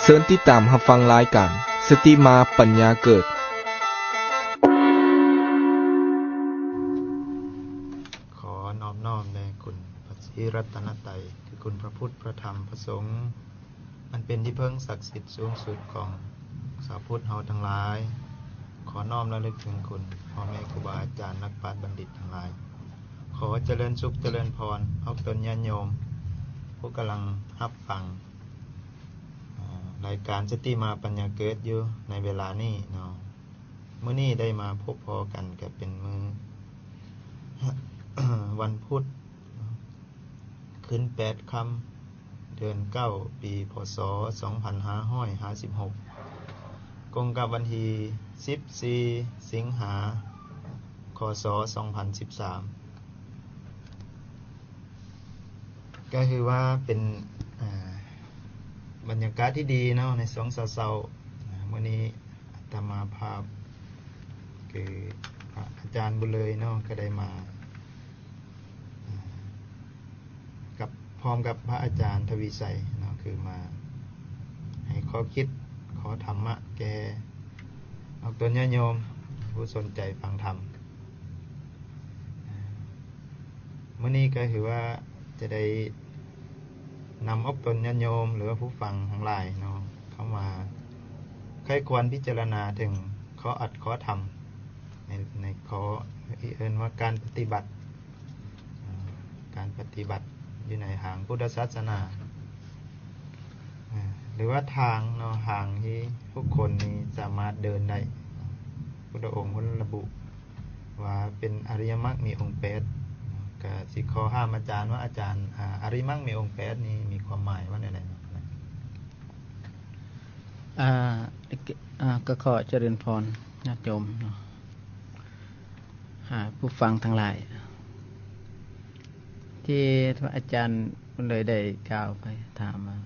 ເຊີນຕິດຕາມຮັບຟັງລາຍການ ສະຕິມາປັນຍາເກີດ. ຂໍນອບນ້ອມແດ່ຄຸນພະສີລັດຕະນະໄຕ ຄືຄຸນພະພຸດ ພະທຳ ພະສົງ ອັນເປັນທີ່ເພິ່ງສັກສິດສູງສຸດຂອງຊາວພຸດເຮົາທັງຫຼາຍ. ຂໍນ້ອມລະລຶກເຖິງຄຸນພໍ່ແມ່ຄູບາອາຈານ ນັກປາດບັນດິດທັງຫຼາຍ. ຂໍຈະເລີນສຸກຈະເລີນພອນອອກຕົນຍາດໂຍມ ຜູ້ກຳລັງຮັບຟັງ ອາ ລາຍການສະຕິມາປັນຍາເກີດຢູ່ໃນເວລານີ້ເນາະ. ມື້ນີ້ໄດ້ມາພົບພໍ້ກັນກໍເປັນມື້ວັນພຸດ ຂຶ້ນແປດຄ່ຳ ເດືອນເກົ້າ ປີ ພ.ສ. ສອງພັນຫ້າຮ້ອຍຫ້າສິບຫົກ ກົງກັບວັນທີສິບສີ່ ສິງຫາ ຄ.ສ. ສອງພັນສິບສາມ ກໍຄືວ່າເປັນ ອາ ບັນຍາກາດທີ່ດີເນາະ ໃນຊ່ວງເຊົ້າໆ. ອາ ມື້ນີ້ອາດຕະມາພາບ ຄືພະອາຈານບຸນເລີຍເນາະ ກໍໄດ້ມາ ອາ ກັບ ພ້ອມກັບພະອາຈານທະວີໄຊເນາະ ຄືມາໃຫ້ຂໍ້ຄິດ ຂໍ້ທຳມະແກ່ອອກຕົນຍາດໂຍມຜູ້ສົນໃຈຟັງທຳ. ມື້ນີ້ກໍຄືວ່າຈະໄດ້ນຳອອກຕົນຍາດໂຍມ ຫຼືວ່າຜູ້ຟັງທັງຫຼາຍເນາະ ເຂົ້າມາໃຄ່ຄວນພິຈາລະນາເຖິງຂໍ້ອັດຂໍ້ທຳ ໃນ ໃນຂໍ້ທີ່ເອີ້ນວ່າການປະຕິບັດ ອາ ການປະຕິບັດຢູ່ໃນທາງພຸດທະສາສະໜາ ອາ ຫຼືວ່າທາງເນາະ ທາງທີ່ທຸກຄົນນີ້ສາມາດເດີນໄດ້. ພຸດທະອົງເພິ່ນລະບຸວ່າເປັນອະລິຍະມັກມີອົງແປດ. ກະຊິຂໍຖາມອາຈານວ່າ ອາຈານ ອາ ອະລິຍະມັກມີອົງແປດນີ້ມີຄວາມໝາຍວ່າແນວໃດເນາະ? ອາ ກະ ອາ ກໍຂໍຈະເລີນພອນຍາດໂຍມເນາະ ອາ ຜູ້ຟັງທັງຫຼາຍ ທີ່ພະອາຈານເພິ່ນເລີຍໄດ້ກ່າວໄປ ຖາມວ່າ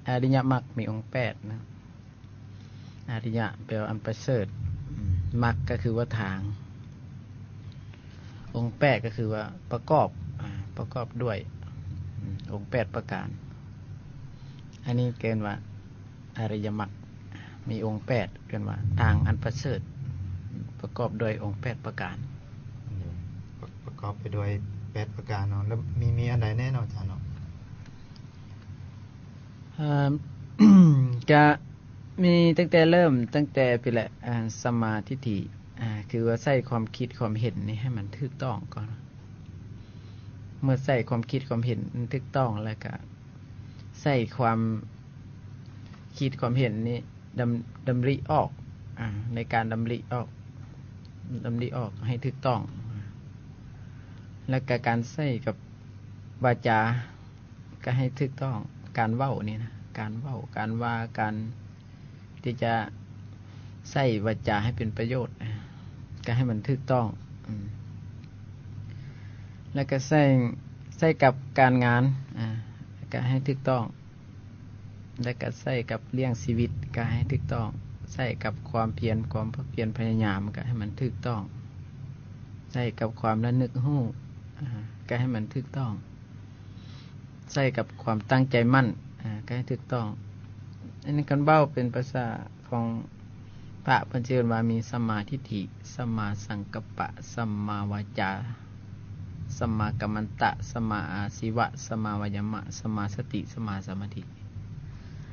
ອະລິຍະມັກມີອົງແປດນະ. ອະລິຍະແປວ່າອັນປະເສີດ, ອາ ມັກກໍຄືວ່າທາງ, ອົງແປດກໍຄືວ່າປະກອບ, ອາ ປະກອບດ້ວຍ, ອາ ອົງແປດປະການ. ອັນນີ້ເອີ້ນວ່າອະລິຍະມັກ ມີອົງແປດ, ເອີ້ນວ່າທາງອັນປະເສີດ ປະກອບດ້ວຍອົງແປດປະການ. ປະ ປະກອບໄປດ້ວຍແປດປະການເນາະ. ແລ້ວມີ ມີອັນໃດແດ່ເນາະ ອາຈານເນາະ? ເອີ ກະມີຕັ້ງແຕ່ເລີ່ມ ຕັ້ງແຕ່ພີ້ແຫຼະ ອາ ສຳມາທິດຖິ ອາ ຄືວ່າໃຊ້ຄວາມຄິດຄວາມເຫັນນີ້ໃຫ້ມັນຖືກຕ້ອງກ່ອນ. ເມື່ອໃຊ້ຄວາມຄິດຄວາມເຫັນມັນຖືກຕ້ອງແລ້ວກະ ໃຊ້ຄວາມຄິດຄວາມເຫັນນີ້ ດຳ ດຳລິອອກ ອາ ໃນການດຳລິອອກ ດຳລິອອກໃຫ້ຖືກຕ້ອງ ແລ້ວກະການໃຊ້ກັບວາຈາ ກະໃຫ້ຖືກຕ້ອງ. ການເວົ້ານີ້ນະ ການເວົ້າ ການວ່າ ການທີ່ຈະໃຊ້ວາຈາໃຫ້ເປັນປະໂຫຍດ ກະໃຫ້ມັນຖືກຕ້ອງ ອາ ແລ້ວກະໃຊ້ ໃຊ້ກັບການງານ ອາ ກະໃຫ້ຖືກຕ້ອງ. ແລະກະໃຊ້ກັບລ້ຽງຊີວິດກະໃຫ້ຖືກຕ້ອງ, ໃຊ້ກັບຄວາມພຽນ ຄວາມພຽນພະຍາຍາມກະໃຫ້ມັນຖືກຕ້ອງ, ໃຊ້ກັບຄວາມລະນຶກຮູ້ ອາ ກະໃຫ້ມັນຖືກຕ້ອງ, ໃຊ້ກັບຄວາມຕັ້ງໃຈໝັ້ນ ອາ ກະໃຫ້ຖືກຕ້ອງ. ອັນນີ້ຄັນເວົ້າເປັນພາສາຂອງ ພະເພິ່ນຊິເອີ້ນວ່າມີສຳມາທິດຖິ, ສຳມາສັງກັບປະ, ສຳມາວາຈາ, ສຳມາກັມມັນຕະ, ສຳມາອາຊີວະ, ສຳມາວາຍາມະ, ສຳມາສະຕິ, ສຳມາສະມາທິ.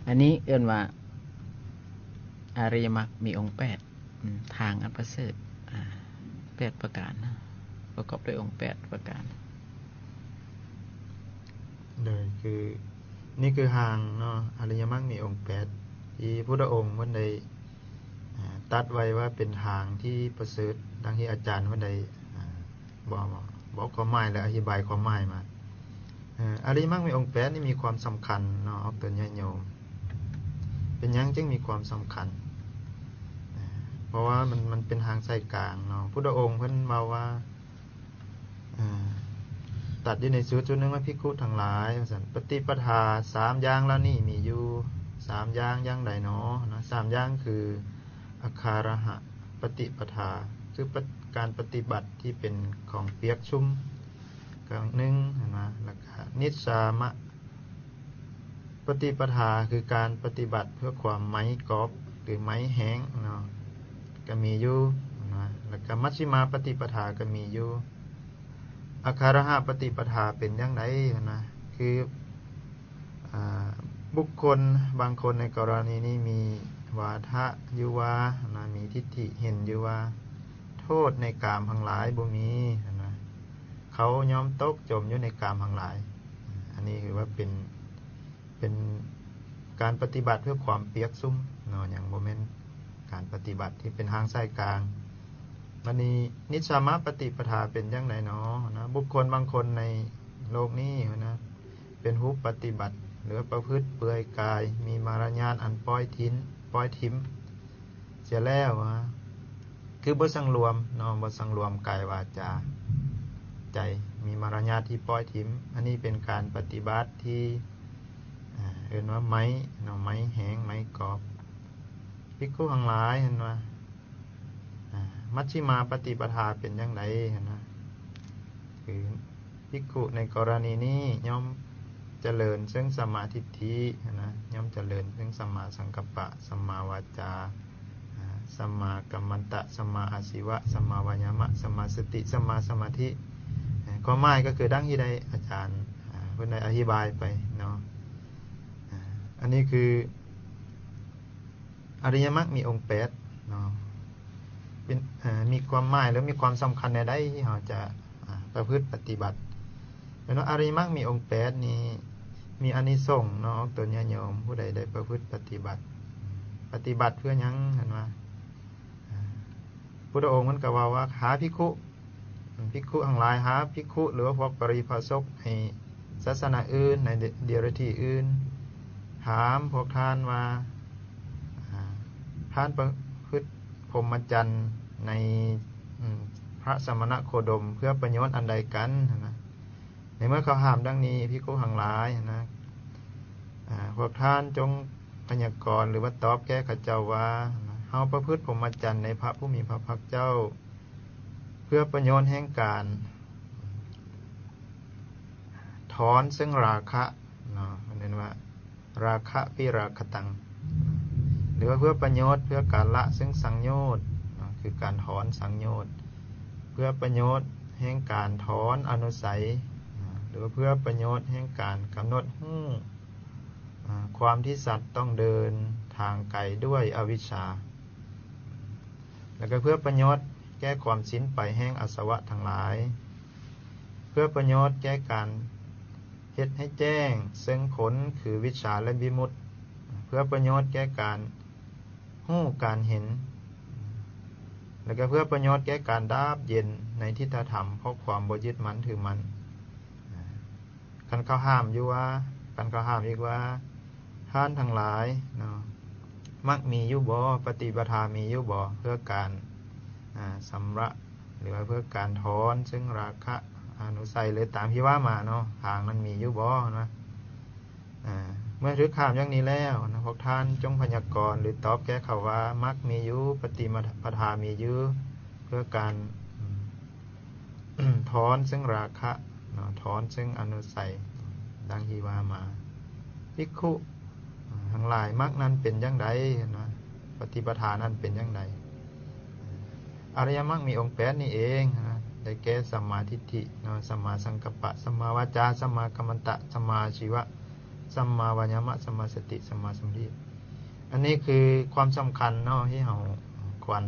ອັນນີ້ເອີ້ນວ່າອະລິຍະມັກມີອົງແປດ, ອາ ທາງອັນປະເສີດ ອາ ແປດປະການ, ປະກອບດ້ວຍອົງແປດປະການ. ໂດຍ ຄື ນີ້ຄືທາງເນາະ, ອະລິຍະມັກມີອົງແປດ ທີ່ພຸດທະອົງເພິ່ນໄດ້ ອາ ຕັດໄວ້ວ່າເປັນທາງທີ່ປະເສີດ, ດັ່ງທີ່ອາຈານເພິ່ນໄດ້ ອາ ບອກ ບອກຄວາມໝາຍ ແລະ ອະທິບາຍຄວາມໝາຍມາ. ເອີ ອະລິຍະມັກມີອົງແປດນີ້ມີຄວາມສຳຄັນເນາະ ອອກຕົນຍາດໂຍມ. ເປັນຫຍັງຈຶ່ງມີຄວາມສຳຄັນ? ເອີ ເພາະວ່າມັນ ມັນເປັນທາງສາຍກາງເນາະ. ພຸດທະອົງເພິ່ນເວົ້າວ່າ ອາ ຕັດຢູ່ໃນສູດ ສູດໜຶ່ງວ່າ ພິກຂຸທັງຫຼາຍ ວ່າຊັ້ນ, ປະຕິປະທາສາມຢ່າງເຫຼົ່ານີ້ມີຢູ່ ສາມຢ່າງຢ່າງໃດນໍ? ນະ ສາມຢ່າງຄື ອາຄາລະຫະປະຕິປະທາ ຄືປະ ການປະຕິບັດທີ່ເປັນຂອງປຽກຊຸ່ມ ກາງໜຶ່ງ ເຫັນບໍ່? ແລ້ວກະນິດສາມະ ປະຕິປະທາຄືການປະຕິບັດເພື່ອຄວາມໄໝກອບ ຫຼື ໄໝແຫ້ງເນາະ ກໍມີຢູ່ນະ ແລ້ວກໍມັດຊິມາປະຕິປະທາກໍມີຢູ່. ອາຄາລະຫະປະຕິປະທາເປັນຢ່າງໃດຫັ້ນນະ ຄື ອາ ບຸກຄົນບາງຄົນໃນກໍລະນີນີ້ມີວາທະຢູ່ວ່ານະ ມີທິດຖິເຫັນຢູ່ວ່າ ໂທດໃນກາມທັງຫຼາຍບໍ່ມີຫັ້ນນະ ເຂົາຍອມຕົກຈົມຢູ່ໃນກາມທັງຫຼາຍ. ອັນນີ້ຄືວ່າເປັນ ເປັນການປະຕິບັດເພື່ອຄວາມປຽກຊຸ່ມເນາະ ຍັງບໍ່ແມ່ນການປະຕິບັດທີ່ເປັນທາງສາຍກາງ. ບັດນີ້ ນິດສາມະປະຕິປະທາເປັນຈັ່ງໃດເນາະນະ? ບຸກຄົນບາງຄົນໃນໂລກນີ້ນະ ເປັນຜູ້ປະຕິບັດ ຫຼືວ່າປະພຶດເປືອຍກາຍ ມີມາລະຍາດອັນປ່ອຍຖິ້ມ ປ່ອຍຖິ້ມເສຍແລ້ວນະ ຄືບໍ່ສັງລວມເນາະ ບໍ່ສັງລວມກາຍ ວາຈາ ໃຈ ມີມາລະຍາດທີ່ປ່ອຍຖິ້ມ. ອັນນີ້ເປັນການປະຕິບັດທີ່ ເອີ້ນວ່າໄໝເນາະ ໄໝແຫ້ງ ໄໝກອບ. ພິກຂຸທັງຫຼາຍຫັ້ນວ່າ ອາ ມັດຊິມາປະຕິປະທາເປັນຈັ່ງໃດຫັ້ນນະ? ຄືພິກຂຸໃນກໍລະນີນີ້ຍ່ອມຈະເລີນເຊິ່ງສຳມາທິດຖິຫັ້ນນະ ຍ່ອມຈະເລີນເຊິ່ງສຳມາສັງກັບປະ ສຳມາວາຈາ ອາ ສຳມາກັມມັນຕະ ສຳມາອາຊີວະ ສຳມາວາຍາມະ ສຳມາສະຕິ ສຳມາສະມາທິ. ຄວາມໝາຍກໍຄືດັ່ງທີ່ໄດ້ອາຈານ ອາ ເພິ່ນໄດ້ອະທິບາຍໄປເນາະ. ອາ ອັນນີ້ຄື ອະລິຍະມັກມີອົງແປດເນາະ ເປັນ ເອີ ມີຄວາມໝາຍ ຫຼື ມີຄວາມສຳຄັນແນວໃດທີ່ເຮົາຈະ ອາ ປະພຶດປະຕິບັດ. ແມ່ນວ່າອະລິຍະມັກມີອົງແປດນີ້ ມີອານິສົງເນາະ ອອກຕົນຍາດໂຍມ ຜູ້ໃດໄດ້ປະພຶດປະຕິບັດ. ປະຕິບັດເພື່ອຫຍັງ? ເພິ່ນວ່າ ອາ ພຸດທະອົງເພິ່ນກໍເວົ້າວ່າ ຫາພິກຂຸ ພິກຂຸທັງຫຼາຍ ຫາພິກຂຸ ຫຼືວ່າພວກປະລິພາສົກໃນສາສະໜາອື່ນ ໃນເດ ເດຍລະທີອື່ນ ຖາມພວກທ່ານວ່າ ອາ ທ່ານປະພຶດພົມມະຈັນໃນ ອາ ພະສະມະນະໂຄດົມ ເພື່ອປະໂຫຍດອັນໃດກັນຫັ້ນນະ? ໃນເມື່ອເຂົາຖາມດັ່ງນີ້ ພິກຂຸທັງຫຼາຍຫັ້ນນະ ອາ ພວກທ່ານຈົ່ງພະຍາກອນ ຫຼືວ່າຕອບແກ່ເຂົາເຈົ້າວ່າ ເຮົາປະພຶດພົມມະຈັນໃນພະຜູ້ມີພະພາກເຈົ້າ ເພື່ອປະໂຫຍດແຫ່ງການຖອນເຊິ່ງລາຄະເນາະ ເອີ້ນວ່າ ລາຄະວິລາຄະຕັງ ຫຼືວ່າເພື່ອປະໂຫຍດ ເພື່ອການລະເຊິ່ງສັງໂຍດເນາະ ຄືການຖອນສັງໂຍດ ເພື່ອປະໂຫຍດແຫ່ງການຖອນອະນຸໄສເນາະ ຫຼືວ່າເພື່ອປະໂຫຍດແຫ່ງການກຳນົດຮູ້ ອາ ຄວາມທີ່ສັດຕ້ອງເດີນທາງໄກດ້ວຍອະວິຊຊາ ແລ້ວກໍເພື່ອປະໂຫຍດແກ່ຄວາມສິ້ນໄປແຫ່ງອາສະວະທັງຫຼາຍ ເພື່ອປະໂຫຍດແກ່ການເຮັດໃຫ້ແຈ້ງເຊິ່ງຜົນຄືວິຊຊາ ແລະ ວິມຸດ ເພື່ອປະໂຫຍດແກ່ການຮູ້ການເຫັນ ແລ້ວກໍເພື່ອປະໂຫຍດແກ່ການດາບເຢັນໃນທິດຖະທຳ ເພາະຄວາມບໍ່ຍຶດໝັ້ນຖືໝັ້ນ. ຄັນເຂົາຖາມຢູ່ວ່າ ຄັນເຂົາຖາມອີກວ່າ ທ່ານທັງຫຼາຍເນາະ ມັກມີຢູ່ບໍ່? ປະຕິປະທາມີຢູ່ບໍ່? ເພື່ອການ ອາ ຊຳລະ ຫຼືວ່າເພື່ອການຖອນເຊິ່ງລາຄະອະນຸໄສ ຫຼື ຕາມທີ່ວ່າມາເນາະ ທາງນັ້ນມີຢູ່ບໍ່ນະ? ອາ ເມື່ອຖືກຖາມຢ່າງນີ້ແລ້ວນະ ພວກທ່ານຈົ່ງພະຍາກອນ ຫຼື ຕອບແກ່ເຂົາວ່າ ມັກມີຢູ່ ປະຕິປະທາມີຢູ່ ເພື່ອການ ອາ ຖອນເຊິ່ງລາຄະເນາະ ຖອນເຊິ່ງອະນຸໄສ ດັ່ງທີ່ວ່າມາ. ພິກຂຸທັງຫຼາຍ ມັກນັ້ນເປັນຢ່າງໃດນະ? ປະຕິປະທານັ້ນເປັນຢ່າງໃດ? ອະລິຍະມັກມີອົງແປດນີ້ເອງນະ ໄດ້ແກ່ ສຳມາທິດຖິເນາະ ສຳມາສັງກັບປະ ສຳມາວາຈາ ສຳມາກັມມັນຕະ ສຳມາອາຊີວະ ສຳມາວາຍາມະ ສຳມາສະຕິ ສຳມາສະມາທິ. ອັນນີ້ຄືຄວາມສຳຄັນເນາະ ທີ່ເຮົາຄວນ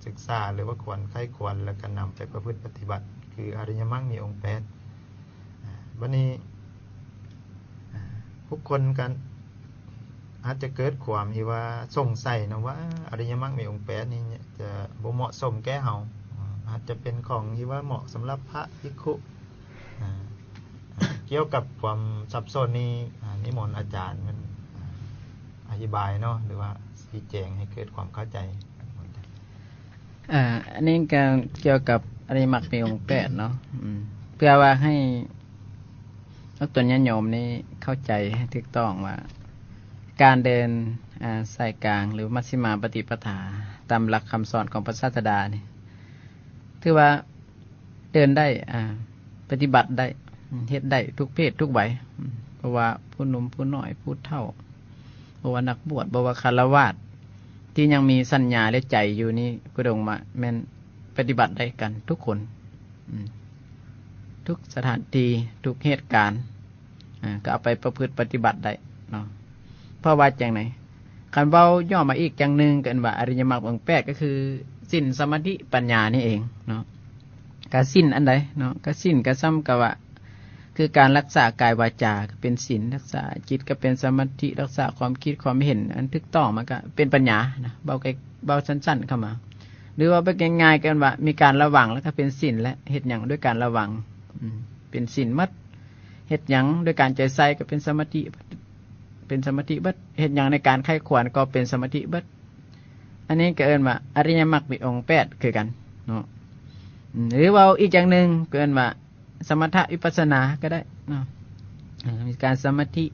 ສຶກສາ ຫຼືວ່າຄວນໃຄ່ຄວນ ແລ້ວກໍນຳໄປປະພຶດປະຕິບັດ ຄືອະລິຍະມັກມີອົງແປດ. ອາ ບັດນີ້ ອາ ທຸກຄົນກໍອາດຈະເກີດຄວາມທີ່ວ່າສົງໄສເນາະ ວ່າອະລິຍະມັກມີອົງແປດນີ້ຈະບໍ່ເໝາະສົມແກ່ເຮົາ ອາ ອາດຈະເປັນຂອງທີ່ວ່າເໝາະສຳລັບພະ ພິກຂຸ ອາ ກ່ຽວກັບຄວາມສັບສົນນີ້ ອາ ນິມົນອາຈານເພິ່ນ ອາ ອະທິບາຍເນາະ ຫຼືວ່າຊີ້ແຈງໃຫ້ເກີດຄວາມເຂົ້າໃຈ. ອາ ອັນນີ້ກໍກ່ຽວກັບອະລິຍະມັກມີອົງແປດເນາະ ອືມ ເພື່ອວ່າໃຫ້ ອອກຕົນຍາດໂຍມນີ້ເຂົ້າໃຈໃຫ້ຖືກຕ້ອງວ່າ ການເດີນ ອາ ສາຍກາງ ຫຼື ມັດຊິມາປະຕິປະທາ ຕາມຫຼັກຄຳສອນຂອງພະສາສະດານີ້ ຖືວ່າເດີນໄດ້ ອາ ປະຕິບັດໄດ້ ເຮັດໄດ້ທຸກເພດທຸກໄວ. ບໍ່ວ່າຜູ້ໜຸ່ມຜູ້ນ້ອຍ ຜູ້ເຖົ້າ ບໍ່ວ່ານັກບວດ ບໍ່ວ່າຄາລະວາດ ທີ່ຍັງມີສັນຍາ ແລະ ໃຈຢູ່ນີ້ ພະພຸດທະອົງວ່າແມ່ນປະຕິບັດໄດ້ກັນທຸກຄົນ ອືມ ທຸກສະຖານທີ່ ທຸກເຫດການ ອາ ກໍເອົາໄປປະພຶດປະຕິບັດໄດ້ເນາະ. ເພາະວ່າຈັ່ງໃດ? ຄັນເວົ້າຫຍໍ້ມາອີກຢ່າງໜຶ່ງ ກໍເອີ້ນວ່າອະລິຍະມັກອົງແປດ ກໍຄືສິນ ສະມາທິ ປັນຍານີ້ເອງເນາະ. ກະສິນອັນໃດເນາະ? ກະສິນກໍສ່ຳກັບວ່າ ຄືການລັກສາກາຍວາຈາກໍເປັນສິນ, ລັກສາຈິດກໍເປັນສະມາທິ, ລັກສາຄວາມຄິດຄວາມເຫັນອັນຖືກຕ້ອງ ມັນກໍເປັນປັນຍານະ. ເວົ້າໃກ້ ເວົ້າສັ້ນໆເຂົ້າມາ ຫຼືເວົ້າແບບງ່າຍໆ ກໍເອີ້ນວ່າມີການລະວັງ ແລ້ວກໍເປັນສິນ ແລະ ເຮັດຫຍັງດ້ວຍການລະວັງ ອືມ ເປັນສິນໝົດ. ເຮັດຫຍັງດ້ວຍການໃຈໃສ່ກໍເປັນສະມາທິ ເປັນສະມາທິເບິດ. ເຮັດຫຍັງໃນການໃຄ່ຄວນກໍເປັນສະມາທິເບິດ. ອັນນີ້ກໍເອີ້ນວ່າອະລິຍະມັກມີອົງແປດຄືກັນເນາະ. ອືມ ຫຼືເວົ້າອີກຢ່າງໜຶ່ງ ກໍເອີ້ນວ່າສະມະຖະວິປັດສະນາກໍໄດ້ເນາະ. ເອີ ມີການສະມາທິ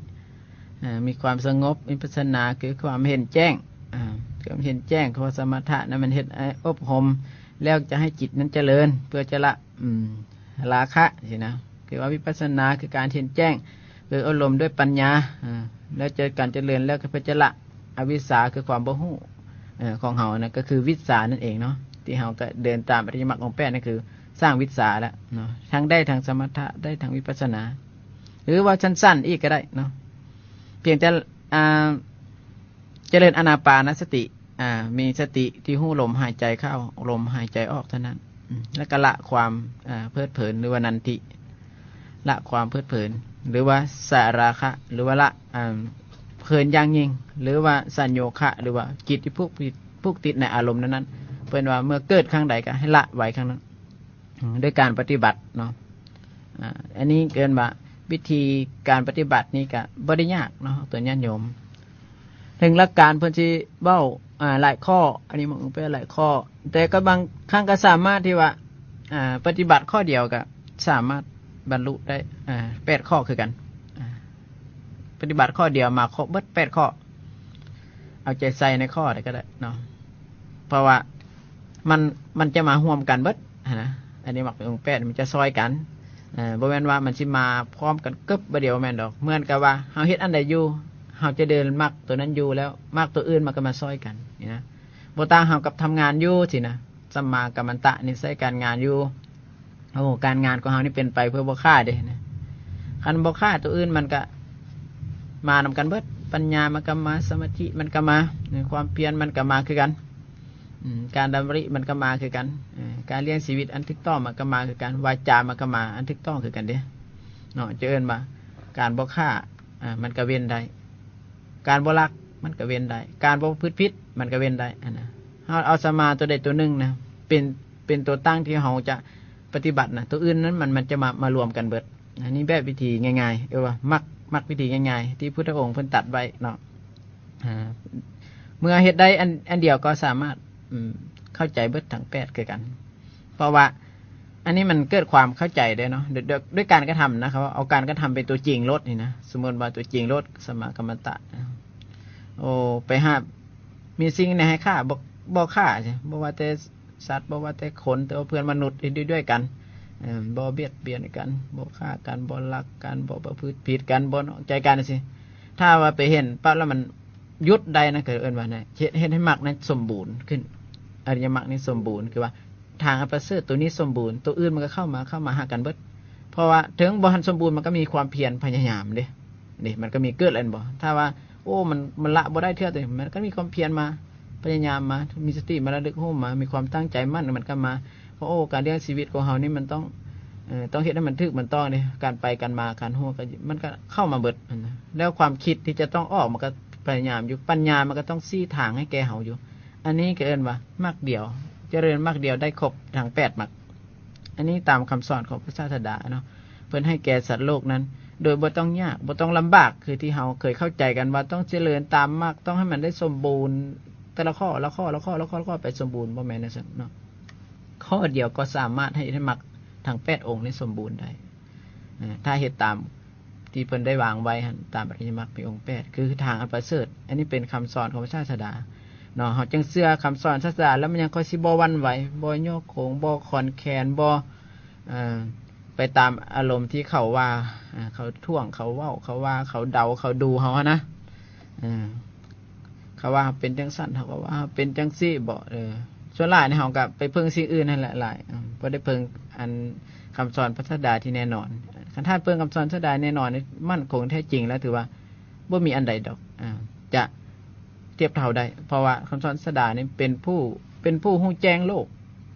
ເອີ ມີຄວາມສະຫງົບ. ວິປັດສະນາຄືຄວາມເຫັນແຈ້ງ ເອີ ຄວາມເຫັນແຈ້ງ. ເພາະວ່າສະມະຖະນັ້ນມັນເຮັດໃຫ້ອົບຮົມ ແລ້ວຈະໃຫ້ຈິດນັ້ນຈະເລີນ ເພື່ອຈະລະ ອືມ ລາຄະຊີ້ນະ. ຄືວ່າວິປັດສະນາຄືການເຫັນແຈ້ງ ຄືອົບຮົມດ້ວຍປັນຍາ ເອີ ແລ້ວຈະ ການຈະເລີນແລ້ວກໍເພື່ອຈະລະອະວິຊຊາ ຄືຄວາມບໍ່ຮູ້ ເອີ ຂອງເຮົານະ ກໍຄືວິດຊານັ້ນເອງເນາະ. ທີ່ເຮົາກໍເດີນຕາມອະລິຍະມັກອົງແປດນັ້ນ ຄືສ້າງວິດຊາແລ້ວເນາະ. ທັງໄດ້ທັງສະມະຖະ ໄດ້ທັງວິປັດສະນາ ຫຼືເວົ້າສັ້ນໆອີກກໍໄດ້ເນາະ ພຽງແຕ່ ອ່າ ຈະເລີນອານາປານະສະຕິ ອ່າ ມີສະຕິທີ່ຮູ້ລົມຫາຍໃຈເຂົ້າ ລົມຫາຍໃຈອອກເທົ່ານັ້ນ ອືມ ແລ້ວກໍລະຄວາມ ເອີ ເພີດເພີນ ຫຼືວ່ານັນທິ ລະຄວາມເພີດເພີນ ຫຼືວ່າສາລາຄະ ຫຼືວ່າລະ ອ່າ ເພີນຢ່າງຍິ່ງ ຫຼືວ່າສັນໂຍຄະ ຫຼືວ່າຈິດທີ່ຜູກຕິດ ຜູກຕິດໃນອາລົມນັ້ນໆ. ເພິ່ນວ່າເມື່ອເກີດຄັ້ງໃດກໍໃຫ້ລະໄວຄັ້ງນັ້ນ ອືມ ໂດຍການປະຕິບັດເນາະ. ອາ ອັນນີ້ເອີ້ນວ່າວິທີການປະຕິບັດນີ້ກະບໍ່ໄດ້ຍາກເນາະ ຕົວຍາດໂຍມ. ເຖິງຫຼັກການເພິ່ນຊິເວົ້າ ອາ ຫຼາຍຂໍ້ ອະລິຍະມັກອົງແປດຫຼາຍຂໍ້ ແຕ່ກໍບາງຄັ້ງກໍສາມາດທີ່ວ່າ ອາ ປະຕິບັດຂໍ້ດຽວກໍສາມາດບັນລຸໄດ້ ອາ ແປດຂໍ້ຄືກັນ. ອາ ປະຕິບັດຂໍ້ດຽວມາຄົບເບິດແປດຂໍ້ ເອົາໃຈໃສ່ໃນຂໍ້ໃດກໍໄດ້ເນາະ ເພາະວ່າມັນ ມັນຈະມາຮ່ວມກັນເບິດຫັ້ນນະ. ອະລິຍະມັກອົງແປດມັນຈະຊ່ອຍກັນ ເອີ ບໍ່ແມ່ນວ່າມັນຊິມາພ້ອມກັນເກີບບາດດຽວ ບໍ່ແມ່ນດອກ. ເໝືອນກັບວ່າເຮົາເຮັດອັນໃດຢູ່ ເຮົາຈະເດີນມັກຕົວນັ້ນຢູ່ ແລ້ວມັກຕົວອື່ນມັນກໍມາຊ່ອຍກັນນີ້ນະ. ບໍ່ຕ່າງເຮົາກັບທຳງານຢູ່ຊີ້ນະ ສຳມາກັມມັນຕະນີ້ໃຊ້ການງານຢູ່. ໂອ້ ການງານຂອງເຮົານີ້ເປັນໄປເພື່ອບໍ່ຂ້າເດ້ນະ. ຄັນບໍ່ຂ້າຕົວອື່ນມັນກະມານຳກັນເບິດ ປັນຍາມັນກະມາ ສະມາທິມັນກະມາ ຄວາມພຽນມັນກະມາຄືກັນ ອືມ ການດຳລິມັນກະມາຄືກັນ ເອີ ການລ້ຽງຊີວິດອັນຖືກຕ້ອງມັນກະມາຄືກັນ ວາຈາມັນກະມາອັນຖືກຕ້ອງຄືກັນເດ້ເນາະ. ຈະເອີ້ນວ່າການບໍ່ຂ້າ ອາ ມັນກະເວັ້ນໄດ້ ການບໍ່ລັກມັນກະເວັ້ນໄດ້ ການບໍ່ປະພຶດຜິດມັນກະເວັ້ນໄດ້ຫັ້ນນະ. ເຮົາເອົາສຳມາຕົວໃດຕົວໜຶ່ງນະ ເປັນ ເປັນຕົວຕັ້ງທີ່ເຮົາຈະປະຕິບັດນະ ຕົວອື່ນນັ້ນມັນ ມັນຈະມາ ມາລວມກັນເບິດ. ອັນນີ້ແບບວິທີງ່າຍໆ ເອີ້ນວ່າມັກ ມັກວິທີງ່າຍໆ ທີ່ພຸດທະອົງເພິ່ນຕັດໄວ້ເນາະ. ອາ ເມື່ອເຮັດໄດ້ອັນ ອັນດຽວກໍສາມາດ ອືມ ເຂົ້າໃຈເບິດທັງແປດຄືກັນ ເພາະວ່າອັນນີ້ມັນເກີດຄວາມເຂົ້າໃຈເດ້ເນາະ ໂດຍ ໂດຍ ໂດຍການກະທຳນະ. ເຂົາເອົາການກະທຳເປັນຕົວຈິງໂລດນີ້ນະ ສົມມຸດວ່າຕົວຈິງໂລດ ສຳມາກັມມັນຕະ ໂອ້ ໄປຫາ ມີສິ່ງໃດໃຫ້ຂ້າ ບໍ່ ບໍ່ຂ້າ ບໍ່ວ່າແຕ່ສັດ ບໍ່ວ່າແຕ່ຄົນ ແຕ່ວ່າເພື່ອນມະນຸດເຮັດດ້ວຍກັນ ເອີ ບໍ່ບຽດບຽນກັນ ບໍ່ຂ້າກັນ ບໍ່ລັກກັນ ບໍ່ປະພຶດຜິດກັນ ບໍ່ນອກໃຈກັນ ຈັ່ງຊີ້. ຖ້າວ່າໄປເຫັນປັບແລ້ວມັນຢຸດໄດ້ນະ ກໍເອີ້ນວ່ານະ ເຮັດ ເຮັດໃຫ້ມັກນັ້ນສົມບູນຂຶ້ນ ອະລິຍະມັກນີ້ສົມບູນ ຄືວ່າ ທາງອັນປະເສີດໂຕນີ້ສົມບູນ ໂຕອື່ນມັນກໍເຂົ້າມາ ເຂົ້າມາຫາກັນເບິດ. ເພາະວ່າເຖິງບໍ່ທັນສົມບູນ ມັນກໍມີຄວາມພຽນພະຍາຍາມເດ້ ເດ້ ມັນກໍມີເກີດແລ້ວແມ່ນບໍ່? ຖ້າວ່າ ໂອ້ ມັນ ມັນລະບໍ່ໄດ້ເທື່ອໂຕນີ້ ມັນກໍມີຄວາມພຽນມາ ພະຍາຍາມມາ ມີສະຕິມາລະລຶກຮູ້ມາ ມີຄວາມຕັ້ງໃຈໝັ້ນ ມັນກໍມາ ເພາະ ໂອ້ ການລ້ຽງຊີວິດຂອງເຮົານີ້ມັນຕ້ອງ ເອີ ຕ້ອງເຮັດໃຫ້ມັນຖືກມັນຕ້ອງເດ້ ການໄປການມາ ການຮູ້ ກໍ ມັນກໍເຂົ້າມາເບິດຫັ້ນນະ. ແລ້ວຄວາມຄິດທີ່ຈະຕ້ອງອອກ ມັນກໍພະຍາຍາມຢູ່ ປັນຍາມັນກໍຕ້ອງຊີ້ທາງໃຫ້ແກ່ເຮົາຢູ່. ອັນນີ້ກໍເອີ້ນວ່າມັກດຽວ ຈະເລີນມັກດຽວໄດ້ຄົບທັງແປດມັກ. ອັນນີ້ຕາມຄຳສອນຂອງພະສາສະດາເນາະ ເພິ່ນໃຫ້ແກ່ສັດໂລກນັ້ນ ໂດຍບໍ່ຕ້ອງຍາກ ບໍ່ຕ້ອງລຳບາກ ຄືທີ່ເຮົາເຄີຍເຂົ້າໃຈກັນວ່າຕ້ອງຈະເລີນຕາມມັກ ຕ້ອງໃຫ້ມັນໄດ້ສົມບູນ ແຕ່ລະຂໍ້ ລະຂໍ້ ລະຂໍ້ ລະຂໍ້ ລະຂໍ້ ໄປສົມບູນ ບໍ່ແມ່ນຈັ່ງຊັ້ນເນາະ. ຂໍ້ດຽວກໍສາມາດເຮັດໃຫ້ມັກທັງແປດອົງນີ້ສົມບູນໄດ້ ເອີ ຖ້າເຮັດຕາມ ທີ່ເພິ່ນໄດ້ວາງໄວ້ຫັ້ນ ຕາມອະລິຍະມັກມີອົງແປດ ຄືທາງອັນປະເສີດ. ອັນນີ້ເປັນຄຳສອນຂອງພະສາສະດາເນາະ ເຮົາຈຶ່ງເຊື່ອຄຳສອນສາສະດາ ແລ້ວມັນຍັງຄ່ອຍຊິບໍ່ຫວັ່ນໄຫວ ບໍ່ໂຍກໂຂງ ບໍ່ຄອນແຄນ ບໍ່ ເອີ ຫ ໄປຕາມອາລົມທີ່ເຂົາວ່າ ເຂົາທ້ວງ ເຂົາເວົ້າ ເຂົາວ່າ ເຂົາເດົາ ເຂົາດູເຮົາຫັ້ນນະ. ເຂົາວ່າເຮົາເປັນຈັ່ງຊັ້ນ ເຮົາກໍວ່າເຮົາເປັນຈັ່ງຊີ້ບໍ. ເອີ ສ່ວນຫຼາຍນີ້ເຮົາກໍໄປເພິ່ງສິ່ງອື່ນຫັ້ນແຫຼະຫຼາຍ ບໍ່ໄດ້ເພິ່ງອັນຄຳສອນພະສາດາທີ່ແນ່ນອນ. ຄັນຖ້າເພິ່ງຄຳສອນສາດາແນ່ນອນ ໝັ້ນຄົງແທ້ຈິງແລ້ວ ຖືວ່າບໍ່ມີອັນໃດດອກ ເອີ ຈະທຽບເທົ່າໄດ້ ເພາະວ່າຄຳສອນສາດານີ້ເປັນຜູ້ ເປັນຜູ້ຮູ້ແຈ້ງໂລກ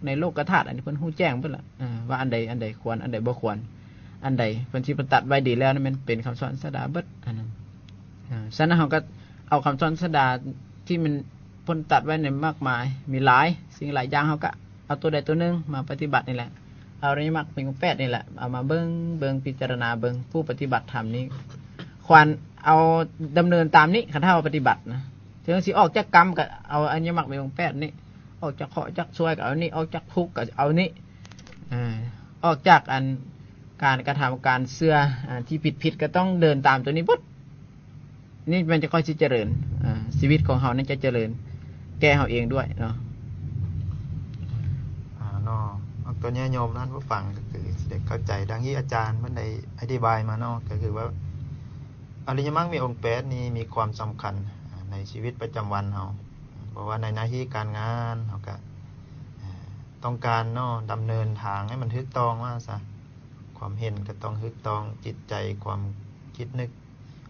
ໃນໂລກະທາດອັນນີ້ ເພິ່ນຮູ້ແຈ້ງເບິດລະ ເອີ ວ່າອັນໃດ ອັນໃດຄວນ ອັນໃດບໍ່ຄວນ ອັນໃດເພິ່ນຊິປະຕັດໄວ້ດີແລ້ວນັ້ນ ແມ່ນເປັນຄຳສອນສາດາເບິດອັນນັ້ນ. ເອີ ສະນັ້ນເຮົາກໍເອົາຄຳສອນສາດາທີ່ມັນເພິ່ນຕັດໄວ້ໃນມາກມາຍ ມີຫຼາຍສິ່ງຫຼາຍຢ່າງ ເຮົາກໍເອົາຕົວໃດຕົວໜຶ່ງມາປະຕິບັດນີ້ແຫຼະ. ອະລິຍະມັກມີອົງແປດນີ້ແຫຼະ ເອົາມາເບິ່ງ ເບິ່ງ ພິຈາລະນາເບິ່ງ. ຜູ້ປະຕິບັດທຳນີ້ ຄວນເອົາດຳເນີນຕາມນີ້ ຄັນຖ້າວ່າປະຕິບັດນະ. ເຖິງຊິອອກຈາກກຳ ກໍເອົາອະລິຍະມັກມີອົງແປດນີ້ ອອກຈາກເຄາະຈາກຊວຍ ກໍເອົານີ້ ອອກຈາກທຸກ ກໍເອົານີ້ ເອີ ອອກຈາກອັນ ການກະທຳ ການເຊື່ອ ອາ ທີ່ຜິດໆ ກໍຕ້ອງເດີນຕາມຕົວນີ້ເບິດ. ນີ້ມັນຈະຄ່ອຍຊິຈະເລີນ ອາ ຊີວິດຂອງເຮົານັ້ນຈະຈະເລີນ ແກ່ເຮົາເອງດ້ວຍເນາະ. ອາ ເນາະ ເອົາຕົວຍາດໂຍມທ່ານຜູ້ຟັງກໍຄືຊິໄດ້ເຂົ້າໃຈ ດັ່ງທີ່ອາຈານເພິ່ນໄດ້ອະທິບາຍມາເນາະ ກໍຄືວ່າ ອະລິຍະມັກມີອົງແປດນີ້ມີຄວາມສຳຄັນ ອາ ໃນຊີວິດປະຈຳວັນເຮົາ ເພາະວ່າໃນໜ້າທີ່ການງານເຮົາກໍ ອາ ຕ້ອງການເນາະ ດຳເນີນທາງໃຫ້ມັນຖືກຕ້ອງວ່າຊະ. ຄວາມເຫັນກໍຕ້ອງຖືກຕ້ອງ ຈິດໃຈ ຄວາມຄິດນຶກ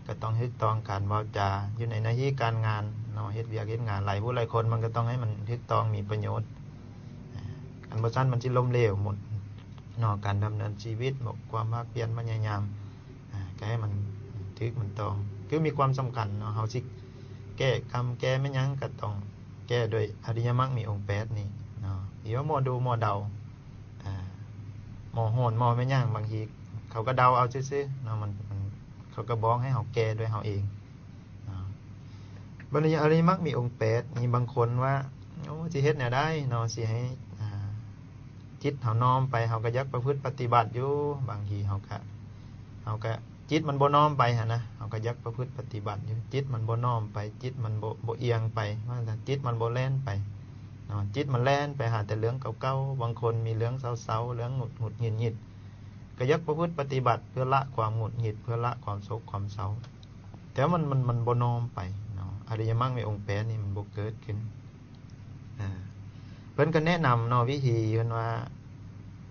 ກໍຕ້ອງຖືກຕ້ອງ ການເວົ້າຈາຢູ່ໃນໜ້າທີ່ການງານເນາະ ເຮັດວຽກເຮັດງານ ຫຼາຍຜູ້ຫຼາຍຄົນ ມັນກໍຕ້ອງໃຫ້ມັນຖືກຕ້ອງ ມີປະໂຫຍດ ອາ ຄັນບໍ່ຊັ້ນມັນຊິລົ້ມເຫຼວໝົດເນາະ ການດຳເນີນຊີວິດ ຄວາມພາກພຽນພະຍາຍາມ ອາ ກໍໃຫ້ມັນຖືກມັນຕ້ອງ ຄືມີຄວາມສຳຄັນເນາະ. ເຮົາຊິແກ້ກຳແກ້ແມ່ນຫຍັງ ກໍຕ້ອງແກ້ດ້ວຍອະລິຍະມັກມີອົງແປດນີ້ເນາະ ຫຼືວ່າໝໍດູໝໍເດົາ ອາ ໝໍໂຫນ ໝໍແມ່ນຫຍັງ ບາງທີເຂົາກໍເດົາເອົາຊື່ໆເນາະ ມັນ ມັນ ເຂົາກໍບອກໃຫ້ເຮົາແກ້ດ້ວຍເຮົາເອງເນາະ. ບັດນີ້ອະລິຍະມັກມີອົງແປດນີ້ ບາງຄົນວ່າ ໂອ້ ຊິເຮັດແນວໃດເນາະ ຊິໃຫ້ ອາ ຈິດເຮົານ້ອມໄປ ເຮົາກໍຢາກປະພຶດປະຕິບັດຢູ່ ບາງທີເຮົາກໍ ເຮົາກໍ ຈິດມັນບໍ່ນ້ອມໄປຫັ້ນນະ ເຮົາກໍຢາກປະພຶດປະຕິບັດຢູ່ ຈິດມັນບໍ່ນ້ອມໄປ ຈິດມັນບໍ່ ບໍ່ອຽງໄປ ວ່າຊັ້ນ ຈິດມັນບໍ່ແລ່ນໄປເນາະ ຈິດມັນແລ່ນໄປຫາແຕ່ເລື່ອງເກົ່າໆ. ບາງຄົນມີເລື່ອງເສົ້າໆ ເລື່ອງຫງຸດຫງິດຫງຸດຫງິດ ກໍຢາກປະພຶດປະຕິບັດເພື່ອລະຄວາມຫງຸດຫງິດ ເພື່ອລະຄວາມໂສກຄວາມເສົ້າ ແຕ່ວ່າມັນ ມັນ ມັນບໍ່ນ້ອມໄປເນາະ ອະລິຍະມັກມີອົງແປດນີ້ມັນບໍ່ເກີດຂຶ້ນ. ອາ ເພິ່ນກໍແນະນຳເນາະ ວິທີເພິ່ນວ່າ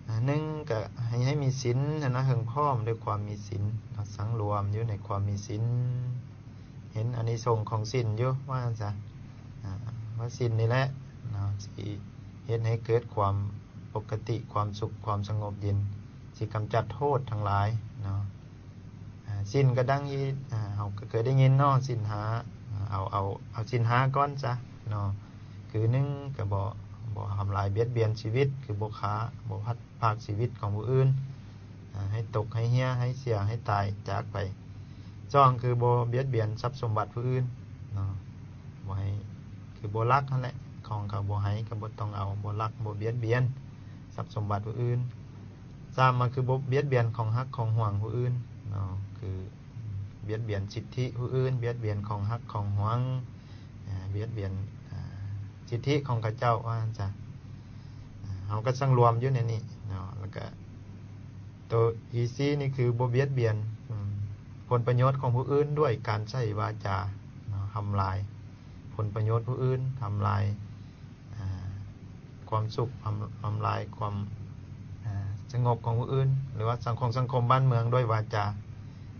ອາ ໜຶ່ງກໍໃຫ້ ໃຫ້ມີສິນຫັ້ນນະ ເຫິ່ງພ້ອມດ້ວຍຄວາມມີສິນເນາະ ສັງລວມຢູ່ໃນຄວາມມີສິນ ເຫັນອານິສົງຂອງສິນຢູ່ ວ່າຊັ້ນຊະ ອາ ວ່າສິນນີ້ແຫຼະເນາະ ຊິເຮັດໃຫ້ເກີດຄວາມປົກກະຕິ ຄວາມສຸກ ຄວາມສະຫງົບເຢັນ ຊິກຳຈັດໂທດທັງຫຼາຍເນາະ. ອາ ສິນກໍດັ່ງທີ່ ອາ ເຮົາກໍເຄີຍໄດ້ຍິນເນາະ ສິນຫ້າ ເອົາ ເອົາ ເອົາສິນຫ້າກ່ອນຊະເນາະ ຄືໜຶ່ງກໍບໍ່ ບໍ່ທຳລາຍບຽດບຽນຊີວິດ ຄືບໍ່ຂ້າ ບໍ່ພັດພາກຊີວິດຂອງຜູ້ອື່ນ ອາ ໃຫ້ຕົກ ໃຫ້ເຫ່ຍ ໃຫ້ເສຍ ໃຫ້ຕາຍຈາກໄປ. ສອງ ຄືບໍ່ບຽດບຽນຊັບສົມບັດຜູ້ອື່ນເນາະ ບໍ່ໃຫ້ ຄືບໍ່ລັກຫັ້ນແຫຼະ ຂອງເຂົາບໍ່ໃຫ້ກໍບໍ່ຕ້ອງເອົາ ບໍ່ລັກ ບໍ່ບຽດບຽນຊັບສົມບັດຜູ້ອື່ນ. ສາມມາຄືບໍ່ບຽດບຽນຂອງຮັກຂອງຫວງຜູ້ອື່ນເນາະ ຄືບຽດບຽນສິດທິຜູ້ອື່ນ ບຽດບຽນຂອງຮັກຂອງຫວງ ອາ ບຽດບຽນ ອາ ສິດທິຂອງເຂົາເຈົ້າ ວ່າຊັ້ນຊະ. ອາ ເຮົາກໍສັງລວມຢູ່ໃນນີ້ເນາະ ແລ້ວກໍໂຕທີສີ່ນີ້ຄືບໍ່ບຽດບຽນ ອາ ຜົນປະໂຫຍດຂອງຜູ້ອື່ນດ້ວຍການໃຊ້ວາຈາເນາະ ທຳລາຍຜົນປະໂຫຍດຜູ້ອື່ນ ທຳລາຍ ອາ ຄວາມສຸກ ທຳ ທຳລາຍຄວາມ ອາ ສະຫງົບຂອງຜູ້ອື່ນ ຫຼືວ່າສັງ ຂອງສັງຄົມບ້ານເມືອງດ້ວຍວາຈາ.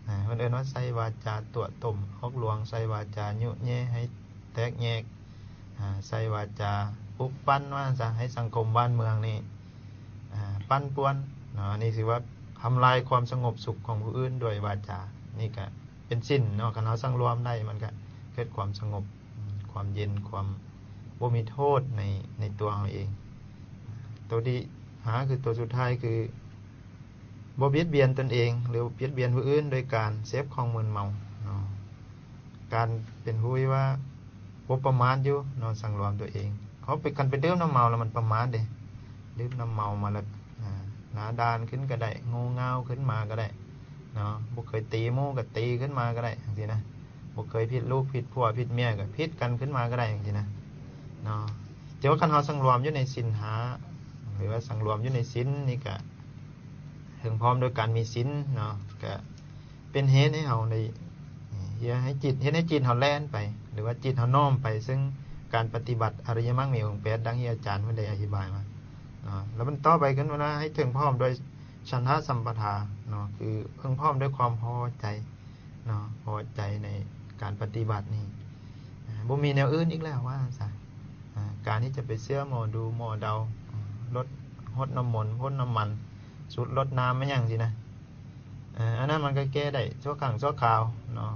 ອາ ເພິ່ນເອີ້ນວ່າໃຊ້ວາຈາຕົວະຕົມຫຼອກລວງ ໃຊ້ວາຈາຍຸແຍ່ໃຫ້ແຕກແຍກ ອາ ໃຊ້ວາຈາປຸກປັ່ນ ວ່າຊັ້ນຊະ ໃຫ້ສັງຄົມບ້ານເມືອງນີ້ ອາ ປັ່ນປ່ວນເນາະ. ອັນນີ້ຖືວ່າທຳລາຍຄວາມສະຫງົບສຸກຂອງຜູ້ອື່ນດ້ວຍວາຈາ ນີ້ກະເປັນສິນເນາະ. ຄັນເຮົາສັງລວມໄດ້ ມັນກະເກີດຄວາມສະຫງົບ ຄວາມເຢັນ ຄວາມບໍ່ມີໂທດໃນ ໃນຕົວເຮົາເອງ. ໂຕທີຫ້າ ຄືໂຕສຸດທ້າຍ ຄືບໍ່ບຽດບຽນຕົນເອງ ຫຼື ບຽດບຽນຜູ້ອື່ນໂດຍການເສບຂອງມຶນເມົາເນາະ. ການເປັນຜູ້ທີ່ວ່າບໍ່ປະໝາດຢູ່ເນາະ ສັງລວມຕົວເອງ. ເຮົາໄປ ຄັນໄປດື່ມນ້ຳເມົາແລ້ວມັນປະໝາດເດ້ ດື່ມນ້ຳເມົາມາແລ້ວ ອາ ໜ້າດ້ານຂຶ້ນກໍໄດ້ ໂງ່ເຫງົາຂຶ້ນມາກໍໄດ້ເນາະ. ບໍ່ເຄີຍຕີໝູ່ກໍຕີຂຶ້ນມາກໍໄດ້ ຈັ່ງຊີ້ນະ. ບໍ່ເຄີຍຜິດລູກຜິດຜົວຜິດເມຍກໍຜິດກັນຂຶ້ນມາກໍໄດ້ ຈັ່ງຊີ້ນະເນາະ. ແຕ່ວ່າຄັນເຮົາສັງລວມຢູ່ໃນສິນຫ້າ ຫຼືວ່າສັງລວມຢູ່ໃນສິນນີ້ກະ ເຖິງພ້ອມໂດຍການມີສິນເນາະ ກະເປັນເຫດໃຫ້ເຮົາໄດ້ເຮັດໃຫ້ຈິດ ເຮັດໃຫ້ຈິດເຮົາແລ່ນໄປ ຫຼືວ່າຈິດເຮົານ້ອມໄປເຊິ່ງການປະຕິບັດອະລິຍະມັກມີອົງແປດ ດັ່ງທີ່ອາຈານເພິ່ນໄດ້ອະທິບາຍມາເນາະ. ແລ້ວມັນຕໍ່ໄປຂຶ້ນວ່າໃຫ້ເຖິງພ້ອມດ້ວຍ ສັນທະສຳປະທາເນາະ ຄືເພິ່ງພ້ອມດ້ວຍຄວາມພໍໃຈເນາະ ພໍໃຈໃນການປະຕິບັດນີ້ ອາ ບໍ່ມີແນວອື່ນອີກແລ້ວວ່າຊັ້ນຊະ. ອາ ການທີ່ຈະໄປເຊື່ອໝໍດູໝໍເດົາ ອາ ລົດ ຫົດນ້ຳມົນ ພົ່ນນ້ຳມັນ ສູດລົດນ້ຳ ແມ່ນຫຍັງຊີ້ນະ ອາ ອັນນັ້ນມັນກໍແກ້ໄດ້ຊົ່ວຄັ້ງຊົ່ວຄາວເນາະ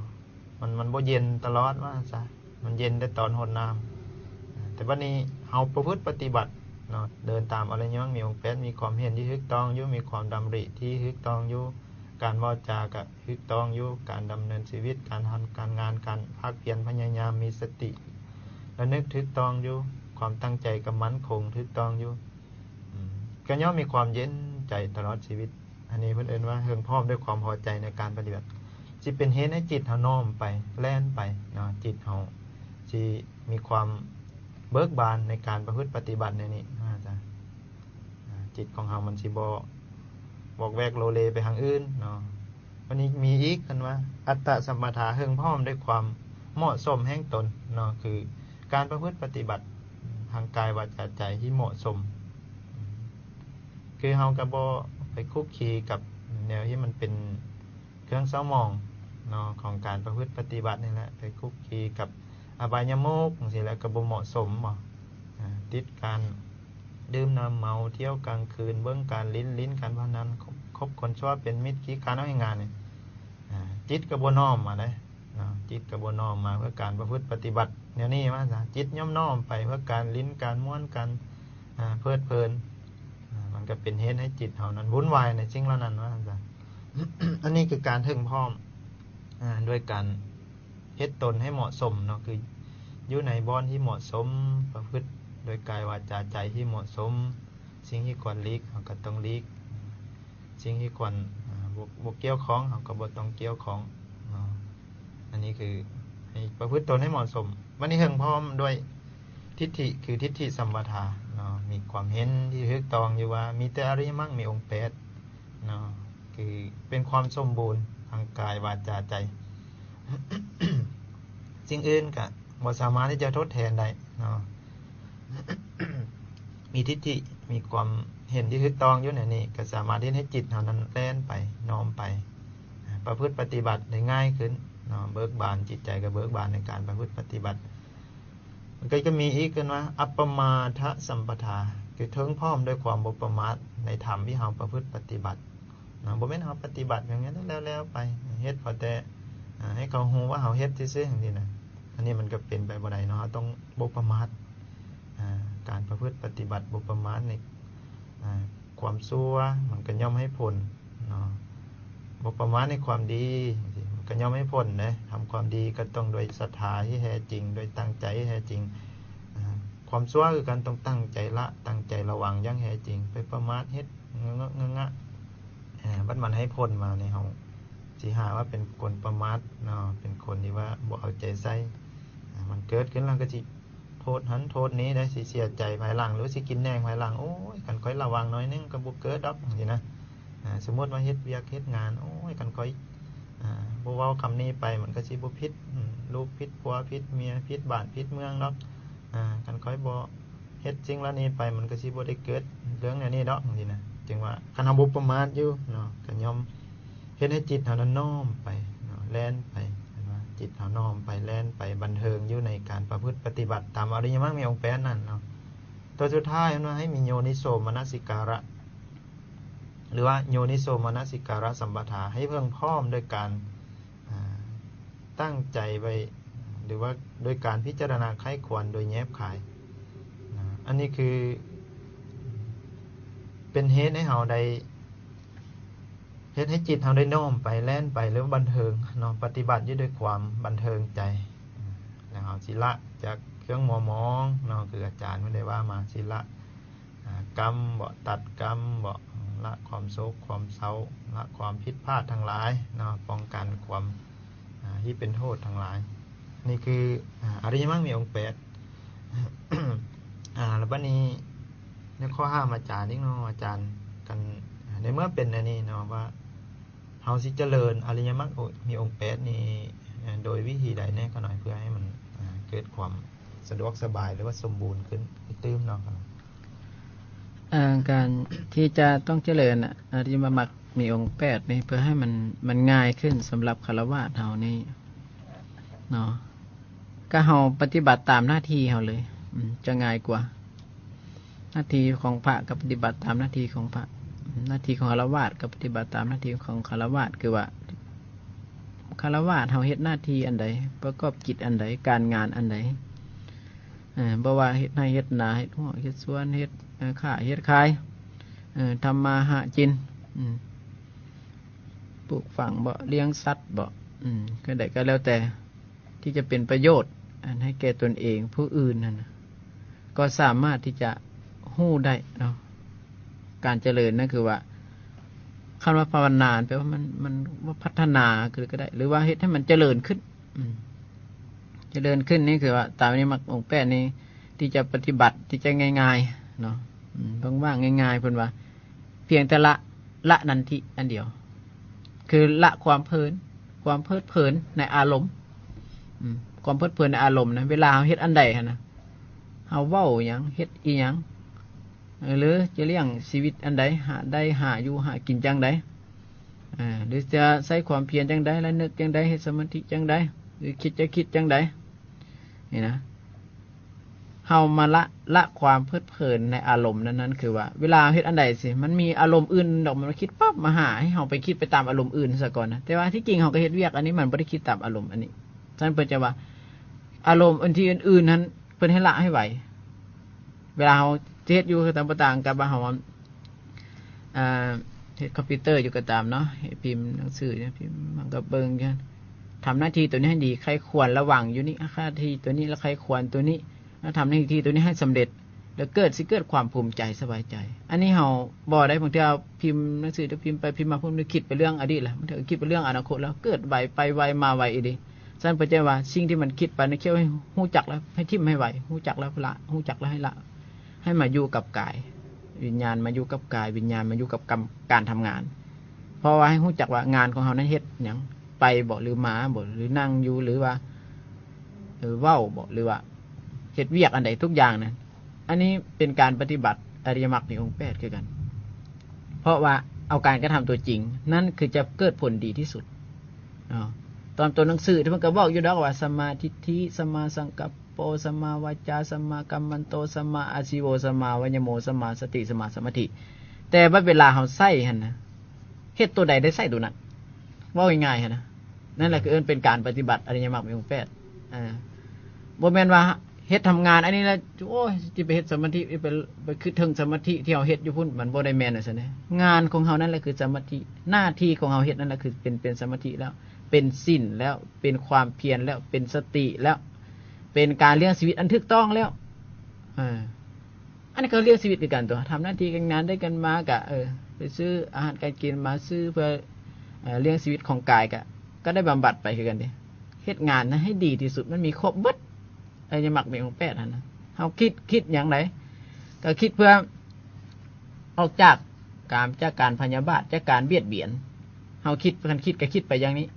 ມັນ ມັນບໍ່ເຢັນຕະຫຼອດວ່າຊັ້ນຊະ ມັນເຢັນແຕ່ຕອນຫົດນ້ຳ. ແຕ່ບັດນີ້ເຮົາປະພຶດປະຕິບັດເນາະ ເດີນຕາມອະລິຍະມັກມີອົງແປດ ມີຄວາມເຫັນທີ່ຖືກຕ້ອງຢູ່ ມີຄວາມດຳລິທີ່ຖືກຕ້ອງຢູ່ ການເວົ້າຈາກະຖືກຕ້ອງຢູ່ ການດຳເນີນຊີວິດ ການຮັນການງານ ການພາກພຽນພະຍາຍາມ ມີສະຕິລະນຶກຖືກຕ້ອງຢູ່ ຄວາມຕັ້ງໃຈກະໝັ້ນຄົງຖືກຕ້ອງຢູ່ ອາ ກໍຍ່ອມມີຄວາມເຢັນໃຈຕະຫຼອດຊີວິດ. ອັນນີ້ເພິ່ນເອີ້ນວ່າເພິ່ງພ້ອມດ້ວຍຄວາມພໍໃຈໃນການປະຕິບັດ ຊິເປັນເຫດໃຫ້ຈິດເຮົານ້ອມໄປ ແລ່ນໄປເນາະ ຈິດເຮົາຊິມີຄວາມເບີກບານໃນການປະພຶດປະຕິບັດແນວນີ້ວ່າຊັ້ນ. ອາ ຈິດຂອງເຮົາມັນຊິບໍ່ວອກແວກໂລເລໄປທາງອື່ນເນາະ. ບັດນີ້ມີອີກ ເພິ່ນວ່າ ອັດຕະສຳປະທາ ເພິ່ງພ້ອມດ້ວຍຄວາມເໝາະສົມແຫ່ງຕົນເນາະ ຄືການປະພຶດປະຕິບັດທາງກາຍ ວາຈາ ໃຈທີ່ເໝາະສົມ ຄືເຮົາກໍບໍ່ໄປຄຸກຄີກັບແນວທີ່ມັນເປັນເຄື່ອງເສົ້າໝອງເນາະ ຂອງການປະພຶດປະຕິບັດນີ້ແຫຼະ ໄປຄຸກຄີກັບ ອະບາຍາມຸກຈັ່ງຊີ້ແຫຼະ ກໍບໍ່ເໝາະສົມບໍ ອາ ຕິດການດື່ມນ້ຳເມົາ ທ່ຽວກາງຄືນ ເບິ່ງການຫຼິ້ນ ຫຼິ້ນການພະນັນ ຄົບ ຄົບຄົນຊົ່ວເປັນມິດ ຂີ້ຄ້ານເອົາເຮັດງານນີ້ ອາ ຈິດກໍບໍ່ນ້ອມມາເດ້ເນາະ ຈິດກໍບໍ່ນ້ອມມາເພື່ອການປະພຶດປະຕິບັດແນວນີ້ວ່າຊັ້ນ. ຈິດຍ່ອມນ້ອມໄປເພື່ອການຫຼິ້ນ ການມ່ວນ ການ ອາ ເພີດເພີນ ອາ ມັນກໍເປັນເຫດໃຫ້ຈິດເຮົານັ້ນວຸ່ນວາຍໃນສິ່ງເຫຼົ່ານັ້ນວ່າຊັ້ນ. ອັນນີ້ຄືການເຖິງພ້ອມ ອາ ດ້ວຍການ ເຮັດຕົນໃຫ້ເໝາະສົມເນາະ ຄືຢູ່ໃນບ່ອນທີ່ເໝາະສົມ ປະພຶດດ້ວຍກາຍ ວາຈາ ໃຈທີ່ເໝາະສົມ ສິ່ງທີ່ຄວນຫຼີກເຮົາກໍຕ້ອງຫຼີກ ສິ່ງທີ່ຄວນ ອາ ບໍ່ ບໍ່ກ່ຽວຂ້ອງເຮົາກໍບໍ່ຕ້ອງກ່ຽວຂ້ອງເນາະ. ອັນນີ້ຄືໃຫ້ປະພຶດຕົນໃຫ້ເໝາະສົມ. ບັດນີ້ເຖິງພ້ອມດ້ວຍທິດຖິ ຄືທິດຖິສຳປະທາເນາະ ມີຄວາມເຫັນທີ່ຖືກຕ້ອງຢູ່ວ່າມີແຕ່ອະລິຍະມັກມີອົງແປດ ເນາະ ຄືເປັນຄວາມສົມບູນທາງກາຍ ວາຈາ ໃຈ ສິ່ງອື່ນກະບໍ່ສາມາດທີ່ຈະທົດແທນໄດ້ເນາະ. ມີທິດຖິ ມີຄວາມເຫັນທີ່ຖືກຕ້ອງຢູ່ໃນນີ້ ກະສາມາດເຮັດໃຫ້ຈິດເຮົານັ້ນແລ່ນໄປ ນ້ອມໄປ ອາ ປະພຶດປະຕິບັດໄດ້ງ່າຍຂຶ້ນເນາະ ເບີກບານ ຈິດໃຈກະເບີກບານໃນການປະພຶດປະຕິບັດ. ມັນກໍຈະມີອີກ ເອີ້ນວ່າ ອັບປະມາທະສຳປະທາ ຄືເຖິງພ້ອມດ້ວຍຄວາມບໍ່ປະໝາດໃນທຳທີ່ເຮົາປະພຶດປະຕິບັດເນາະ. ບໍ່ແມ່ນເຮົາປະຕິບັດຢ່າງນັ້ນແລ້ວໆໄປ ເຮັດພໍແຕ່ ອາ ໃຫ້ເຂົາຮູ້ວ່າເຮົາເຮັດຊື່ໆຈັ່ງຊີ້ນະ. ອັນນີ້ມັນກໍເປັນໄປບໍ່ໄດ້ເນາະ ເຮົາຕ້ອງບໍ່ປະໝາດ. ອາ ການປະພຶດປະຕິບັດບໍ່ປະໝາດໃນ ອາ ຄວາມຊົ່ວມັນກໍຍ່ອມໃຫ້ຜົນເນາະ ບໍ່ປະໝາດໃນຄວາມດີ ມັນກໍຍ່ອມໃຫ້ຜົນເດ້. ທຳຄວາມດີກໍຕ້ອງດ້ວຍສັດທາທີ່ແທ້ຈິງ ດ້ວຍຕັ້ງໃຈທີ່ແທ້ຈິງ. ອາ ຄວາມຊົ່ວຄືກັນ ຕ້ອງຕັ້ງໃຈລະ ຕັ້ງໃຈລະວັງຢ່າງແທ້ຈິງ. ໄປປະໝາດເຮັດງະເງາະງະງະ ອາ ບັດມັນໃຫ້ຜົນມານີ້ ເຮົາຊິຫາວ່າເປັນຄົນປະໝາດເນາະ ເປັນຄົນທີ່ວ່າບໍ່ເອົາໃຈໃສ່. ອາ ມັນເກີດຂຶ້ນແລ້ວກໍຊິ ໂທດຫັ້ນໂທດນີ້ໄດ້ ຊິເສຍໃຈພາຍຫຼັງ ຫຼືຊິກິນແໜງພາຍຫຼັງ ໂອ້ຍ ຄັນຂ້ອຍລະວັງໜ້ອຍໜຶ່ງກໍບໍ່ເກີດດອກ ຈັ່ງຊີ້ນະ. ອາ ສົມມຸດວ່າເຮັດວຽກເຮັດງານ ໂອ້ຍ ຄັນຂ້ອຍ ອາ ບໍ່ເວົ້າຄຳນີ້ໄປ ມັນກໍຊິບໍ່ຜິດ ອາ ລູກຜິດຜົວຜິດເມຍ ຜິດບ້ານຜິດເມືອງດອກ. ອາ ຄັນຂ້ອຍບໍ່ເຮັດສິ່ງເຫຼົ່ານີ້ໄປ ມັນກໍຊິບໍ່ໄດ້ເກີດເລື່ອງແນວນີ້ດອກ ຈັ່ງຊີ້ນະ. ຈຶ່ງວ່າຄັນເຮົາບໍ່ປະໝາດຢູ່ເນາະ ກໍຍ່ອມ ເຮັດໃຫ້ຈິດເຮົານັ້ນນ້ອມໄປເນາະ ແລ່ນໄປ ເຫັນວ່າຈິດເຮົານ້ອມໄປ ແລ່ນໄປ ບັນເທີງຢູ່ໃນການປະພຶດປະຕິບັດຕາມອະລິຍະມັກມີອົງແປດນັ້ນເນາະ. ຕົວສຸດທ້າຍເພິ່ນວ່າໃຫ້ມີໂຍນິໂສມະນະສິກາລະ ຫຼືວ່າໂຍນິໂສມະນະສິກາລະສຳປະທາ ໃຫ້ເພິ່ງພ້ອມໂດຍການ ອາ ຕັ້ງໃຈໄວ້ ຫຼືວ່າໂດຍການພິຈາລະນາໃຄ່ຄວນໂດຍແຍບຄາຍນະ. ອັນນີ້ຄືເປັນເຫດໃຫ້ເຮົາໄດ້ ເຮັດໃຫ້ຈິດເຮົາໄດ້ນ້ອມໄປ ແລ່ນໄປ ຫຼືວ່າບັນເທີງເນາະ ປະຕິບັດຢູ່ດ້ວຍຄວາມບັນເທີງໃຈ ແລ້ວເຮົາຊິລະຈາກເຄື່ອງມົວໝອງເນາະ ຄືອາຈານເພິ່ນໄດ້ວ່າມາ ຊິລະ ອາ ກຳບໍ ຕັດກຳບໍ ລະຄວາມໂສກຄວາມເສົ້າ ລະຄວາມຜິດພາດທັງຫຼາຍເນາະ ປ້ອງກັນຄວາມ ອາ ທີ່ເປັນໂທດທັງຫຼາຍ. ນີ້ຄື ອາ ອະລິຍະມັກມີອົງແປດ. ອາ ແລ້ວບັດນີ້ ແລ້ວຂໍຖາມອາຈານອີກເນາະ ອາຈານ ຄັນ ໃນເມື່ອເປັນແນວນີ້ເນາະ ວ່າເຮົາຊິຈະເລີນອະລິຍະມັກມີອົງແປດນີ້ ເອີ ໂດຍວິທີໃດແດ່ຂ້ານ້ອຍ ເພື່ອໃຫ້ມັນ ເກີດຄວາມສະດວກສະບາຍ ຫຼືວ່າສົມບູນຂຶ້ນຕື່ມເນາະ? ເອີ ການທີ່ຈະຕ້ອງຈະເລີນອະລິຍະມັກມີອົງແປດນີ້ ເພື່ອໃຫ້ມັນ ມັນງ່າຍຂຶ້ນສຳລັບຄາລະວາດເຮົານີ້ເນາະ ກະເຮົາປະຕິບັດຕາມໜ້າທີ່ເຮົາເລີຍ ອືມ ຈະງ່າຍກວ່າ. ໜ້າທີ່ຂອງພະກໍປະຕິບັດຕາມໜ້າທີ່ຂອງພະ ໜ້າທີ່ຂອງຄາລະວາດກໍປະຕິບັດຕາມໜ້າທີ່ຂອງຄາລະວາດ ຄືວ່າຄາລະວາດເຮົາເຮັດໜ້າທີ່ອັນໃດ ປະກອບກິດອັນໃດ ການງານອັນໃດ ເອີ ບໍ່ວ່າເຮັດໄຮ່ເຮັດນາ ເຮັດຮວກເຮັດສວນ ເຮັດ ເອີ ຄ້າເຮັດຂາຍ ເອີ ທຳມາຫາກິນ ອືມ ປູກຝັງບໍ ລ້ຽງສັດບໍ ອືມ ແນວໃດກໍແລ້ວແຕ່ ທີ່ຈະເປັນປະໂຫຍດ ອັນໃຫ້ແກ່ຕົນເອງ ຜູ້ອື່ນນັ້ນນະ ກໍສາມາດທີ່ຈະຮູ້ໄດ້ເນາະ. ການຈະເລີນນັ້ນຄືວ່າ ຄຳວ່າພາວະນາ ແປວ່າມັນ ມັນວ່າພັດທະນາຄື ກໍໄດ້ ຫຼືວ່າເຮັດໃຫ້ມັນຈະເລີນຂຶ້ນ ອືມ ຈະເລີນຂຶ້ນນີ້ຄືວ່າ ຕາມອະລິຍະມັກອົງແປດນີ້ ທີ່ຈະປະຕິບັດ ທີ່ຈະງ່າຍໆເນາະ ອືມ ວ່າງ່າຍໆ ເພິ່ນວ່າ ພຽງແຕ່ລະ ລະນັນທິອັນດຽວ ຄືລະຄວາມເພີນ ຄວາມເພີດເພີນໃນອາລົມ ອືມ ຄວາມເພີດເພີນໃນອາລົມນະ ເວລາເຮົາເຮັດອັນໃດຫັ້ນນະ ເຮົາເວົ້າຫຍັງ ເຮັດອີ່ຫຍັງ ຫຼືຈະລ້ຽງຊີວິດອັນໃດ ຫາໄດ້ຫາຢູ່ຫາກິນຈັ່ງໃດ ຫຼືຈະໃຊ້ຄວາມພຽນຈັ່ງໃດ ລະນຶກຈັ່ງໃດ ເຮັດສະມາທິຈັ່ງໃດ ຫຼືຄິດຈະຄິດຈັ່ງໃດ ນີ້ນະ ເຮົາມາລະ ລະຄວາມເພີດເພີນໃນອາລົມນັ້ນໆ ຄືວ່າເວລາເຮົາເຮັດອັນໃດຊິ ມັນມີອາລົມອື່ນດອກ ມັນມາຄິດປັບມາຫາ ໃຫ້ເຮົາໄປຄິດໄປຕາມອາລົມອື່ນສາກ່ອນນະ ແຕ່ວ່າທີ່ຈິງເຮົາກໍເຮັດວຽກອັນນີ້ ມັນບໍ່ໄດ້ຄິດຕາມອາລົມອັນນີ້. ສະນັ້ນເພິ່ນຈະວ່າ ອາລົມອັນທີ່ອື່ນໆນັ້ນ ເພິ່ນໃຫ້ລະໃຫ້ໄວ. ເວລາເຮົາເຮັດຢູ່ ຄືຕ່າງບໍ່ຕ່າງກັບວ່າເຮົາ ອ່າ ເຮັດຄອມພິວເຕີຢູ່ກໍຕາມເນາະ ເຮັດພິມໜັງສື ພິມມັນກໍເບິ່ງ ທຳໜ້າທີ່ໂຕນີ້ໃຫ້ດີ ໃຄ່ຄວນລະວັງຢູ່ນີ້ ໜ້າທີ່ໂຕນີ້ ລະໃຄ່ຄວນໂຕນີ້ ລະທຳໜ້າທີ່ໂຕນີ້ໃຫ້ສຳເລັດ ລະເກີດ ຊິເກີດຄວາມພູມໃຈສະບາຍໃຈ. ອັນນີ້ເຮົາບໍ່ໄດ້ ບາງເທື່ອພິມໜັງສື ຈະພິມໄປພິມມາ ພຸ້ນຄິດໄປເລື່ອງອະດີດລະ ບາງເທື່ອຄິດໄປເລື່ອງອະນາຄົດ ລະເກີດໄວ ໄປໄວມາໄວອີ່ຫຼີ. ສະນັ້ນເພິ່ນຈະວ່າ ສິ່ງທີ່ມັນຄິດໄປນັ້ນ ຄຽວໃຫ້ຮູ້ຈັກລະໃຫ້ຖິ້ມໃຫ້ໄວ ຮູ້ຈັກລະລະ ຮູ້ຈັກລະໃຫ້ລະ ໃຫ້ມາຢູ່ກັບກາຍ ວິນຍານມາຢູ່ກັບກາຍ ວິນຍານມາຢູ່ກັບກຳ ການທຳງານ. ເພາະວ່າໃຫ້ຮູ້ຈັກວ່າງານຂອງເຮົານັ້ນເຮັດຫຍັງ ໄປບໍ ຫຼືມາບໍ ຫຼືນັ່ງຢູ່ ຫຼືວ່າ ເອີ ເວົ້າບໍ ຫຼືວ່າເຮັດວຽກອັນໃດ ທຸກຢ່າງນັ້ນ ອັນນີ້ເປັນການປະຕິບັດອະລິຍະມັກມີອົງແປດຄືກັນ. ເພາະວ່າເອົາການກະທຳຕົວຈິງ ນັ້ນຄືຈະເກີດຜົນດີທີ່ສຸດເນາະ. ຕອນຕົ້ນໜັງສືທີ່ເພິ່ນກໍບອກຢູ່ດອກວ່າ ສຳມາທິດຖິ ສຳມາສັງກັບ ໂປ ສຳມາວາຈາ ສຳມາກັມມັນໂຕ ສຳມາອາຊີໂວ ສຳມາວາຍາໂມ ສຳມາສະຕິ ສຳມາສະມາທິ ແຕ່ບັດເວລາເຮົາໃຊ້ຫັ້ນນະ ເຮັດໂຕໃດໄດ້ໃຊ້ໂຕນັ້ນ ເວົ້າງ່າຍໆຫັ້ນນະ. ນັ້ນແຫຼະຄືເອີ້ນເປັນການປະຕິບັດອະລິຍະມັກມີອົງແປດ. ເອີ ບໍ່ແມ່ນວ່າເຮັດທຳງານອັນນີ້ແລ້ວ ໂອ້ຍ ຊິໄປເຮັດສະມາທິ ໄປ ໄປຄິດເຖິງສະມາທິທີ່ເຮົາເຮັດຢູ່ພຸ້ນ ມັນບໍ່ໄດ້ແມ່ນຈັ່ງຊັ້ນເດ້. ງານຂອງເຮົານັ້ນແຫຼະຄືສະມາທິ ໜ້າທີ່ຂອງເຮົາເຮັດນັ້ນແຫຼະຄືເປັນ ເປັນສະມາທິແລ້ວ ເປັນສິນແລ້ວ ເປັນຄວາມພຽນແລ້ວ ເປັນສະຕິແລ້ວ ເປັນການລ້ຽງຊີວິດອັນຖືກຕ້ອງແລ້ວ. ເອີ ອັນນີ້ກໍລ້ຽງຊີວິດຄືກັນຕົວະ ທຳໜ້າທີ່ການງານໄດ້ກັນມາກະ ເອີ ໄປຊື້ອາຫານການກິນມາ ຊື້ເພື່ອ ເອີ ລ້ຽງຊີວິດຂອງກາຍ ກະ ກໍໄດ້ບຳບັດໄປຄືກັນເດ້. ເຮັດງານນະໃຫ້ດີທີ່ສຸດ ມັນມີຄົບເບິດ ອະລິຍະມັກມີອົງແປດຫັ້ນນະ. ເຮົາຄິດ ຄິດຫຍັງໃດ ກໍຄິດເພື່ອອອກຈາກກາມ ຈາກການພະຍາບາດ ຈາກການບຽດບຽນ. ເຮົາຄິດ ຄັນຄິດກໍຄິດໄປຢ່າງນີ້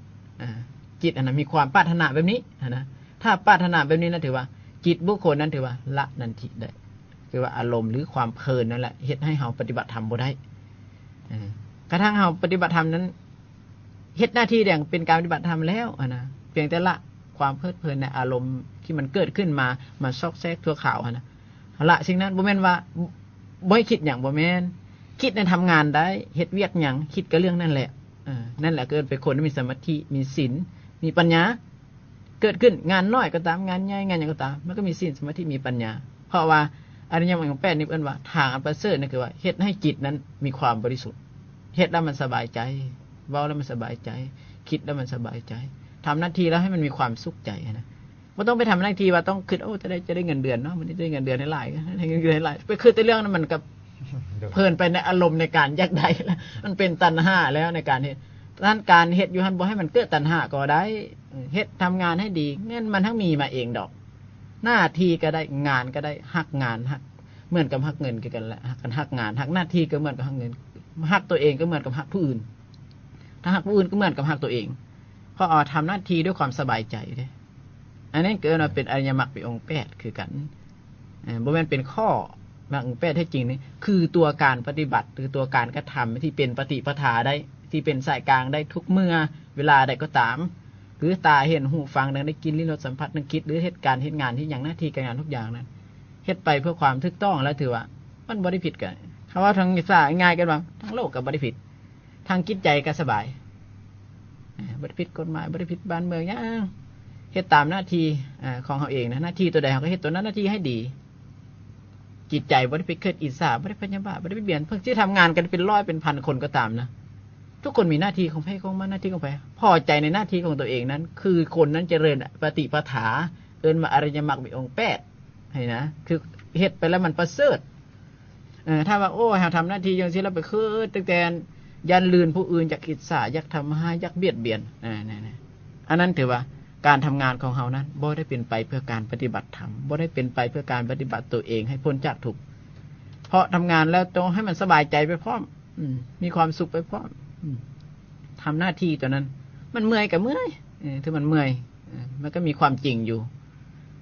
ອາ ຈິດຫັ້ນນະ ມີຄວາມປາດຖະໜາແບບນີ້ຫັ້ນນະ. ຖ້າປາດຖະໜາແບບນີ້ນະ ຖືວ່າຈິດບຸກຄົນນັ້ນຖືວ່າລະນັນທິໄດ້ ຄືວ່າອາລົມ ຫຼື ຄວາມເພີນນັ້ນແຫຼະ ເຮັດໃຫ້ເຮົາປະຕິບັດທຳບໍ່ໄດ້. ເອີ ກະທັ່ງເຮົາປະຕິບັດທຳນັ້ນ ເຮັດໜ້າທີ່ແດງເປັນການປະຕິບັດທຳແລ້ວຫັ້ນນະ ພຽງແຕ່ລະຄວາມເພີດເພີນໃນອາລົມທີ່ມັນເກີດຂຶ້ນມາ ມາຊອກແຊກຊົ່ວຄາວຫັ້ນນະ. ເອົາລະ ສິ່ງນັ້ນບໍ່ແມ່ນວ່າບໍ່ໃຫ້ຄິດຫຍັງ ບໍ່ແມ່ນ ຄິດໃນທຳງານໄດ້ ເຮັດວຽກຫຍັງ ຄິດກັບເລື່ອງນັ້ນແຫຼະ. ເອີ ນັ້ນແຫຼະ ເກີດເປັນຄົນມີສະມາທິ ມີສິນ ມີປັນຍາ ເກີດຂຶ້ນ ງານນ້ອຍກໍຕາມ ງານໃຫຍ່ ງານຫຍັງກໍຕາມ ມັນກໍມີສິນ ສະມາທິ ມີປັນຍາ. ເພາະວ່າອະລິຍະມັກມີອົງແປດນີ້ເອີ້ນວ່າ ທາງອັນປະເສີດນັ້ນຄືວ່າ ເຮັດໃຫ້ຈິດນັ້ນມີຄວາມບໍລິສຸດ ເຮັດແລ້ວມັນສະບາຍໃຈ ເວົ້າແລ້ວມັນສະບາຍໃຈ ຄິດແລ້ວມັນສະບາຍໃຈ ທຳໜ້າທີ່ແລ້ວໃຫ້ມັນມີຄວາມສຸກໃຈຫັ້ນນະ. ບໍ່ຕ້ອງໄປທຳໜ້າທີ່ວ່າຕ້ອງຄິດ ໂອ້ ຈະໄດ້ ຈະໄດ້ເງິນເດືອນເນາະ ມື້ນີ້ໄດ້ເງິນເດືອນຫຼາຍ ໄດ້ເງິນເດືອນຫຼາຍ ໄປຄິດແຕ່ເລື່ອງນັ້ນ ມັນກໍເພີນໄປໃນອາລົມໃນການຢາກໄດ້ ມັນເປັນຕັນຫາແລ້ວໃນການເຮັດ. ນັ້ນການເຮັດຢູ່ຫັ້ນ ບໍ່ໃຫ້ມັນເກີດຕັນຫາກໍໄດ້ ເຮັດ ທຳງານໃຫ້ດີ ເງິນມັນທັງມີມາເອງດອກ. ໜ້າທີ່ກໍໄດ້ ງານກໍໄດ້ ຮັກງານ ຮັກ ເໝືອນກັບຮັກເງິນຄືກັນແຫຼະ ຄັນຮັກງານ ຮັກໜ້າທີ່ກໍເໝືອນກັບຮັກເງິນ. ຮັກຕົວເອງກໍເໝືອນກັບຮັກຜູ້ອື່ນ ຖ້າຮັກຜູ້ອື່ນກໍເໝືອນກັບຮັກຕົວເອງ ເພາະວ່າທຳໜ້າທີ່ດ້ວຍຄວາມສະບາຍໃຈເດ້. ອັນນີ້ກໍເອີ້ນວ່າເປັນອະລິຍະມັກມີອົງແປດຄືກັນ. ເອີ ບໍ່ແມ່ນເປັນຂໍ້ມັກອົງແປດ ແທ້ຈິງນີ້ຄືຕົວການປະຕິບັດ ຫຼື ຕົວການກະທຳທີ່ເປັນປະຕິປະທາໄດ້ ທີ່ເປັນສາຍກາງໄດ້ທຸກເມື່ອເວລາໃດກໍຕາມ ຄືຕາເຫັນ ຫູຟັງ ດັງໄດ້ກິ່ນ ລີ້ນລົດສຳຜັດ ນຶກຄິດ ຫຼື ເຮັດການເຮັດງານ ເຮັດຫຍັງ ໜ້າທີ່ການງານທຸກຢ່າງນັ້ນ ເຮັດໄປເພື່ອຄວາມຖືກຕ້ອງ ແລ້ວຖືວ່າມັນບໍ່ໄດ້ຜິດ. ກໍເຮົາເວົ້າທາງສາຍງ່າຍກັນວ່າ ທາງໂລກກໍບໍ່ໄດ້ຜິດ ທາງຈິດໃຈກໍສະບາຍ ເອີ ບໍ່ໄດ້ຜິດກົດໝາຍ ບໍ່ໄດ້ຜິດບ້ານເມືອງຫຍັງ ເຮັດຕາມໜ້າທີ່ ເອີ ຂອງເຮົາເອງນະ ໜ້າທີ່ຕົວໃດເຮົາກໍເຮັດຕົວນັ້ນໜ້າທີ່ໃຫ້ດີ. ຈິດໃຈບໍ່ໄດ້ໄປເກີດອິດສາ ບໍ່ໄດ້ພະຍາບາດ ບໍ່ໄດ້ບຽດບຽນ. ເພິ່ນຊິທຳງານກັນເປັນຮ້ອຍເປັນພັນຄົນກໍຕາມນະ ທຸກຄົນມີໜ້າທີ່ຂອງໃຜຂອງມັນ ໜ້າທີ່ຂອງໃຜ ພໍໃຈໃນໜ້າທີ່ຂອງຕົວເອງນັ້ນ ຄືຄົນນັ້ນຈະເລີນປະຕິປະທາ ເອີ້ນວ່າອະລິຍະມັກມີອົງແປດ ຫັ້ນນະ ຄືເຮັດໄປແລ້ວມັນປະເສີດ. ເອີ ຖ້າວ່າ ໂອ້ຍ ເຮົາທຳໜ້າທີ່ຈັ່ງຊີ້ແລ້ວໄປເກີດຕັ້ງແຕ່ຢ້ານລື່ນຜູ້ອື່ນ ຢາກອິດສາ ຢາກທຳຮ້າຍ ຢາກບຽດບຽນ ອັນນັ້ນຖືວ່າການທຳງານຂອງເຮົານັ້ນບໍ່ໄດ້ເປັນໄປເພື່ອການປະຕິບັດທຳ ບໍ່ໄດ້ເປັນໄປເພື່ອການປະຕິບັດຕົວເອງໃຫ້ພົ້ນຈາກທຸກ ເພາະທຳງານແລ້ວຕ້ອງໃຫ້ມັນສະບາຍໃຈໄປພ້ອມ ອືມ ມີຄວາມສຸກໄປພ້ອມ ອືມ ທຳໜ້າທີ່ຕົວນັ້ນ ມັນເມື່ອຍກໍເມື່ອຍ ເອີ ຖືມັນເມື່ອຍ ເອີ ມັນກໍມີຄວາມຈິງຢູ່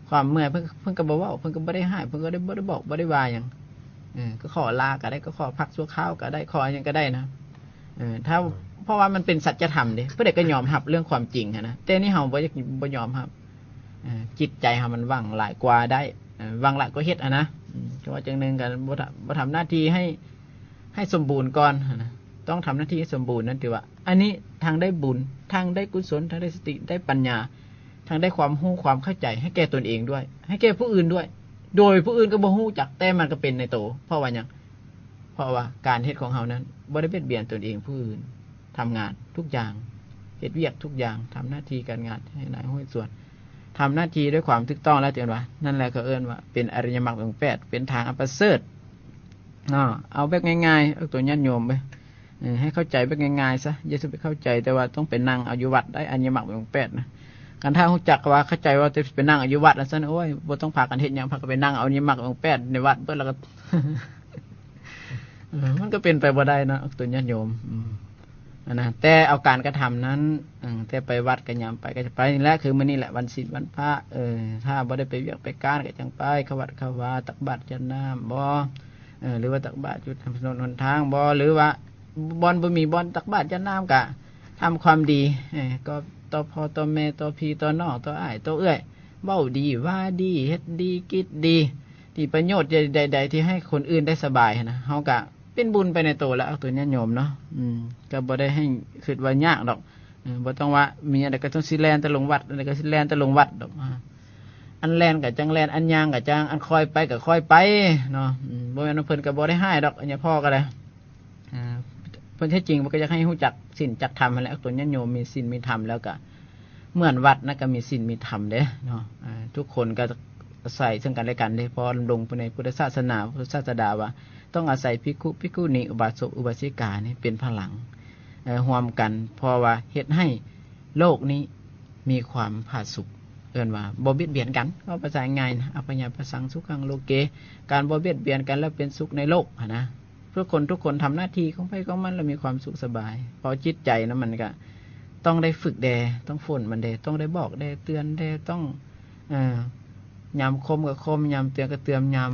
ຄວາມເມື່ອຍ ເພິ່ນ ເພິ່ນກໍບໍ່ເວົ້າ ເພິ່ນກໍບໍ່ໄດ້ຮ້າຍ ເພິ່ນກໍບໍ່ໄດ້ ບໍ່ໄດ້ບອກ ບໍ່ໄດ້ວ່າຫຍັງ ເອີ ກໍຂໍລາກໍໄດ້ ກໍຂໍພັກຊົ່ວຄາວກໍໄດ້ ຂໍຫຍັງກໍໄດ້ນະ ເອີ ຖ້າ ເພາະວ່າມັນເປັນສັດຈະທຳເດ້ ຜູ້ໃດກໍຍອມຮັບເລື່ອງຄວາມຈິງຫັ້ນນະ ແຕ່ນີ້ເຮົາບໍ່ຢາກ ບໍ່ຍອມຮັບ ເອີ ຈິດໃຈເຮົາມັນຫວັງຫຼາຍກວ່າໄດ້ ເອີ ຫວັງຫຼາຍກວ່າເຮັດຫັ້ນນະ ອືມ ກໍວ່າຈັ່ງໜຶ່ງກໍບໍ່ ບໍ່ທຳໜ້າທີ່ໃຫ້ ໃຫ້ສົມບູນກ່ອນຫັ້ນນະ ຕ້ອງທຳໜ້າທີ່ໃຫ້ສົມບູນ ນັ້ນຖືວ່າ ອັນນີ້ທັງໄດ້ບຸນ ທັງໄດ້ກຸສົນ ທັງໄດ້ສະຕິ ໄດ້ປັນຍາ ທັງໄດ້ຄວາມຮູ້ຄວາມເຂົ້າໃຈໃຫ້ແກ່ຕົນເອງດ້ວຍ ໃຫ້ແກ່ຜູ້ອື່ນດ້ວຍ ໂດຍຜູ້ອື່ນກໍບໍ່ຮູ້ຈັກ ແຕ່ມັນກໍເປັນໃນໂຕ ເພາະວ່າຫຍັງ? ເພາະວ່າການເຮັດຂອງເຮົານັ້ນບໍ່ໄດ້ບຽດບຽນຕົນເອງຜູ້ອື່ນ ທຳງານທຸກຢ່າງ ເຮັດວຽກທຸກຢ່າງ ທຳໜ້າທີ່ການງານໃຫ້ຫຼາຍຫ້ວຍສ່ວນ ທຳໜ້າທີ່ດ້ວຍຄວາມຖືກຕ້ອງແລ້ວ ເອີ້ນວ່າ ນັ້ນແຫຼະເຂົາເອີ້ນວ່າເປັນອະລິຍະມັກອົງແປດ ເປັນທາງອັນປະເສີດເນາະ. ເອົາແບບງ່າຍໆ ເອົາຕົວຍາດໂຍມເວີຍ ເອີ ໃຫ້ເຂົ້າໃຈແບບງ່າຍໆຊະ ຢ່າຊິໄປເຂົ້າໃຈ ແຕ່ວ່າຕ້ອງໄປນັ່ງເອົາຢູ່ວັດໄດ້ ອະລິຍະມັກອົງແປດນະ. ຄັນຖ້າຮູ້ຈັກວ່າ ເຂົ້າໃຈວ່າຈະໄປນັ່ງເອົາຢູ່ວັດ ວ່າຊັ້ນ ໂອ້ຍ ບໍ່ຕ້ອງພາກັນເຮັດຫຍັງ ພາກັນໄປນັ່ງເອົາອະລິຍະມັກອົງແປດໃນວັດເບິດ ແລ້ວກໍ ເອີ ມັນກໍເປັນໄປບໍ່ໄດ້ເນາະ ຕົວຍາດໂຍມ ອືມ ອັນນະ ແຕ່ເອົາການກະທຳນັ້ນ ເອີ ແຕ່ໄປວັດກໍຍາມໄປກໍຈະໄປນີ້ແຫຼະ ຄືມື້ນີ້ແຫຼະ ວັນສິນວັນພະ ເອີ ຖ້າບໍ່ໄດ້ໄປວຽກໄປການກໍຈັ່ງໄປ ເຂົ້າວັດເຂົ້າວາ ຕັກບາດຈານນ້ຳບໍ ເອີ ຫຼືວ່າຕັກບາດຢູ່ຖະໜົນຫົນທາງບໍ ຫຼືວ່າບ່ອນບໍ່ມີບ່ອນຕັກບາດຈານນ້ຳກໍທຳຄວາມດີ ເອີ ກໍຕໍ່ພໍ່ຕໍ່ແມ່ ຕໍ່ພີ່ຕໍ່ນ້ອງ ຕໍ່ອ້າຍຕໍ່ເອື້ອຍ ເວົ້າດີ ວ່າດີ ເຮັດດີ ກິດດີ ທີ່ປະໂຫຍດໃດໆທີ່ໃຫ້ຄົນອື່ນໄດ້ສະບາຍຫັ້ນນະ ເຮົາກະເປັນບຸນໄປໃນໂຕແລ້ວ ເອົາຕົວຍາດໂຍມເນາະ ອືມ ກໍບໍ່ໄດ້ໃຫ້ຄິດວ່າຍາກດອກ ເອີ ບໍ່ຕ້ອງວ່າມີອັນໃດກໍຕ້ອງຊິແລ່ນແຕ່ລົງວັດ ອັນໃດກໍຊິແລ່ນແຕ່ລົງວັດດອກ ອາ ອັນແລ່ນກໍຈັ່ງແລ່ນ ອັນຍ່າງກໍຈັ່ງ ອັນຄ່ອຍໄປກໍຄ່ອຍໄປເນາະ ອືມ ບໍ່ແມ່ນວ່າເພິ່ນກໍບໍ່ໄດ້ຮ້າຍດອກ ອັນຍາພໍ່ກໍໄດ້ ອ່າ ເພິ່ນແທ້ຈິງເພິ່ນກໍຢາກໃຫ້ຮູ້ຈັກສິນຈັກທຳຫັ້ນແຫຼະ ຕົນຍາດໂຍມມີສິນມີທຳແລ້ວກະເໝືອນວັດນະ ກະມີສິນມີທຳເດ້ເນາະ ອ່າ ທຸກຄົນກະອາໄສເຊິ່ງກັນແລະກັນເດ້ ເພາະວ່າລົງໄປໃນພຸດທະສາສະໜາ ພະສາສະດາວ່າຕ້ອງອາໄສພິກຂຸ ພິກຂຸນີ ອຸບາສົກ ອຸບາສິການີ້ເປັນພະລັງ ເອີ ຮ່ວມກັນ ເພາະວ່າເຮັດໃຫ້ໂລກນີ້ມີຄວາມຜາສຸກ ເອີ້ນວ່າບໍ່ບຽດບຽນກັນ ເວົ້າພາສາງ່າຍນະ ອັບພະຍາປະສັງ ສຸຂັງໂລເກ ການບໍ່ບຽດບຽນກັນແລ້ວເປັນສຸກໃນໂລກຫັ້ນນະ. ທຸກຄົນ ທຸກຄົນທຳໜ້າທີ່ຂອງໃຜຂອງມັນ ແລ້ວມີຄວາມສຸກສະບາຍ ເພາະຈິດໃຈນະ ມັນກະຕ້ອງໄດ້ຝຶກແດ່ ຕ້ອງຝົນມັນແດ່ ຕ້ອງໄດ້ບອກແດ່ ເຕືອນແດ່ ຕ້ອງ ເອີ ຍາມຄົມກະຄົມ ຍາມເຕືອນກະເຕືອນ ຍາມ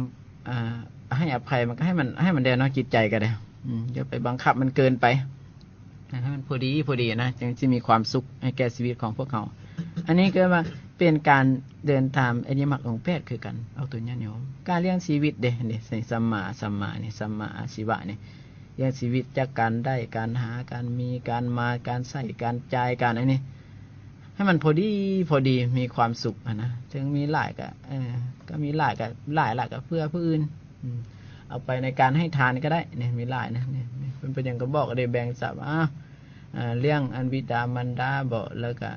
ອ່າ ໃຫ້ອະໄພມັນກະໃຫ້ມັນ ໃຫ້ມັນແດ່ເນາະ ຈິດໃຈກະໄດ້ ອືມ ຢ່າໄປບັງຄັບມັນເກີນໄປ ໃຫ້ມັນພໍດີ ພໍດີນະ ຈຶ່ງຊິມີຄວາມສຸກໃຫ້ແກ່ຊີວິດຂອງພວກເຮົາ. ອັນນີ້ກໍວ່າເປັນການເດີນຕາມອະລິຍະມັກອົງແປດຄືກັນ ອອກຕົນຍາດໂຍມ ການລ້ຽງຊີວິດເດ້ ນີ້ ສຳມາ ສຳມານີ້ ສຳມາອາຊີວະນີ້ ລ້ຽງຊີວິດຈາກການໄດ້ ການຫາ ການມີ ການມາ ການໃຊ້ ການຈ່າຍ ການອັນນີ້ ໃຫ້ມັນພໍດີ ພໍດີ ມີຄວາມສຸກຫັ້ນນະ ເຖິງມີຫຼາຍກະ ເອີ ກໍມີຫຼາຍກະຫຼາຍ ຫຼາຍກະເພື່ອຜູ້ອື່ນ ອືມ ເອົາໄປໃນການໃຫ້ທານກໍໄດ້ ນີ້ ມີຫຼາຍນະ ນີ້ ນີ້ ເພິ່ນເປັນຫຍັງກໍບອກເດ້ ແບ່ງຊັບ ອ້າວ ອ່າ ລ້ຽງອັນບິດາມານດາບໍ ແລ້ວກະ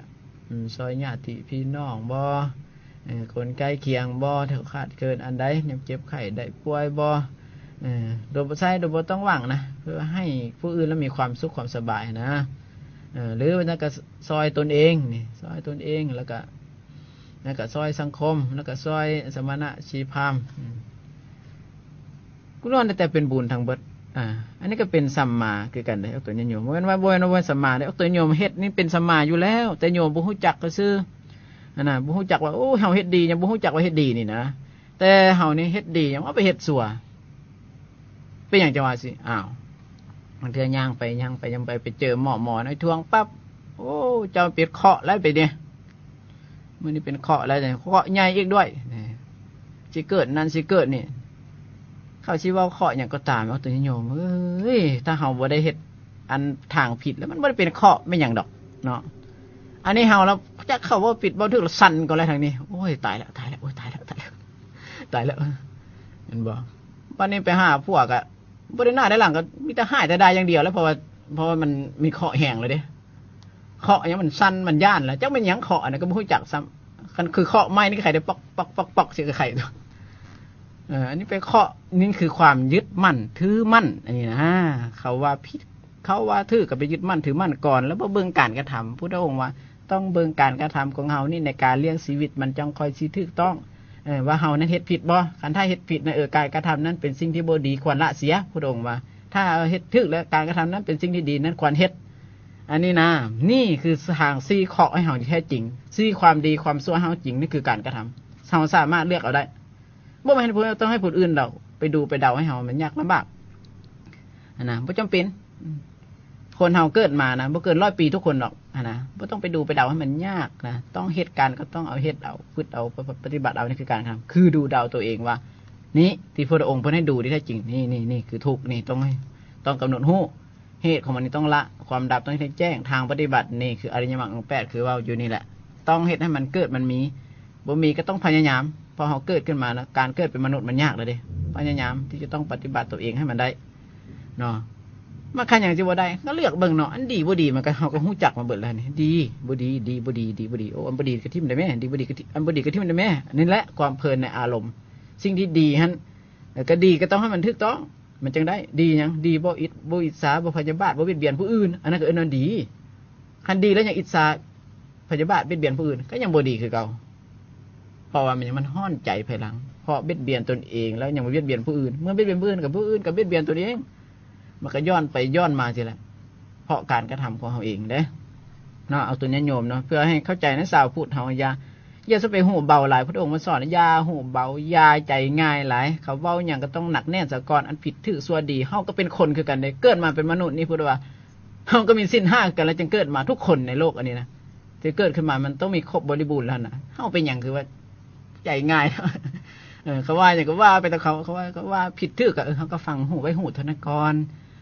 ອືມ ຊ່ອຍຍາດຕິພີ່ນ້ອງບໍ ເອີ ຄົນໃກ້ຄຽງບໍ ຖ້າຂາດເຂີນອັນໃດ ຍາມເຈັບໄຂ້ໄດ້ປ່ວຍບໍ ເອີ ໂດຍບໍ່ໃຊ້ ໂດຍບໍ່ຕ້ອງຫວັງນະ ເພື່ອໃຫ້ຜູ້ອື່ນລະມີຄວາມສຸກຄວາມສະບາຍນະ ເອີ ຫຼືວ່ານັ້ນກໍຊ່ອຍຕົນເອງນີ້ ຊ່ອຍຕົນເອງ ແລ້ວກະ ແລ້ວກະຊ່ອຍສັງຄົມ ແລ້ວກະຊ່ອຍສະມະນະຊີພາມ ອືມ ກໍລ້ວນແຕ່ເປັນບຸນທັງເບິດ ອ່າ ອັນນີ້ກໍເປັນສຳມາຄືກັນເດ້ ອອກຕົນຍາດໂຍມ. ບໍ່ແມ່ນວ່າ ບໍ່ແມ່ນວ່າບໍ່ສຳມາເດ້ ອອກຕົນຍາດໂຍມເຮັດນີ້ເປັນສຳມາຢູ່ແລ້ວ ແຕ່ໂຍມບໍ່ຮູ້ຈັກຊື່ໆຫັ້ນນະ, ບໍ່ຮູ້ຈັກວ່າ ໂອ້ ເຮົາເຮັດດີ ຍັງບໍ່ຮູ້ຈັກວ່າເຮັດດີນີ້ນະ. ແຕ່ເຮົານີ້ເຮັດດີ ຍັງເອົາໄປເຮັດຊົ່ວ. ເປັນຫຍັງຈັ່ງວ່າຊີ້? ອ້າວ ບາງເທື່ອຍ່າງໄປຍ່າງໄປຍ່າງໄປ ໄປເຈີໝໍ ໝໍນ້ອຍທ້ວງປັບ ໂອ້ ເຈົ້າເປັນເຄາະແລ້ວໄປເດ ມື້ນີ້ເປັນເຄາະແລ້ວ ເຄາະໃຫຍ່ອີກດ້ວຍ ຊິເກີດນັ້ນຊິເກີດນີ້. ເຂົາຊິເວົ້າເຄາະຫຍັງກໍຕາມ ເອົາຕົວຍາດໂຍມເອີຍ ຖ້າເຮົາບໍ່ໄດ້ເຮັດອັນທາງຜິດແລ້ວ ມັນບໍ່ໄດ້ເປັນເຄາະແມ່ນຫຍັງດອກເນາະ. ອັນນີ້ເຮົາລະຈັກເຂົາເວົ້າຜິດເວົ້າຖືກລະສັ່ນກ່ອນແລ້ວທາງນີ້ ໂອ້ຍ ຕາຍແລ້ວ ຕາຍແລ້ວ ໂອ້ຍ ຕາຍແລ້ວ ຕາຍແລ້ວ ຕາຍແລ້ວ ເຫັນບໍ່? ບັດນີ້ໄປຫາຜົວກະ ບໍ່ໄດ້ໜ້າໄດ້ຫຼັງ ກໍມີແຕ່ຮ້າຍແຕ່ດ່າຢ່າງດຽວແຫຼະ ເພາະວ່າ ເພາະວ່າມັນມີເຄາະແຮງແລ້ວເດ້. ເຄາະຫຍັງມັນສັ່ນ ມັນຢ້ານແຫຼະ ຈັກແມ່ນຫຍັງເຄາະ ອັນນັ້ນກໍບໍ່ຮູ້ຈັກຊ້ຳ. ຄັນຄືເຄາະໄມ້ນີ້ ໃຄໄດ້ປອກ ປອກ ປອກ ປອກ ຊິໃຄ. ເອີ ອັນນີ້ໄປເຄາະ ນີ້ຄືຄວາມຍຶດໝັ້ນຖືໝັ້ນ ອັນນີ້ນະ ເຂົາວ່າຜິດ ເຂົາວ່າຖືກ ກໍໄປຍຶດໝັ້ນຖືໝັ້ນກ່ອນ ແລ້ວບໍ່ເບິ່ງການກະທຳ. ພຸດທະອົງວ່າ ຕ້ອງເບິ່ງການກະທຳຂອງເຮົານີ້ໃນການລ້ຽງຊີວິດ ມັນຈັ່ງຄ່ອຍຊິຖືກຕ້ອງ ເອີ ວ່າເຮົານັ້ນເຮັດຜິດບໍ່. ຄັນຖ້າເຮັດຜິດນະ ເອີ ການກະທຳນັ້ນເປັນສິ່ງທີ່ບໍ່ດີ ຄວນລະເສຍ. ພຸດທະອົງວ່າ ຖ້າເຮົາເຮັດຖືກແລ້ວ ການກະທຳນັ້ນເປັນສິ່ງທີ່ດີ ນັ້ນຄວນເຮັດ. ອັນນີ້ນະ ນີ້ຄືທາງຊີ້ເຄາະໃຫ້ເຮົາທີ່ແທ້ຈິງ ຊີ້ຄວາມດີຄວາມຊົ່ວໃຫ້ເຮົາຈິງ ນີ້ຄືການກະທຳ. ເຮົາສາມາດເລືອກເອົາໄດ້ ບໍ່ແມ່ນຜູ້ ຕ້ອງໃຫ້ຜູ້ອື່ນເດົາ ໄປດູໄປເດົາໃຫ້ເຮົາ ມັນຍາກລຳບາກຫັ້ນນະ ບໍ່ຈຳເປັນ. ຄົນເຮົາເກີດມານະ ບໍ່ເກີນຮ້ອຍປີທຸກຄົນດອກຫັ້ນນະ ບໍ່ຕ້ອງໄປດູໄປເດົາໃຫ້ມັນຍາກນະ. ຕ້ອງເຮັດ ການກໍຕ້ອງເອົາເຮັດເອົາ ຝຶດເອົາ ປະ ປະຕິບັດເອົາ. ນີ້ຄືການກະທຳ ຄືດູເດົາຕົວເອງວ່າ ນີ້ທີ່ພຸດທະອົງເພິ່ນໃຫ້ດູທີ່ແທ້ຈິງ ນີ້ ນີ້ ນີ້ຄືທຸກ ນີ້ຕ້ອງ ຕ້ອງກຳນົດຮູ້ ເຫດຂອງມັນນີ້ຕ້ອງລະ ຄວາມດັບຕ້ອງເຮັດໃຫ້ແຈ້ງ. ທາງປະຕິບັດນີ້ຄືອະລິຍະມັກອົງແປດ ຄືເວົ້າຢູ່ນີ້ແຫຼະ ຕ້ອງເຮັດໃຫ້ມັນເກີດມັນມີ ບໍ່ມີກໍຕ້ອງພະຍາຍາມ ເພາະເຮົາເກີດຂຶ້ນມານະ ການເກີດເປັນມະນຸດມັນຍາກແລ້ວເດ້. ພະຍາຍາມທີ່ຈະຕ້ອງປະຕິບັດຕົວເອງໃຫ້ມັນໄດ້ເນາະ. ມັນຄັນຫຍັງຊິບໍ່ໄດ້ ກໍເລືອກເບິ່ງເນາະ ອັນດີບໍ່ດີມັນກໍ ເຮົາກໍຮູ້ຈັກມາເບິດແລ້ວນີ້ ດີບໍ່ດີ ດີບໍ່ດີ ດີບໍ່ດີ ໂອ້ ອັນບໍ່ດີກໍຖິ້ມໄດ້ແມ້ ດີບໍ່ດີກໍ ອັນບໍ່ດີກໍຖິ້ມໄດ້ແມ້. ນີ້ແຫຼະຄວາມເພີນໃນອາລົມ. ສິ່ງທີ່ດີຫັ້ນ ເອີ ກໍດີກໍຕ້ອງໃຫ້ມັນຖືກຕ້ອງ ມັນຈັ່ງໄດ້. ດີຫຍັງ? ດີບໍ່ອິດ ບໍ່ອິດສາ ບໍ່ພະຍາບາດ ບໍ່ບຽດບຽນຜູ້ອື່ນ ອັນນັ້ນກໍເອີ້ນວ່າດີ. ຄັນດີແລ້ວຍັງອິດສາ ພະຍາບາດ ບຽດບຽນຜູ້ອື່ນ ກໍຍັງບໍ່ດີຄືເກົ່າ ເພາະວ່າມັນຍັງ ມັນຮ້ອນໃຈພາຍຫຼັງ ເພາະບຽດບຽນຕົນເອງແລ້ວຍັງມາບຽດບຽນຜູ້ອື່ນ. ເມື່ອບຽດບຽນຜູ້ອື່ນ ກໍຜູ້ອື່ນກໍບຽດບຽນຕົນເອງ ມັນກໍຍ້ອນໄປຍ້ອນມາຊີ້ແຫຼະ ເພາະການກະທຳຂອງເຮົາເອງເດ້ເນາະ. ເອົາຕົວຍາດໂຍມເນາະ ເພື່ອໃຫ້ເຂົ້າໃຈໃນຊາວພຸດເຮົາ ຢ່າ ຢ່າຊິໄປຫູເບົາຫຼາຍ. ພຸດທະອົງມາສອນ ຢ່າຫູເບົາ ຢ່າໃຈງ່າຍຫຼາຍ ເຂົາເວົ້າຫຍັງກໍຕ້ອງໜັກແໜ້ນສາກ່ອນ. ອັນຜິດຖືກຊົ່ວດີ ເຮົາກໍເປັນຄົນຄືກັນເດ້ ເກີດມາເປັນມະນຸດນີ້ ພຸດວ່າ ເຮົາກໍມີສິນຫ້າຄືກັນ ແລ້ວຈຶ່ງເກີດມາ ທຸກຄົນໃນໂລກອັນນີ້ນະ ທີ່ເກີດຂຶ້ນມາມັນຕ້ອງມີຄົບບໍລິບູນແລ້ວນະ. ເຮົາເປັນຫຍັງຄືວ່າໃຈງ່າຍ? ເອີ ເຂົາວ່າຫຍັງກໍວ່າໄປຕາມເຂົາ ເຂົາວ່າ ເຂົາວ່າຜິດຖືກກໍ ເອີ ເຮົາກໍຟັງຫູໄວ້ຫູເທົ່ານັ້ນກ່ອນ.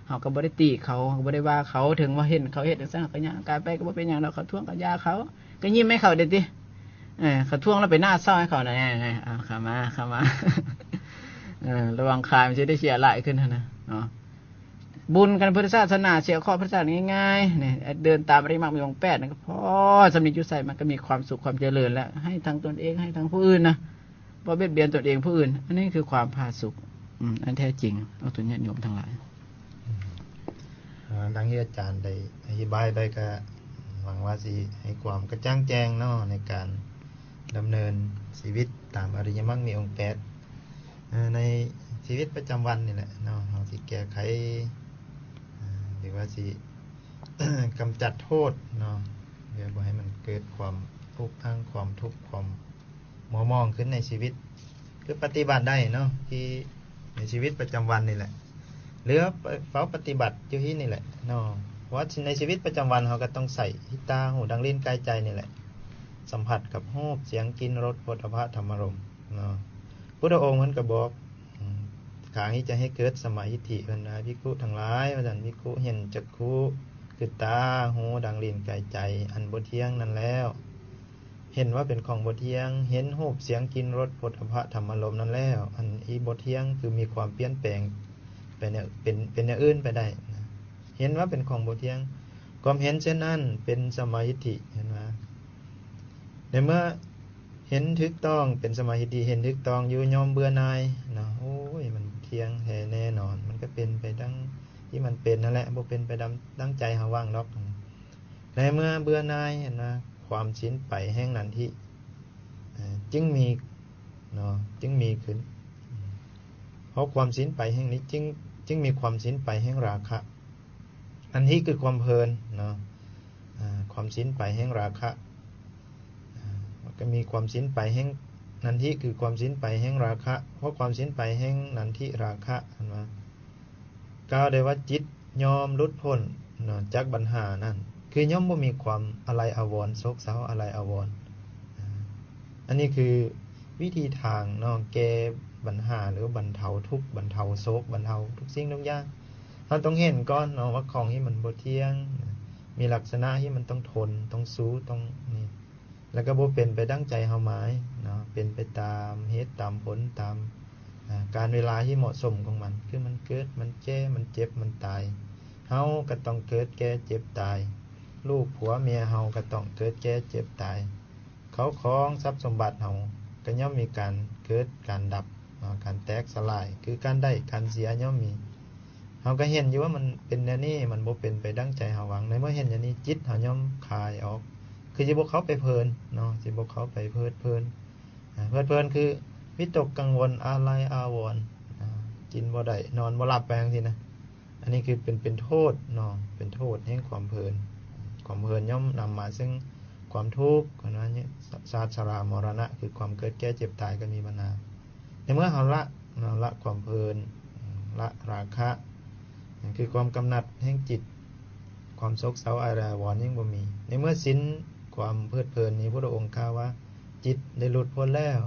ເຮົາກໍບໍ່ໄດ້ຕິເຂົາ ເຮົາກໍບໍ່ໄດ້ວ່າເຂົາ ເຖິງວ່າເຫັນເຂົາເຮັດຈັ່ງຊັ້ນ ເຮົາກໍຍ່າງກາຍໄປ ກໍບໍ່ເປັນຫຍັງດອກ. ເຂົາທ້ວງກໍຢ່າເຂົາ ກໍຍິ້ມໃຫ້ເຂົາໄດ້ຕິ. ເອີ ເຂົາທ້ວງແລ້ວໄປໜ້າເສົ້າໃຫ້ເຂົານະ ເອົາ ເຂົ້າມາ ເຂົ້າມາ ເອີ ລະວັງຄາຍມັນຊິໄດ້ເສຍຫຼາຍຂຶ້ນຫັ້ນນະເນາະ. ບຸນກັນພຸດທະສາສະໜາ ເສຍເຄາະພຸດທະສາສະໜາງ່າຍໆນີ້ ເດີນຕາມອະລິຍະມັກມີອົງແປດນັ້ນກໍພໍ. ສຳເລັດຢູ່ໃສ ມັນກໍມີຄວາມສຸກຄວາມຈະເລີນ ແລະ ໃຫ້ທັງຕົນເອງ ໃຫ້ທັງຜູ້ອື່ນນະ ບໍ່ບຽດບຽນຕົນເອງຜູ້ອື່ນ. ອັນນີ້ຄືຄວາມຜາສຸກ ອືມ ອັນແທ້ຈິງ ອອກຕົນຍາດໂຍມທັງຫຼາຍ. ອາ ດັ່ງທີ່ອາຈານໄດ້ອະທິບາຍໄປ ກໍຫວັງວ່າຊິໃຫ້ຄວາມກະຈ່າງແຈ້ງເນາະ ໃນການດຳເນີນຊີວິດຕາມອະລິຍະມັກມີອົງແປດ ໃນຊີວິດປະຈຳວັນນີ້ແຫຼະເນາະ ເຮົາຊິແກ້ໄຂ ຫຼືວ່າຊິກຳຈັດໂທດເນາະ ເພື່ອບໍ່ໃຫ້ມັນເກີດຄວາມອຸກອັ່ງ ຄວາມທຸກ ຄວາມມົວໝອງຂຶ້ນໃນຊີວິດ ຄືປະຕິບັດໄດ້ເນາະ ທີ່ໃນຊີວິດປະຈຳວັນນີ້ແຫຼະ ຫຼືວ່າເຝົ້າປະຕິບັດຢູ່ທີ່ນີ້ແຫຼະເນາະ. ເພາະວ່າໃນຊີວິດປະຈຳວັນເຮົາກໍຕ້ອງໃຊ້ຫິດຕາ ຫູ ດັງ ລີ້ນ ກາຍ ໃຈນີ້ແຫຼະ ສຳຜັດກັບຮູບ ສຽງ ກິ່ນ ລົດ ໂພດຖະພະ ທຳມາລົມເນາະ. ພຸດທະອົງເພິ່ນກໍບອກ ອືມ ຂ້ານີ້ຈະໃຫ້ເກີດສະມາທິ ເພິ່ນວ່າ ພິກຂຸທັງຫຼາຍ ວ່າຊັ້ນ ພິກຂຸເຫັນຈັກຂຸ ຄືຕາ ຫູ ດັງ ລີ້ນ ກາຍ ໃຈ ອັນບໍ່ທ່ຽງນັ້ນແລ້ວ ເຫັນວ່າເປັນຂອງບໍ່ທ່ຽງ ເຫັນຮູບ ສຽງ ກິ່ນ ລົດ ໂພດຖະພະ ທຳມາລົມນັ້ນແລ້ວ ອັນທີ່ບໍ່ທ່ຽງ ຄືມີຄວາມປ່ຽນແປງ ເປັນ ເປັນ ເປັນແນວອື່ນໄປໄດ້ນະ ເຫັນວ່າເປັນຂອງບໍ່ທ່ຽງ. ຄວາມເຫັນເຊັ່ນນັ້ນເປັນສະມາທິ ເຫັນວ່າ ໃນເມື່ອເຫັນຖືກຕ້ອງເປັນສະມາທິ ເຫັນຖືກຕ້ອງຢູ່ ຍອມເບື່ອໜ່າຍເນາະ ໂອ້ຍ ມັນທ່ຽງແທ້ແນ່ນອນ ມັນກໍເປັນໄປດັ່ງທີ່ມັນເປັນນັ້ນແຫຼະ ບໍ່ເປັນໄປດັ່ງ ດັ່ງໃຈເຮົາຫວັງດອກ. ໃນເມື່ອເບື່ອໜ່າຍ ເຫັນວ່າຄວາມສິ້ນໄປແຫ່ງນັນທິ ເອີ ຈຶ່ງມີເນາະ ຈຶ່ງມີຂຶ້ນ ເພາະຄວາມສິ້ນໄປແຫ່ງນີ້ຈຶ່ງ ຈຶ່ງມີຄວາມສິ້ນໄປແຫ່ງລາຄະ. ນັນທິຄືຄວາມເພີນເນາະ ອາ ຄວາມສິ້ນໄປແຫ່ງລາຄະ ອາ ມັນກໍມີຄວາມສິ້ນໄປແຫ່ງ ນັນທິຄືຄວາມສິ້ນໄປແຫ່ງລາຄະ ເພາະຄວາມສິ້ນໄປແຫ່ງນັນທິລາຄະ ເຫັນບໍ່? ກ່າວໄດ້ວ່າຈິດຍ່ອມຫຼຸດພົ້ນເນາະ ຈາກບັນຫານັ້ນ ຄືຍ່ອມບໍ່ມີຄວາມອາໄລອາວອນ ໂສກເສົ້າອາໄລອາວອນ. ອາ ອັນນີ້ຄືວິທີທາງເນາະ ແກ້ບັນຫາ ຫຼືວ່າບັນເທົາທຸກ ບັນເທົາໂສກ ບັນເທົາທຸກສິ່ງທຸກຢ່າງ. ເຮົາຕ້ອງເຫັນກ່ອນເນາະວ່າຂອງທີ່ມັນບໍ່ທ່ຽງ ມີລັກສະນະທີ່ມັນຕ້ອງທົນ ຕ້ອງສູ້ ຕ້ອງນີ້ ແລ້ວກໍບໍ່ເປັນໄປດັ່ງໃຈເຮົາໝາຍເນາະ ເປັນໄປຕາມເຫດຕາມຜົນ ຕາມ ອາ ການເວລາທີ່ເໝາະສົມຂອງມັນ ຄືມັນເກີດ ມັນແກ່ ມັນເຈັບ ມັນຕາຍ ເຮົາກໍຕ້ອງເກີດ ແກ່ ເຈັບ ຕາຍ ລູກຜົວເມຍເຮົາກໍຕ້ອງເກີດ ແກ່ ເຈັບ ຕາຍ ເຂົ້າຂອງຊັບສົມບັດເຮົາກໍຍ່ອມມີການເກີດ ການດັບເນາະ ການແຕກສະຫຼາຍ ຄືການໄດ້ ການເສຍຍ່ອມມີ. ເຮົາກໍເຫັນຢູ່ວ່າມັນເປັນແນວນີ້ ມັນບໍ່ເປັນໄປດັ່ງໃຈເຮົາຫວັງ. ໃນເມື່ອເຫັນຢ່າງນີ້ ຈິດເຮົາຍ່ອມຄາຍອອກ ຄືຊິບໍ່ເຂົ້າໄປເພີນເນາະ ຊິບໍ່ເຂົ້າໄປເພີດເພີນ. ອາ ເພີດເພີນຄືວິຕົກກັງວົນ ອາໄລອາວອນ ອາ ກິນບໍ່ໄດ້ ນອນບໍ່ຫຼັບໄປຈັ່ງຊີ້ນະ. ອັນນີ້ຄືເປັນ ເປັນໂທດເນາະ ເປັນໂທດແຫ່ງຄວາມເພີນ. ຄວາມເພີນຍ່ອມນຳມາເຊິ່ງຄວາມທຸກ ເນາະ ຊາດ ຊະລາ ມໍລະນະ ຄືຄວາມເກີດ ແກ່ ເຈັບ ຕາຍ ກໍມີບັນຫາ. ໃນເມື່ອເຮົາລະເນາະ ລະຄວາມເພີນ ລະລາຄະ ຄືຄວາມກຳໜັດແຫ່ງຈິດ ຄວາມໂສກເສົ້າອາໄລອາວອນຍັງບໍ່ມີ. ໃນເມື່ອສິ້ນຄວາມເພີດເພີນນີ້ ພຸດທະອົງກ່າວວ່າ ຈິດໄດ້ຫຼຸດພົ້ນແລ້ວ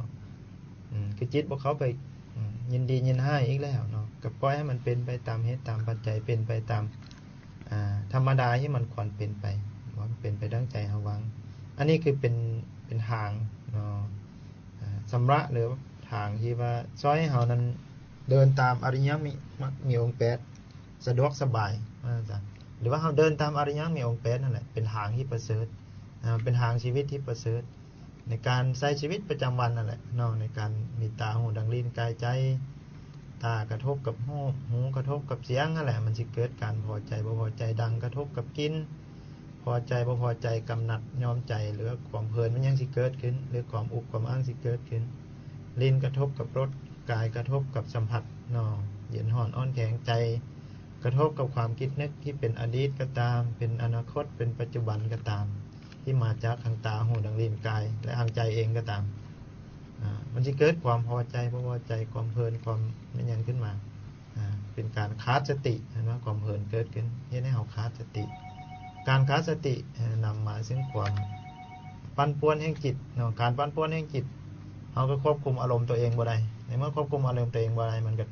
ອາ ຄືຈິດບໍ່ເຂົ້າໄປ ອາ ຍິນດີຍິນຮ້າຍອີກແລ້ວເນາະ ກໍປ່ອຍໃຫ້ມັນເປັນໄປຕາມເຫດຕາມປັດໄຈ ເປັນໄປຕາມ ອາ ທຳມະດາທີ່ມັນຄວນເປັນໄປ ບໍ່ໃຫ້ເປັນໄປດັ່ງໃຈເຮົາຫວັງ. ອັນນີ້ຄືເປັນ ເປັນທາງເນາະ ອາ ຊຳລະ ຫຼື ທາງທີ່ວ່າຊ່ອຍໃຫ້ເຮົານັ້ນເດີນຕາມອະລິຍະມີ ມັກມີອົງແປດ ສະດວກສະບາຍ ວ່າຊັ້ນຊະ ຫຼືວ່າເຮົາເດີນຕາມອະລິຍະມີອົງແປດນັ້ນແຫຼະ ເປັນທາງທີ່ປະເສີດ ເປັນທາງຊີວິດທີ່ປະເສີດ ໃນການໃຊ້ຊີວິດປະຈຳວັນນັ້ນແຫຼະເນາະ ໃນການມີຕາ ຫູ ດັງ ລີ້ນ ກາຍ ໃຈ. ຕາກະທົບກັບຮູບ ຫູກະທົບກັບສຽງຫັ້ນແຫຼະ ມັນຊິເກີດການພໍໃຈບໍ່ພໍໃຈ. ດັງກະທົບກັບກິ່ນ ພໍໃຈບໍ່ພໍໃຈ ກຳໜັດຍອມໃຈ ຫຼືວ່າຄວາມເພີນມັນຍັງຊິເກີດຂຶ້ນ ຫຼືຄວາມອຸກຄວາມອັ່ງຊິເກີດຂຶ້ນ. ລີ້ນກະທົບກັບລົດ ກາຍກະທົບກັບສຳຜັດເນາະ ເຢັນຮ້ອນ ອ່ອນແຂງ. ໃຈກະທົບກັບຄວາມຄິດນຶກທີ່ເປັນອະດີດກໍຕາມ ເປັນອະນາຄົດ ເປັນປັດຈຸບັນກໍຕາມ ທີ່ມາຈາກທາງຕາ ຫູ ດັງ ລີ້ນ ກາຍ ແລະ ທາງໃຈເອງກໍຕາມ ອາ ມັນຊິເກີດຄວາມພໍໃຈບໍ່ພໍໃຈ ຄວາມເພີນ ຄວາມແມ່ນຫຍັງຂຶ້ນມາ. ອາ ເປັນການຂາດສະຕິ ເຫັນບໍ່? ຄວາມເພີນເກີດຂຶ້ນ ເຮັດໃຫ້ເຮົາຂາດສະຕິ. ການຂາດສະຕິ ເອີ ນຳມາເຊິ່ງຄວາມປັ່ນປ່ວນແຫ່ງຈິດເນາະ ການປັ່ນປ່ວນແຫ່ງຈິດ ເຮົາກໍຄວບຄຸມອາລົມຕົວເອງບໍ່ໄດ້. ໃນເມື່ອຄວບຄຸມອາລົມຕົວເອງບໍ່ໄດ້ ມັນກໍ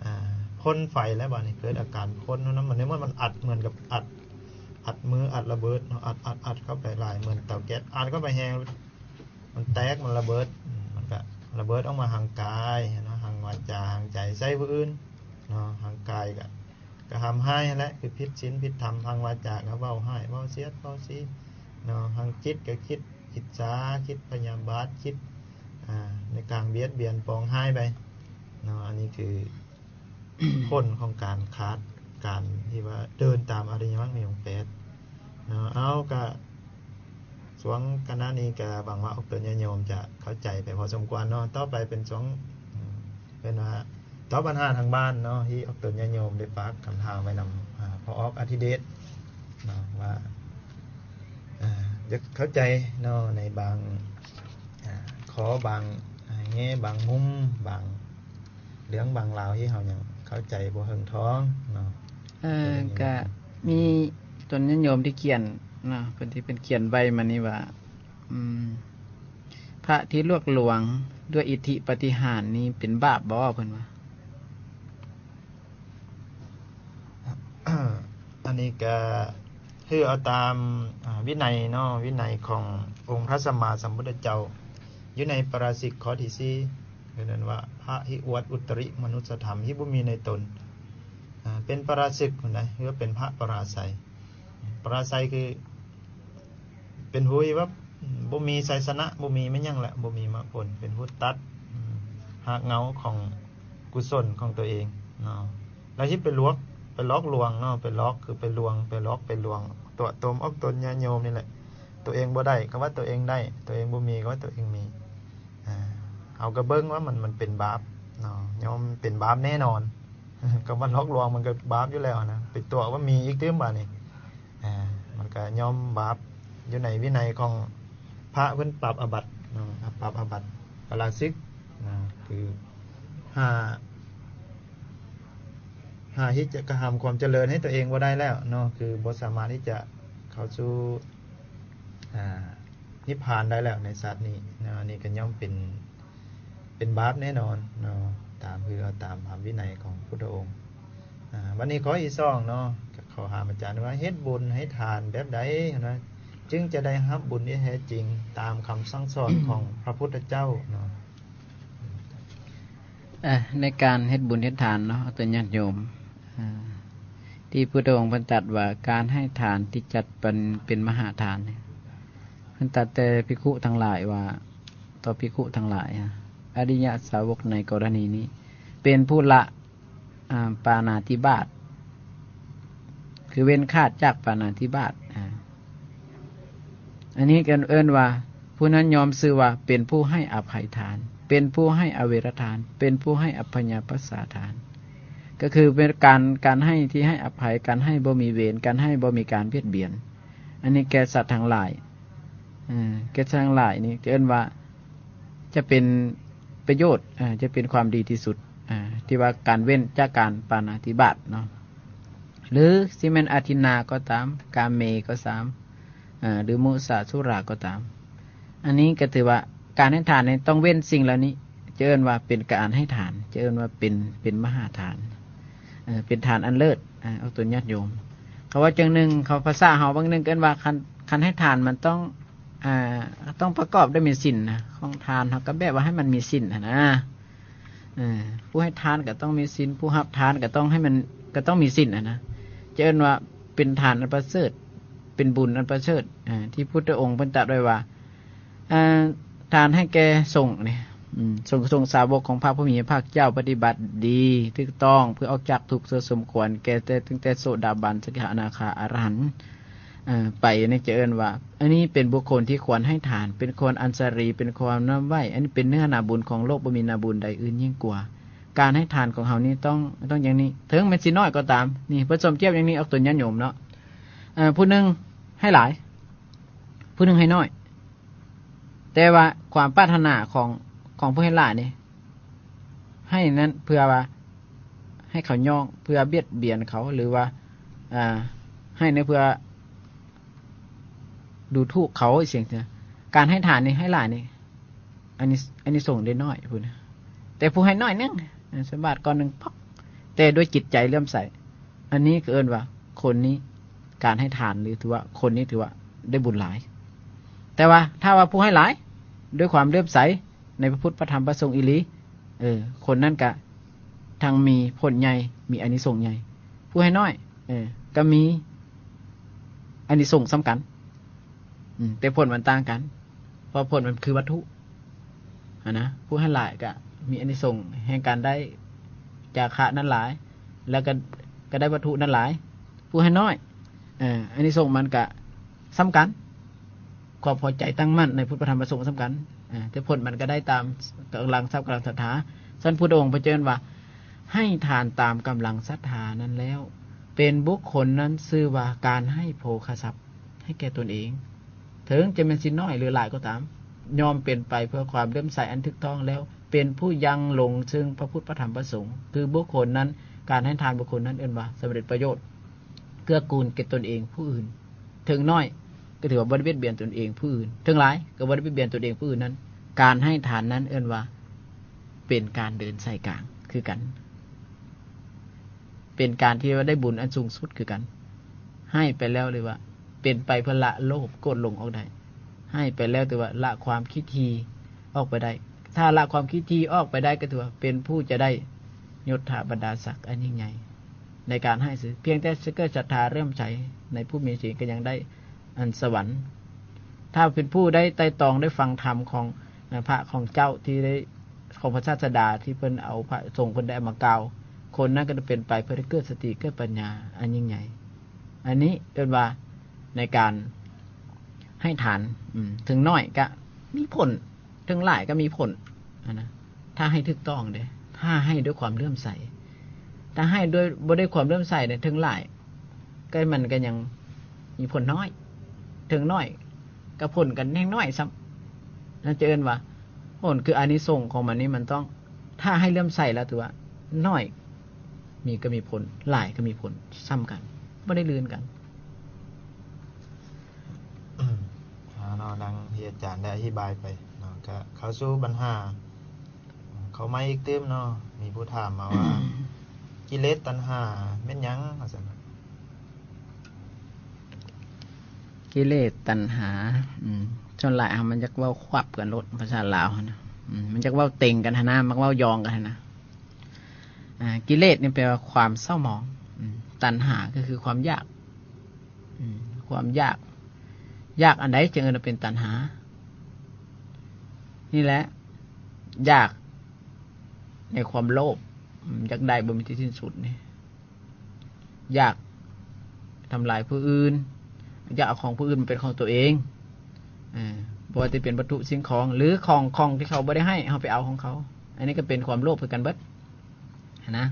ອາ ພົ້ນໄຟແລ້ວ ບາດນີ້ເກີດອາການພົ້ນນຳ. ໃນເມື່ອມັນອັດ ເໝືອນກັບອັດ ອັດມື ອັດລະເບີດເນາະ ອັດ ອັດ ອັດເຂົ້າໄປຫຼາຍ ເໝືອນເຕົາແກັສ ອັດເຂົ້າໄປແຮງ ມັນແຕກ ມັນລະເບີດ ມັນກະລະເບີດອອກມາທາງກາຍເນາະ ທາງວາຈາ ທາງໃຈ ໃສ່ຜູ້ອື່ນເນາະ. ທາງກາຍກະ ກະທຳຮ້າຍຫັ້ນແຫຼະ ຄືຜິດສິນຜິດທຳ. ທາງວາຈາກະເວົ້າຮ້າຍ ເວົ້າສຽດ ເວົ້າສີເນາະ. ທາງຈິດກະຄິດອິດສາ ຄິດພະຍາບາດ ຄິດ ອາ ໃນການບຽດບຽນປອງຮ້າຍໄປເນາະ. ອັນນີ້ຄື ຜົນຂອງການຂາດ ການທີ່ວ່າເດີນຕາມອະລິຍະມັກມີອົງແປດເນາະ. ເອົາ ກະຊ່ວງຂະນະນີ້ກະຫວັງວ່າອອກຕົນຍາດໂຍມຈະເຂົ້າໃຈໄປພໍສົມຄວນເນາະ. ຕໍ່ໄປເປັນຊ່ວງ ເອີ້ນວ່າຕອບບັນຫາທາງບ້ານເນາະ ທີ່ອອກຕົນຍາດໂຍມໄດ້ຝາກຄຳຖາມໄວ້ນຳ ອາ ພໍ່ອອກ ອາທິເດດເນາະ ວ່າ ອາ ຢາກເຂົ້າໃຈເນາະ ໃນບາງ ອາ ຂໍ້ ບາງແງ່ ບາງມຸມ ບາງ ເລື່ອງບາງລາວທີ່ເຮົາຍັງເຂົ້າໃຈບໍ່ເຖິງທ່ອງເນາະ. ເອີ ກະມີຕົນຍາດໂຍມທີ່ຂຽນເນາະ ເພິ່ນທີ່ເພິ່ນຂຽນໄວ້ມານີ້ວ່າ ອືມ ພະທີ່ຫຼວງຫຼວງດ້ວຍອິດທິປາຕິຫານນີ້ເປັນບາບບໍ່? ເພິ່ນວ່າ ອັນນີ້ກະ ຄືເອົາຕາມ ອາ ວິໄນເນາະ ວິໄນຂອງອົງພະສຳມາສຳພຸດທະເຈົ້າ ຢູ່ໃນປາຣາຊິກຂໍ້ທີສີ່ ເອີ້ນວ່າ ພະທີ່ອວດອຸດຕະລິມະນຸດສະທຳທີ່ບໍ່ມີໃນຕົນ ອາ ເປັນປາຣາຊິກພຸ້ນໃດ ຫຼືວ່າເປັນພະປະລາໄຊ. ປະລາໄຊຄື ເປັນຜູ້ທີ່ແບບບໍ່ມີໄຊຊະນະ ບໍ່ມີແມ່ນຫຍັງແຫຼະ ບໍ່ມີມາກຜົນ ເປັນຜູ້ຕັດ ອາ ຮາກເຫງົ້າຂອງກຸສົນຂອງຕົວເອງເນາະ. ແລ້ວທີ່ໄປລວກ ໄປຫຼອກລວງເນາະ ໄປຫຼອກ ຄືໄປລວງ ໄປຫຼອກ ໄປລວງ ຕົວະຕົມອອກຕົນຍາດໂຍມນີ້ແຫຼະ. ຕົວເອງບໍ່ໄດ້ກໍວ່າຕົວເອງໄດ້ ຕົວເອງບໍ່ມີກໍວ່າຕົວເອງມີ. ອາ ເຮົາກໍເບິ່ງວ່າມັນ ມັນເປັນບາບເນາະ ຍ່ອມເປັນບາບແນ່ນອນ. ຄຳວ່າຫຼອກລວງມັນກໍບາບຢູ່ແລ້ວນະ ໄປຕົວະວ່າມີອີກຕື່ມບາດນີ້ ອາ ມັນກໍຍ່ອມບາບ. ຢູ່ໃນວິໄນຂອງພະເພິ່ນປັບອາບັດເນາະ ປັບອາບັດປາລາຊິກນະ ຄືຫາ ຫາທີ່ຈະກະຫຳຄວາມຈະເລີນໃຫ້ຕົວເອງບໍ່ໄດ້ແລ້ວເນາະ ຄືບໍ່ສາມາດທີ່ຈະເຂົ້າສູ່ ອາ ນິບພານໄດ້ແລ້ວໃນຊາດນີ້ເນາະ. ອັນນີ້ກໍຍ່ອມເປັນ ເປັນບາບແນ່ນອນເນາະ ຕາມ ຄືເອົາຕາມພະວິໄນຂອງພຸດທະອົງ. ອາ ບັດນີ້ຂໍ້ທີສອງເນາະ ກໍຂໍຖາມອາຈານວ່າ ເຮັດບຸນໃຫ້ທານແບບໃດຫັ້ນນະ ຈຶ່ງຈະໄດ້ຮັບບຸນທີ່ແທ້ຈິງຕາມຄຳສັ່ງສອນຂອງພະພຸດທະເຈົ້າເນາະ? ເອີ ໃນການເຮັດບຸນເຮັດທານເນາະ ອອກຕົນຍາດໂຍມ ເອີ ທີ່ພຸດທະອົງເພິ່ນຕັດວ່າ ການໃຫ້ທານທີ່ຈັດປັນເປັນມະຫາທານ ເພິ່ນຕັດແຕ່ພິກຂຸທັງຫຼາຍວ່າ ຕໍ່ພິກຂຸທັງຫຼາຍ ອະລິຍະສາວົກໃນກໍລະນີນີ້ ເປັນຜູ້ລະ ອາ ປານາທິບາດ ຄືເວັ້ນຂາດຈາກປານາທິບາດ ອາ ອັນນີ້ກໍເອີ້ນວ່າ ຜູ້ນັ້ນຍ່ອມຊື່ວ່າເປັນຜູ້ໃຫ້ອະໄພທານ ເປັນຜູ້ໃຫ້ອະເວລະທານ ເປັນຜູ້ໃຫ້ອັບພະຍາປັດສາທານ ກໍຄືເປັນການ ການໃຫ້ທີ່ໃຫ້ອະໄພ ການໃຫ້ບໍ່ມີເວນ ການໃຫ້ບໍ່ມີການບຽດບຽນ ອັນນີ້ແກ່ສັດທັງຫຼາຍ ເອີ ແກ່ສັດທັງຫຼາຍນີ້ ຈະເອີ້ນວ່າຈະເປັນປະໂຫຍດ ເອີ ຈະເປັນຄວາມດີທີ່ສຸດ ເອີ ທີ່ວ່າການເວັ້ນຈາກການປານາທິບາດເນາະ ຫຼືຊິແມ່ນອາທິນນາກໍຕາມ ກາເມກໍຕາມ ເອີ ຫຼືມຸສາສຸລາກໍຕາມ ອັນນີ້ກໍຖືວ່າການໃຫ້ທານນີ້ຕ້ອງເວັ້ນສິ່ງເຫຼົ່ານີ້ ຈະເອີ້ນວ່າເປັນການໃຫ້ທານ ຈະເອີ້ນວ່າເປັນ ເປັນມະຫາທານ ເອີ ເປັນທານອັນເລີດ ອາ ອອກຕົນຍາດໂຍມ. ເຂົາເວົ້າຈັ່ງໜຶ່ງ ເຂົາພາສາເຮົາບາງໜຶ່ງເອີ້ນວ່າ ຄັນ ຄັນໃຫ້ທານມັນຕ້ອງ ອາ ຕ້ອງປະກອບດ້ວຍມີສິນນະ ຂອງທານເຮົາກໍແບບວ່າໃຫ້ມັນມີສິນຫັ້ນນະ ເອີ ຜູ້ໃຫ້ທານກໍຕ້ອງມີສິນ ຜູ້ຮັບທານກໍຕ້ອງໃຫ້ມັນ ກໍຕ້ອງມີສິນຫັ້ນນະ ຈະເອີ້ນວ່າເປັນທານອັນປະເສີດ ເປັນບຸນອັນປະເສີດ ອາ ທີ່ພຸດທະອົງເພິ່ນຕັດໄວ້ວ່າ ອາ ທານໃຫ້ແກ່ສົງນີ້ ອືມ ສົງ ສົງສາວົກຂອງພະຜູ້ມີພະພາກເຈົ້າປະຕິບັດດີ ຖືກຕ້ອງ ເພື່ອອອກຈາກທຸກ ເຊິ່ງສົມຄວນແກ່ແຕ່ ຕັ້ງແຕ່ໂສດາບັນ ສະກິທາ ອະນາຄາ ອະລະຫັນ ເອີ ໄປນີ້ຈະເອີ້ນວ່າ ອັນນີ້ເປັນບຸກຄົນທີ່ຄວນໃຫ້ທານ ເປັນຄົນອັນສາລີ ເປັນຄົນນອບນ້ອມໄຫວ້ ອັນນີ້ເປັນເນື້ອນາບຸນຂອງໂລກ ບໍ່ມີນາບຸນໃດອື່ນຍິ່ງກວ່າ. ການໃຫ້ທານຂອງເຮົານີ້ຕ້ອງ ຕ້ອງຢ່າງນີ້ ເຖິງແມ່ນຊິນ້ອຍກໍຕາມ ນີ້ເພິ່ນສົມທຽບຢ່າງນີ້ ອອກຕົນຍາດໂຍມເນາະ ເອີ ຜູ້ໜຶ່ງໃຫ້ຫຼາຍ ຜູ້ໜຶ່ງໃຫ້ໜ້ອຍ ແຕ່ວ່າຄວາມປາດຖະໜາຂອງ ຂອງຜູ້ໃຫ້ຫຼາຍນີ້ ໃຫ້ນັ້ນເພື່ອວ່າໃຫ້ເຂົາຍ້ອງ ເພື່ອບຽດບຽນເຂົາ ຫຼືວ່າ ອາ ໃຫ້ນັ້ນເພື່ອດູຖູກເຂົາ ຈັ່ງຊີ້ນະ. ການໃຫ້ທານນີ້ ໃຫ້ຫຼາຍນີ້ ອານິ ອານິສົງໄດ້ໜ້ອຍພຸ້ນນະ ແຕ່ຜູ້ໃຫ້ໜ້ອຍໜຶ່ງ ອາ ສະບາດກ້ອນໜຶ່ງ ປອກ ແຕ່ດ້ວຍຈິດໃຈເຫຼື້ອມໃສ ອັນນີ້ກໍເອີ້ນວ່າຄົນນີ້ ການໃຫ້ທານນີ້ຖືວ່າ ຄົນນີ້ຖືວ່າໄດ້ບຸນຫຼາຍ. ແຕ່ວ່າຖ້າວ່າຜູ້ໃຫ້ຫຼາຍ ດ້ວຍຄວາມເຫຼື້ອມໃສໃນພະພຸດ ພະທຳ ພະສົງອີ່ຫຼີ ເອີ ຄົນນັ້ນກະທັງມີຜົນໃຫຍ່ ມີອານິສົງໃຫຍ່. ຜູ້ໃຫ້ໜ້ອຍ ເອີ ກະມີອານິສົງສ່ຳກັນ ອືມ ແຕ່ຜົນມັນຕ່າງກັນ ເພາະຜົນມັນຄືວັດຖຸຫັ້ນນະ. ຜູ້ໃຫ້ຫຼາຍກະມີອານິສົງແຫ່ງການໄດ້ຈາຄະນັ້ນຫຼາຍ ແລ້ວກະ ກະໄດ້ວັດຖຸນັ້ນຫຼາຍ. ຜູ້ໃຫ້ໜ້ອຍ ເອີ ອານິສົງມັນກະສ່ຳກັນ ຄວາມພໍໃຈຕັ້ງໝັ້ນໃນພຸດ ພະທຳ ພະສົງສ່ຳກັນ ເອີ ແຕ່ຜົນມັນກະໄດ້ຕາມກຳລັງຊັບ ກຳລັງສັດທາ. ຊັ້ນພຸດທະອົງເພິ່ນເອີ້ນວ່າ ໃຫ້ທານຕາມກຳລັງສັດທານັ້ນແລ້ວ ເປັນບຸກຄົນນັ້ນຊື່ວ່າການໃຫ້ໂພຄະຊັບໃຫ້ແກ່ຕົນເອງ ເຖິງຈະແມ່ນຊິນ້ອຍ ຫຼື ຫຼາຍກໍຕາມ ຍ່ອມເປັນໄປເພື່ອຄວາມເຫຼື້ອມໃສອັນຖືກຕ້ອງແລ້ວ ເປັນຜູ້ຍັງລົງເຊິ່ງພະພຸດ ພະທຳ ພະສົງ. ຄືບຸກຄົນນັ້ນ ການໃຫ້ທານບຸກຄົນນັ້ນເອີ້ນວ່າສຳເລັດປະໂຫຍດ ເກື້ອກູນແກ່ຕົນເອງຜູ້ອື່ນ ເຖິງໜ້ອຍກໍຖືວ່າບໍ່ໄດ້ບຽດບຽນຕົນເອງຜູ້ອື່ນ ເຖິງຫຼາຍກໍບໍ່ໄດ້ບຽດບຽນຕົນເອງຜູ້ອື່ນນັ້ນ. ການໃຫ້ທານນັ້ນເອີ້ນວ່າເປັນການເດີນສາຍກາງຄືກັນ ເປັນການທີ່ວ່າໄດ້ບຸນອັນສູງສຸດຄືກັນ. ໃຫ້ໄປແລ້ວຖືວ່າເປັນໄປເພື່ອລະໂລບໂກດຫຼົງອອກໄດ້ ໃຫ້ໄປແລ້ວຖືວ່າລະຄວາມຂີ້ຖີ່ອອກໄປໄດ້. ຖ້າລະຄວາມຂີ້ຖີ່ອອກໄປໄດ້ ກໍຖືວ່າເປັນຜູ້ຈະໄດ້ຍົດຖາບັນດາສັກອັນຍິ່ງໃຫຍ່ໃນການໃຫ້ຊື່. ພຽງແຕ່ເກີດສັດທາເຫຼື້ອມໃສໃນຜູ້ມີສິນກໍຍັງໄດ້ອັນສະຫວັນ. ຖ້າເປັນຜູ້ໄດ້ໄຕ່ຕອງໄດ້ຟັງທຳຂອງພະຂອງເຈົ້າທີ່ໄດ້ ຂອງພະສາສະດາທີ່ເພິ່ນເອົາ ພະສົງເພິ່ນໄດ້ເອົາມາກ່າວ ຄົນນັ້ນກໍຈະເປັນໄປເພື່ອໄດ້ເກີດສະຕິເກີດປັນຍາອັນຍິ່ງໃຫຍ່. ອັນນີ້ເອີ້ນວ່າໃນການໃຫ້ທານ ອືມ ເຖິງໜ້ອຍກະມີຜົນ ເຖິງຫຼາຍກໍມີຜົນຫັ້ນນະ ຖ້າໃຫ້ຖືກຕ້ອງເດ້ ຖ້າໃຫ້ດ້ວຍຄວາມເຫຼື້ອມໃສ. ຖ້າໃຫ້ໂດຍບໍ່ໄດ້ຄວາມເຫຼື້ອມໃສນີ້ ເຖິງຫຼາຍກໍມັນກໍຍັງມີຜົນນ້ອຍ, ເຖິງໜ້ອຍກໍຜົນກໍແຮງໜ້ອຍຊ້ຳ. ນັ້ນຈະເອີ້ນວ່າຜົນ ຄືອານິສົງຂອງມັນນີ້ ມັນຕ້ອງ ຖ້າໃຫ້ເຫຼື້ອມໃສແລ້ວຖືວ່າໜ້ອຍ ມີກໍມີຜົນ, ຫຼາຍກໍມີຜົນຊ້ຳກັນ, ບໍ່ໄດ້ລື່ນກັນ. ອາ ເນາະ ດັ່ງທີ່ອາຈານໄດ້ອະທິບາຍໄປເນາະ, ກະເຂົ້າສູ່ບັນຫາ ເຂົ້າມາອີກຕື່ມເນາະ, ມີຜູ້ຖາມມາວ່າ ກິເລດຕັນຫາແມ່ນຫຍັງ? ວ່າຊັ້ນ. ກິເລດຕັນຫາ ອືມ ສ່ວນຫຼາຍເຮົາມັນຢາກເວົ້າຂວັບກັນໂລດ ພາສາລາວຫັ້ນນະ, ອືມ ມັນຢາກເວົ້າເຕັງກັນຫັ້ນນະ, ມັກເວົ້າຢອງກັນຫັ້ນນະ. ອາ ກິເລດນີ້ແປວ່າຄວາມເສົ້າໝອງ, ອືມ ຕັນຫາກໍຄືຄວາມຢາກ, ອືມ ຄວາມຢາກ, ຢາກອັນໃດຈຶ່ງເອີ້ນວ່າເປັນຕັນຫາ? ນີ້ແຫຼະ ຢາກໃນຄວາມໂລບ, ອືມ ຢາກໄດ້ບໍ່ມີທີ່ສິ້ນສຸດນີ້. ຢາກທຳລາຍຜູ້ອື່ນ, ຢາກເອົາຂອງຜູ້ອື່ນມາເປັນຂອງຕົວເອງ, ເອີ ບໍ່ວ່າຈະເປັນວັດຖຸສິ່ງຂອງ ຫຼື ຂອງ ຂອງທີ່ເຂົາບໍ່ໄດ້ໃຫ້ ເຮົາໄປເອົາຂອງເຂົາ, ອັນນີ້ກໍເປັນຄວາມໂລບຄືກັນເບິດຫັ້ນນະ.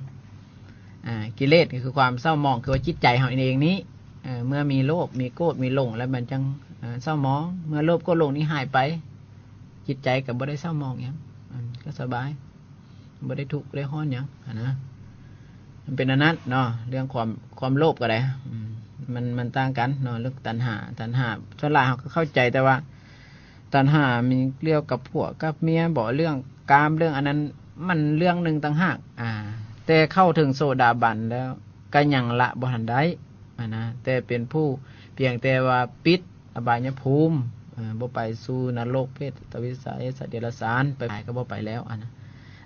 ອາ ກິເລດກໍຄືຄວາມເສົ້າໝອງ ຄືວ່າຈິດໃຈເຮົາເອງນີ້, ເອີ ເມື່ອມີໂລບ ມີໂກດ ມີຫຼົງແລ້ວ ມັນຈັ່ງ ເອີ ເສົ້າໝອງ. ເມື່ອໂລບ ໂກດ ຫຼົງນີ້ຫາຍໄປ, ຈິດໃຈກໍບໍ່ໄດ້ເສົ້າໝອງຫຍັງ, ເອີ ກໍສະບາຍ. ບໍ່ໄດ້ທຸກໄດ້ຮ້ອນຫຍັງຫັ້ນນະ. ມັນເປັນອັນນັ້ນເນາະ, ເລື່ອງຄວາມ ຄວາມໂລບກໍໄດ້ ອືມ ມັນ ມັນຕ່າງກັນເນາະ. ເລື່ອງຕັນຫາ ຕັນຫາ ສ່ວນຫຼາຍເຮົາກໍເຂົ້າໃຈແຕ່ວ່າຕັນຫາມີກ່ຽວກັບຜົວກັບເມຍບໍ, ເລື່ອງກາມ ເລື່ອງອັນນັ້ນ ມັນເລື່ອງໜຶ່ງຕ່າງຫາກ. ອາ ແຕ່ເຂົ້າເຖິງໂສດາບັນແລ້ວ ກໍຍັງລະບໍ່ທັນໄດ້ຫັ້ນນະ, ແຕ່ເປັນຜູ້ ພຽງແຕ່ວ່າປິດ ອະບາຍຍະພູມ, ເອີ ບໍ່ໄປສູ່ນະລົກ, ເປດ, ຕະວິໄສ, ສັດເດຍລະສານ, ໄປ ກໍບໍ່ໄປແລ້ວ ອັນນະ.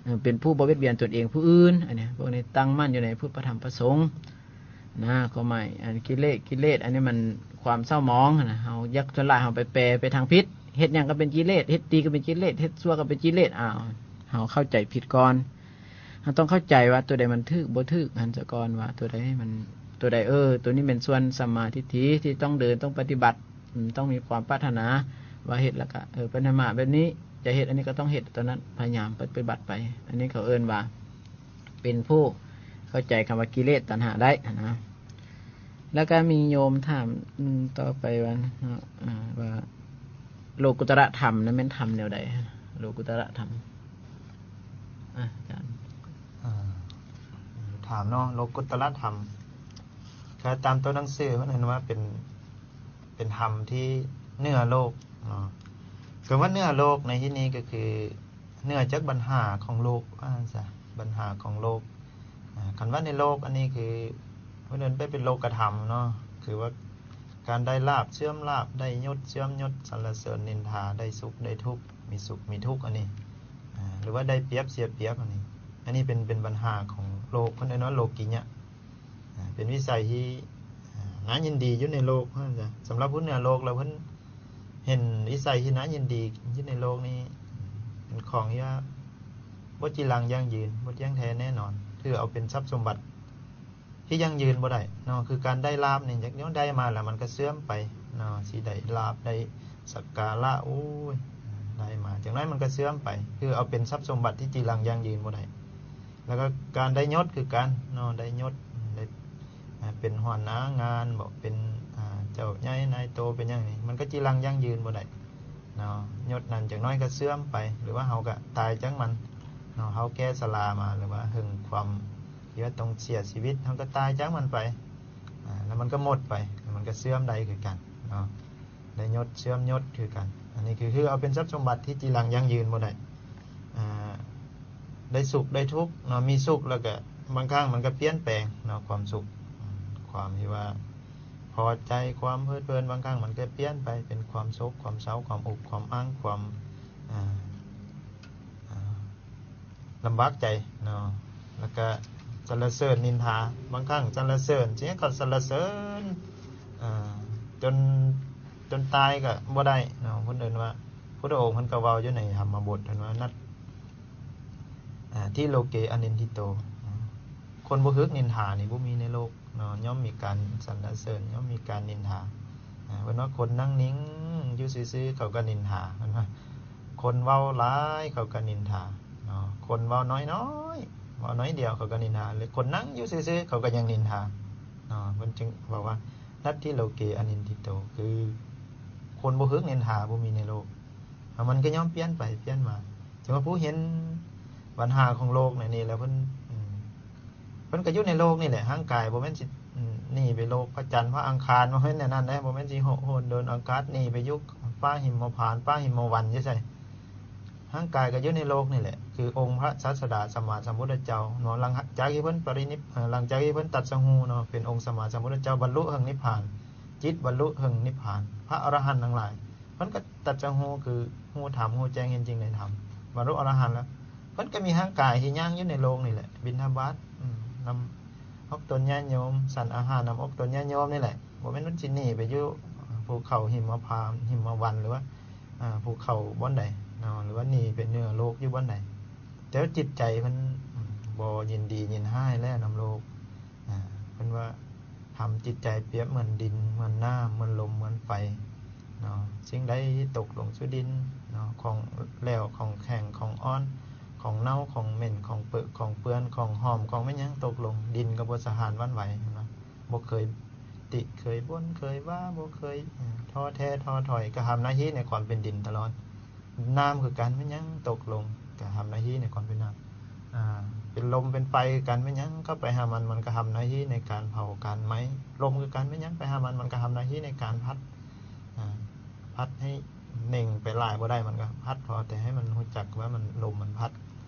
ເອີ ເປັນຜູ້ບໍ່ບຽດບຽນຕົນເອງຜູ້ອື່ນ, ອັນນີ້ ພວກນີ້ຕັ້ງໝັ້ນຢູ່ໃນພຸດ ພະ ທຳ ພະ ສົງນະ. ຄວາມໝາຍ ອັນ ກິເລດ ກິເລດ ອັນນີ້ມັນຄວາມເສົ້າໝອງນະ, ເຮົາຢາກ ສ່ວນຫຼາຍເຮົາໄປແປໄປທາງຜິດ, ເຮັດຫຍັງກໍເປັນກິເລດ, ເຮັດດີກໍເປັນກິເລດ, ເຮັດຊົ່ວກໍເປັນກິເລດ. ອ້າວ ເຮົາເຂົ້າໃຈຜິດກ່ອນ. ເຮົາຕ້ອງເຂົ້າໃຈວ່າຕົວໃດມັນຖືກບໍ່ຖືກຫັ້ນສາກ່ອນ, ວ່າຕົວໃດມັນ ຕົວໃດ ເອີ ຕົວນີ້ແມ່ນສ່ວນສຳມາທິດຖິທີ່ຕ້ອງເດີນ ຕ້ອງປະຕິບັດ, ອືມ ຕ້ອງມີຄວາມປາດຖະໜາວ່າເຮັດແລ້ວກະ ເອີ ປະຕິບັດແບບນີ້, ຈະເຮັດອັນນີ້ກໍຕ້ອງເຮັດຕົວນັ້ນ, ພະຍາຍາມປະຕິບັດໄປ. ອັນນີ້ເຂົາເອີ້ນວ່າເປັນຜູ້ເຂົ້າໃຈຄຳວ່າກິເລດຕັນຫາໄດ້ຫັ້ນນະ. ແລ້ວກໍມີໂຍມຖາມ ອືມ ຕໍ່ໄປວ່າ ເນາະ ອາ ວ່າໂລກຸດຕະລະທຳນັ້ນແມ່ນທຳແນວໃດ? ໂລກຸດຕະລະທຳ ອາຈານ ອາ ຖາມເນາະ, ໂລກຸດຕະລະທຳ ກໍຕາມຕົວໜັງສືເພິ່ນເຫັນວ່າເປັນ ເປັນທຳທີ່ເໜືອໂລກເນາະ. ຄຳວ່າເໜືອໂລກໃນທີ່ນີ້ກໍຄື ເໜືອຈາກບັນຫາຂອງໂລກ ວ່າຊັ້ນຊະ, ບັນຫາຂອງໂລກ. ອາ ຄັນວ່າໃນໂລກອັນນີ້ຄື ເພິ່ນເອີ້ນໄປເປັນໂລກະທຳເນາະ, ຄືວ່າການໄດ້ລາບເສື່ອມລາບ, ໄດ້ຍົດເສື່ອມຍົດ, ສັນລະເສີນນິນທາ, ໄດ້ສຸກໄດ້ທຸກ, ມີສຸກມີທຸກ ອັນນີ້ ອາ ຫຼືວ່າໄດ້ປຽບເສຍປຽບ ອັນນີ້ ອັນນີ້ເປັນ ເປັນບັນຫາຂອງໂລກ, ເພິ່ນເອີ້ນວ່າໂລກິຍະ. ອາ ເປັນວິໄສທີ່ ອາ ໜ້າຍິນດີຢູ່ໃນໂລກ ວ່າຊັ້ນຊະ. ສຳລັບຜູ້ເໜືອໂລກແລ້ວ ເພິ່ນເຫັນວິໄສທີ່ໜ້າຍິນດີຢູ່ໃນໂລກນີ້ ເປັນຂອງທີ່ວ່າບໍ່ຈີລັງຢັ້ງຢືນ, ບໍ່ທ່ຽງແທ້ແນ່ນອນ, ຖືເອົາເປັນຊັບສົມບັດທີ່ຢັ້ງຢືນບໍ່ໄດ້ເນາະ. ຄືການໄດ້ລາບນີ້ ຈັກແນວໃດມາແລ້ວມັນກໍເສື່ອມໄປເນາະ, ຊິໄດ້ລາບ ໄດ້ສັກກາລະ ໂອ້ຍ ໄດ້ມາ ຈັກໜ້ອຍມັນກໍເສື່ອມໄປ, ຄືເອົາເປັນຊັບສົມບັດທີ່ຈີລັງຢັ້ງຢືນບໍ່ໄດ້. ແລ້ວກໍການໄດ້ຍົດຄືກັນເນາະ, ໄດ້ຍົດ ໄດ້ ອາ ເປັນຫົວໜ້າງານບໍ ເປັນ ອາ ເຈົ້າໃຫຍ່ນາຍໂຕ ເປັນຫຍັງນີ້ ມັນກໍຈີລັງຢັ້ງຢືນບໍ່ໄດ້ເນາະ. ຍົດນັ້ນຈັກໜ້ອຍກໍເສື່ອມໄປ ຫຼືວ່າເຮົາກໍຕາຍຈາກມັນເນາະ, ເຮົາແກ່ຊະລາມາ ຫຼືວ່າເຖິງຄວາມທີ່ວ່າຕ້ອງເສຍຊີວິດ ເຮົາກໍຕາຍຈາກມັນໄປ ອາ ແລ້ວມັນກໍໝົດໄປ, ແລ້ວມັນກໍເສື່ອມໄດ້ຄືກັນເນາະ. ໄດ້ຍົດເສື່ອມຍົດຄືກັນ. ອັນນີ້ຄື ຄືເອົາເປັນຊັບສົມບັດທີ່ຈີລັງຢັ້ງຢືນບໍ່ໄດ້. ອາ ໄດ້ສຸກໄດ້ທຸກເນາະ, ມີສຸກແລ້ວກະບາງຄັ້ງມັນກະປ່ຽນແປງເນາະ, ຄວາມສຸກ ຄວາມທີ່ວ່າພໍໃຈ ຄວາມເພີດເພີນ ບາງຄັ້ງມັນກະປ່ຽນໄປເປັນຄວາມໂສກ ຄວາມເສົ້າ ຄວາມອຸກຄວາມອັ່ງ ຄວາມ ອາ ອາ ລຳບາກໃຈເນາະ. ແລ້ວກະສັນລະເສີນນິນທາ, ບາງຄັ້ງສັນລະເສີນ ຊິໃຫ້ເຂົາສັນລະເສີນ ອາ ຈົນ ຈົນຕາຍກະບໍ່ໄດ້ເນາະ. ເພິ່ນເອີ້ນວ່າ ພຸດທະອົງເພິ່ນກໍເວົ້າຢູ່ໃນທຳມະບົດ ເພິ່ນວ່າ ນັດ ອາ ທິໂລເກອະນິນທິໂຕ, ຄົນບໍ່ຖືກນິນທານີ້ບໍ່ມີໃນໂລກເນາະ, ຍ່ອມມີການສັນລະເສີນ ຍ່ອມມີການນິນທາ. ອາ ເພິ່ນວ່າຄົນນັ່ງນິ່ງຢູ່ຊື່ໆ ເຂົາກໍນິນທາ, ເພິ່ນວ່າຄົນເວົ້າຫຼາຍ ເຂົາກໍນິນທາເນາະ, ຄົນເວົ້ານ້ອຍໆ ພໍໜ້ອຍດຽວເຂົາກໍນິນທາ ຫຼືຄົນນັ່ງຢູ່ຊື່ໆ ເຂົາກໍຍັງນິນທາເນາະ. ເພິ່ນຈຶ່ງເວົ້າວ່າ ນັດຖິໂລເກອະນິນທິໂຕ ຄືຄົນບໍ່ຮຶກນິນທາບໍ່ມີໃນໂລກ. ແລ້ວມັນກໍຍ່ອມປ່ຽນໄປປ່ຽນມາ. ເຖິງວ່າຜູ້ເຫັນບັນຫາຂອງໂລກໃນນີ້ແລ້ວ ເພິ່ນ ເພິ່ນກໍຢູ່ໃນໂລກນີ້ແຫຼະ. ຮ່າງກາຍບໍ່ແມ່ນຊິໜີໄປໂລກພະຈັນພະອັງຄານ ບໍ່ແມ່ນແນວນັ້ນເດ້. ບໍ່ແມ່ນຊິໂຫນເດີນອາກາດໜີໄປຢູ່ຟ້າຫິມມະພານ ຟ້າຫິມມະວັນຢູ່ໃສ. ຮ່າງກາຍກໍຢູ່ໃນໂລກນີ້ແຫຼະ ຄືອົງພະສາສະດາສຳມາສຳພຸດທະເຈົ້າເນາະ. ຫຼັງຈາກທີ່ເພິ່ນປະລິນິບ ເອີ ຫຼັງຈາກທີ່ເພິ່ນຕັດສະຮູ້ເນາະ ເປັນອົງສຳມາສຳພຸດທະເຈົ້າ ບັນລຸເຖິງນິບພານ ຈິດບັນລຸເຖິງນິບພານ ພະອະລະຫັນທັງຫຼາຍ ເພິ່ນກໍຕັດສະຮູ້ ຄືຮູ້ທຳ ຮູ້ແຈ້ງເຫັນຈິງໃນທຳ ບັນລຸອະລະຫັນແລ້ວ. ເພິ່ນກໍມີຮ່າງກາຍທີ່ຍ່າງຢູ່ໃນໂລກນີ້ແຫຼະ ບິນທະບາດ ອືມ ນຳອອກຕົນຍາດໂຍມ ສັນອາຫານນຳອອກຕົນຍາດໂຍມນີ້ແຫຼະ. ບໍ່ແມ່ນມັນຊິໜີໄປຢູ່ພູເຂົາຫິມມະພານ ຫິມມະວັນ ຫຼືວ່າ ອາ ພູເຂົາບ່ອນໃດເນາະ ຫຼືວ່າໜີໄປເໜືອໂລກຢູ່ບ່ອນໃດ. ແຕ່ວ່າຈິດໃຈເພິ່ນ ອືມ ບໍ່ຍິນດີຍິນຮ້າຍແລ້ວນຳໂລກ. ອາ ເພິ່ນວ່າທຳຈິດໃຈປຽບເໝືອນດິນ ເໝືອນນ້ຳ ເໝືອນລົມ ເໝືອນໄຟເນາະ. ສິ່ງໃດຕົກລົງສູ່ດິນເນາະ ຂອງແຫຼວ ຂອງແຂງ ຂອງອ່ອນ ຂອງເນົ່າ ຂອງເໝັນ ຂອງເປິ ຂອງເປື້ອນ ຂອງຫອມ ຂອງແມ່ນຫຍັງຕົກລົງ ດິນກໍບໍ່ສະຫານຫວັ່ນໄຫວເນາະ. ບໍ່ເຄີຍຕິເຄີຍບົ່ນເຄີຍວ່າ ບໍ່ເຄີຍ ອາ ທໍ້ແທ້ທໍ້ຖອຍ ກະທຳໜ້າທີ່ໃນຄວາມເປັນດິນຕະຫຼອດ. ນ້ຳຄືກັນ ແມ່ນຫຍັງຕົກລົງ ກະທຳໜ້າທີ່ໃນຄວາມເປັນນ້ຳ. ອາ ເປັນລົມເປັນໄຟຄືກັນ ແມ່ນຫຍັງເຂົ້າໄປຫາມັນ ມັນກະທຳໜ້າທີ່ໃນການເຜົາການໄໝ້. ລົມຄືກັນ ແມ່ນຫຍັງໄປຫາມັນ ມັນກະທຳໜ້າທີ່ໃນການພັດ. ອາ ພັດໃຫ້ເໜັງໄປຫຼາຍບໍ່ໄດ້ ມັນກະພັດ ພໍແຕ່ໃຫ້ມັນຮູ້ຈັກວ່າມັນ ລົມມັນພັດ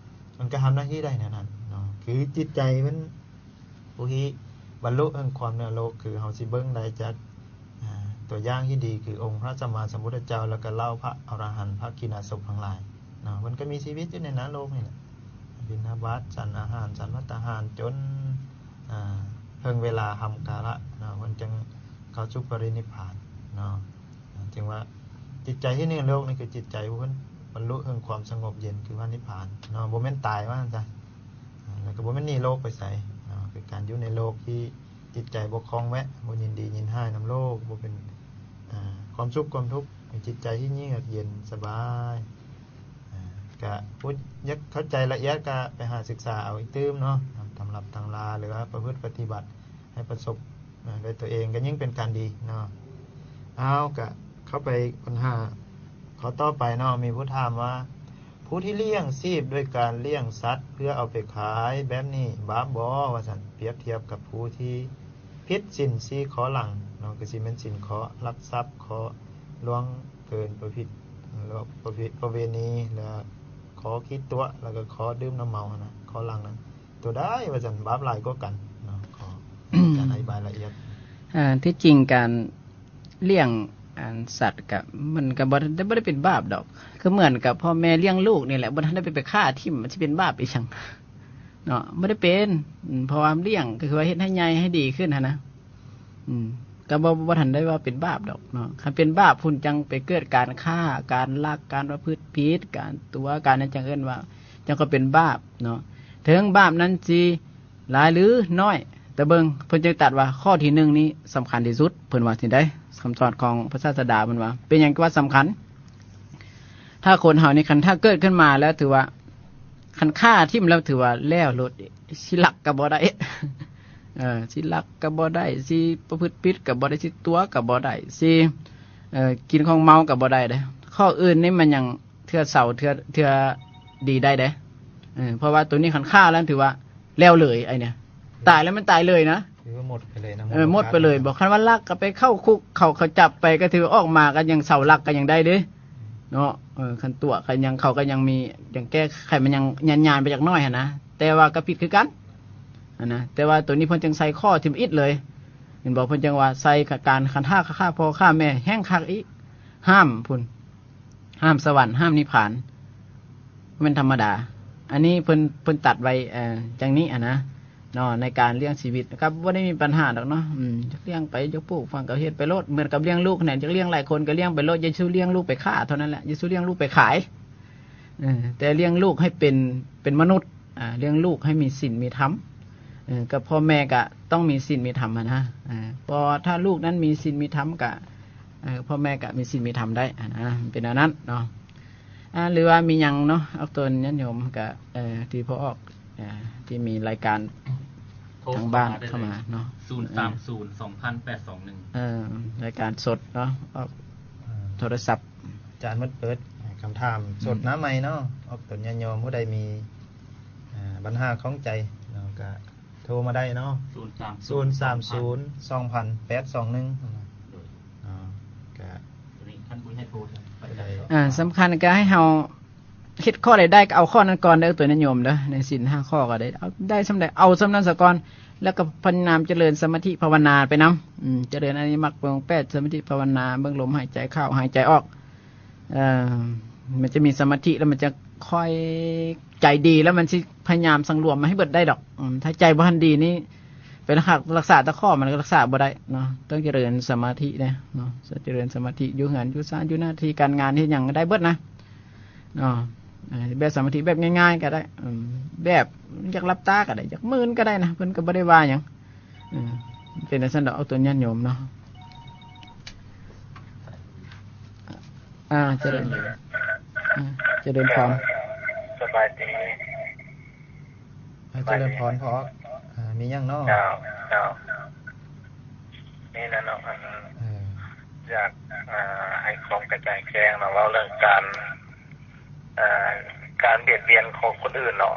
ມັນກະທຳໜ້າທີ່ໄດ້ແນວນັ້ນເນາະ. ຄືຈິດໃຈມັນ ຜູ້ທີ່ບັນລຸເຖິງຄວາມເໜືອໂລກ ຄືເຮົາຊິເບິ່ງໄດ້ຈາກ ອາ ຕົວຢ່າງທີ່ດີ ຄືອົງພະສຳມາສຳພຸດທະເຈົ້າ ແລ້ວກໍເຫຼົ່າພະອະລະຫັນ ພະກິນນະສົບທັງຫຼາຍເນາະ. ເພິ່ນກໍມີຊີວິດຢູ່ໃນນະໂລກນີ້ແຫຼະ ບິນທະບາດ ສັນອາຫານ ສັນພັດຕາຫານ ຈົນ ອາ ເຖິງເວລາຫ້ຳກາລະເນາະ ເພິ່ນຈຶ່ງເຂົ້າສູ່ປະລິນິບພານເນາະ. ອາ ຈຶ່ງວ່າຈິດໃຈທີ່ເໜືອໂລກນີ້ ຄືຈິດໃຈຜູ້ເພິ່ນບັນລຸເຖິງຄວາມສະຫງົບເຢັນ ຄືວ່ານິບພານເນາະ ບໍ່ແມ່ນຕາຍ ວ່າຊັ້ນຊະ. ອາ ແລ້ວກໍບໍ່ແມ່ນໜີໂລກໄປໃສເນາະ ຄືການຢູ່ໃນໂລກທີ່ຈິດໃຈບໍ່ຄ່ອງແວະ ບໍ່ຍິນດີຍິນຮ້າຍນຳໂລກ ບໍ່ເປັນ ອາ ຄວາມສຸກຄວາມທຸກ ເປັນຈິດໃຈທີ່ເຍືອກເຢັນສະບາຍ. ອາ ກະຜູ້ຢາກເຂົ້າໃຈລະອຽດ ກະໄປຫາສຶກສາເອົາອີກຕື່ມເນາະ ຕາມຕຳລັບຕຳລາ ຫຼືວ່າປະພຶດປະຕິບັດໃຫ້ປະສົບ ອາ ດ້ວຍຕົວເອງ ກໍຍິ່ງເປັນການດີເນາະ. ເອົາ ກະເຂົ້າໄປບັນຫາຂໍ້ຕໍ່ໄປເນາະ. ມີຜູ້ຖາມວ່າ ຜູ້ທີ່ລ້ຽງຊີບດ້ວຍການລ້ຽງສັດເພື່ອເອົາໄປຂາຍແບບນີ້ບາບບໍ່? ວ່າຊັ້ນ. ປຽບທຽບກັບຜູ້ທີ່ຜິດສິນສີ່ຂໍ້ຫຼັງເນາະ ຄືຊິແມ່ນສິນຂໍ້ລັກຊັບ, ຂໍ້ລ່ວງເກີນປະພິດ ປະເວ ປະເວນີ ແລະ ຂໍ້ຂີ້ຕົວະ ແລ້ວກໍຂໍ້ດື່ມນ້ຳເມົາຫັ້ນນະ ຂໍ້ຫຼັງນັ້ນ. ຕົວໃດວ່າຊັ້ນ ບາບຫຼາຍກວ່າກັນເນາະ? ຂໍການອະທິບາຍລະອຽດ. ເອີ ທີ່ຈິງການລ້ຽງ ອັນ ສັດກະ ມັນກະບໍ່ ບໍ່ໄດ້ເປັນບາບດອກ. ຄືເໝືອນກັບພໍ່ແມ່ລ້ຽງລູກນີ້ແຫຼະ ບໍ່ທັນໄດ້ໄປ ໄປຂ້າຖິ້ມ ມັນຊິເປັນບາບອີ່ຫຍັງເນາະ? ບໍ່ໄດ້ເປັນ. ອືມ ເພາະວ່າລ້ຽງກໍຄືວ່າເຮັດໃຫ້ໃຫຍ່ໃຫ້ດີຂຶ້ນຫັ້ນນະ. ອືມ ກໍບໍ່ ບໍ່ທັນໄດ້ວ່າເປັນບາບດອກເນາະ. ຄັນເປັນບາບພຸ້ນ ຈັ່ງໄປເກີດການຄ້າ ການລັກ ການປະພຶດຜິດ ການຕົວະ ການຫຍັງ ຈັ່ງເອີ້ນວ່າ ຈັ່ງກໍເປັນບາບເນາະ. ເຖິງບາບນັ້ນຊິຫຼາຍຫຼືນ້ອຍ ແຕ່ເບິ່ງ ເພິ່ນຈຶ່ງຕັດວ່າຂໍ້ທີໜຶ່ງນີ້ສຳຄັນທີ່ສຸດ ເພິ່ນວ່າຊີ້ເດ້. ຄຳສອນຂອງພະສາສະດາເພິ່ນວ່າ ເປັນຫຍັງວ່າສຳຄັນ? ຖ້າຄົນເຮົານີ້ ຄັນຖ້າເກີດຂຶ້ນມາແລ້ວ ຖືວ່າ ຄັນຂ້າຖິ້ມແລ້ວ ຖືວ່າແລ້ວໂລດ. ຊິລັກກໍບໍ່ໄດ້ ເອີ ຊິລັກກໍບໍ່ໄດ້ ຊິປະພຶດຜິດກໍບໍ່ໄດ້ ຊິຕົວະກໍບໍ່ໄດ້ ຊິ ເອີ ກິນຂອງເມົາກໍບໍ່ໄດ້ເດ້. ຂໍ້ອື່ນນີ້ມັນຍັງເທື່ອເຊົາ ເທື່ອ ເທື່ອດີໄດ້ເດ້. ເອີ ເພາະວ່າໂຕນີ້ຄັນຂ້າແລ້ວ ຖືວ່າແລ້ວເລີຍ. ໄອ້ນີ້ຕາຍແລ້ວມັນຕາຍເລີຍນະ ຄືວ່າໝົດໄປເລີຍນະ. ເອີ ໝົດໄປເລີຍ. ບໍ່ ຄັນວ່າລັກກໍໄປເຂົ້າຄຸກ ເຂົາ ເຂົາຈັບໄປ ກໍຖືອອກມາກໍຍັງເຊົາລັກກໍຍັງໄດ້ເດ້ເນາະ. ເອີ ຄັນຕົວະກໍຍັງ ເຂົາກໍຍັງມີ ຍັງແກ້ໄຂ ມັນຍັງຍານໆໄປຈັກໜ້ອຍຫັ້ນນະ ແຕ່ວ່າກໍຜິດຄືກັນຫັ້ນນະ. ແຕ່ວ່າໂຕນີ້ເພິ່ນຈຶ່ງໃສ່ຂໍ້ທຳອິດເລີຍ ເຫັນບໍ່? ເພິ່ນຈຶ່ງວ່າໃສ່ການ ຄັນຖ້າຂ້າພໍ່ຂ້າແມ່ແຮງຄັກອີກ ຫ້າມພຸ້ນ ຫ້າມສະຫວັນ ຫ້າມນິບພານ ບໍ່ແມ່ນທຳມະດາ. ອັນນີ້ເພິ່ນ ເພິ່ນຕັດໄວ້ ເອີ ຈັ່ງນີ້ຫັ້ນນະເນາະ ໃນການລ້ຽງຊີວິດ ກໍບໍ່ໄດ້ມີບັນຫາດອກເນາະ. ອືມ ຢາກລ້ຽງໄປ ຢາກປູກຝັງ ກໍເຮັດໄປໂລດ. ເໝືອນກັບລ້ຽງລູກຫັ້ນແຫຼະ ຢາກລ້ຽງຫຼາຍຄົນກໍລ້ຽງໄປໂລດ ຢ່າສູ່ລ້ຽງລູກໄປຂ້າເທົ່ານັ້ນແຫຼະ ຢ່າສູ່ລ້ຽງລູກໄປຂາຍ. ເອີ ແຕ່ລ້ຽງລູກໃຫ້ເປັນ ເປັນມະນຸດ ອາ ລ້ຽງລູກໃຫ້ມີສິນມີທຳ ເອີ ກັບພໍ່ແມ່ກະຕ້ອງມີສິນມີທຳຫັ້ນນະ. ເອີ ເພາະຖ້າລູກນັ້ນມີສິນມີທຳກະ ເອີ ພໍ່ແມ່ກະມີສິນມີທຳໄດ້ຫັ້ນນະ ເປັນແນວນັ້ນເນາະ. ອາ ຫຼືວ່າມີຫຍັງເນາະ ອອກຕົນຍາດໂຍມກະ ເອີ ທີ່ພໍ່ອອກ ທີ່ມີລາຍການທາງບ້ານເຂົ້າມາເນາະ ສູນສາມສູນ ສອງພັນ ແປດສອງໜຶ່ງ ເອີ ລາຍການສົດເນາະ ອອກ ເອີ ໂທລະສັບ. ອາຈານໝົດເປີດຄຳຖາມສົດ ອືມ ນະໃໝ່ເນາະ ອອກຕົນຍາດໂຍມຜູ້ໃດມີ ອາ ບັນຫາຂ້ອງໃຈເນາະ ກະໂທມາໄດ້ເນາະ ສູນສາມສູນ ສອງພັນ ແປດສອງໜຶ່ງ ໂດຍ ເນາະ ກະ ໂຕນີ້ຄັນບໍ່ໃຫ້ໂທ ອາ ສຳຄັນກະໃຫ້ເຮົາ ເຮັດຂໍ້ໃດໄດ້ກໍເອົາຂໍ້ນັ້ນກ່ອນເດີ ຕົວຍາດໂຍມເດີ ໃນສິນຫ້າຂໍ້ກໍໄດ້ ເອົາໄດ້ສ່ຳໃດເອົາສ່ຳນັ້ນສາກ່ອນ ແລ້ວກໍພະຍາຍາມຈະເລີນສະມາທິພາວະນາໄປນຳ ອືມ ຈະເລີນອະລິຍະມັກອົງແປດ ສະມາທິພາວະນາ ເບິ່ງລົມຫາຍໃຈເຂົ້າຫາຍໃຈອອກ ເອີ ມັນຈະມີສະມາທິ ແລ້ວມັນຈະຄ່ອຍໃຈດີ ແລ້ວມັນຊິພະຍາຍາມສັງລວມມາໃຫ້ເບິດໄດ້ດອກ ອືມ ຖ້າໃຈບໍ່ທັນດີນີ້ ໄປຮັກ ຮັກສາແຕ່ຂໍ້ ມັນກໍຮັກສາບໍ່ໄດ້ເນາະ ຕ້ອງຈະເລີນສະມາທິເດ້ເນາະ ຈະເລີນສະມາທິ ຢູ່ເຮືອນຢູ່ຊານ ຢູ່ໜ້າທີ່ການງານ ເຮັດຫຍັງກໍໄດ້ເບິດນະ ເນາະ ເອີ ແບບສະມາທິແບບງ່າຍໆກໍໄດ້ ເອີ ແບບຢາກຫຼັບຕາກໍໄດ້ ຢາກມື່ນກໍໄດ້ນະ ເພິ່ນກໍບໍ່ໄດ້ວ່າຫຍັງ ເອີ ເປັນຈັ່ງຊັ້ນດອກ ເອົາຕົນຍາດໂຍມເນາະ ອາ ຈະເລີນ ອາ ຈະເລີນພອນ ສະບາຍດີ. ໃຫ້ຈະເລີນພອນພໍ່ອອກ ອາ ມີຫຍັງເນາະ? ເຈົ້າ ເຈົ້າ ນີ້ນະເນາະ ອັນ ເອີ ຢາກ ອາ ໃຫ້ຄວາມກະຈ່າງແຈ້ງເນາະ ເວົ້າເລື່ອງການ ອາ ການບຽດບຽນຂອງຄົນອື່ນເນາະ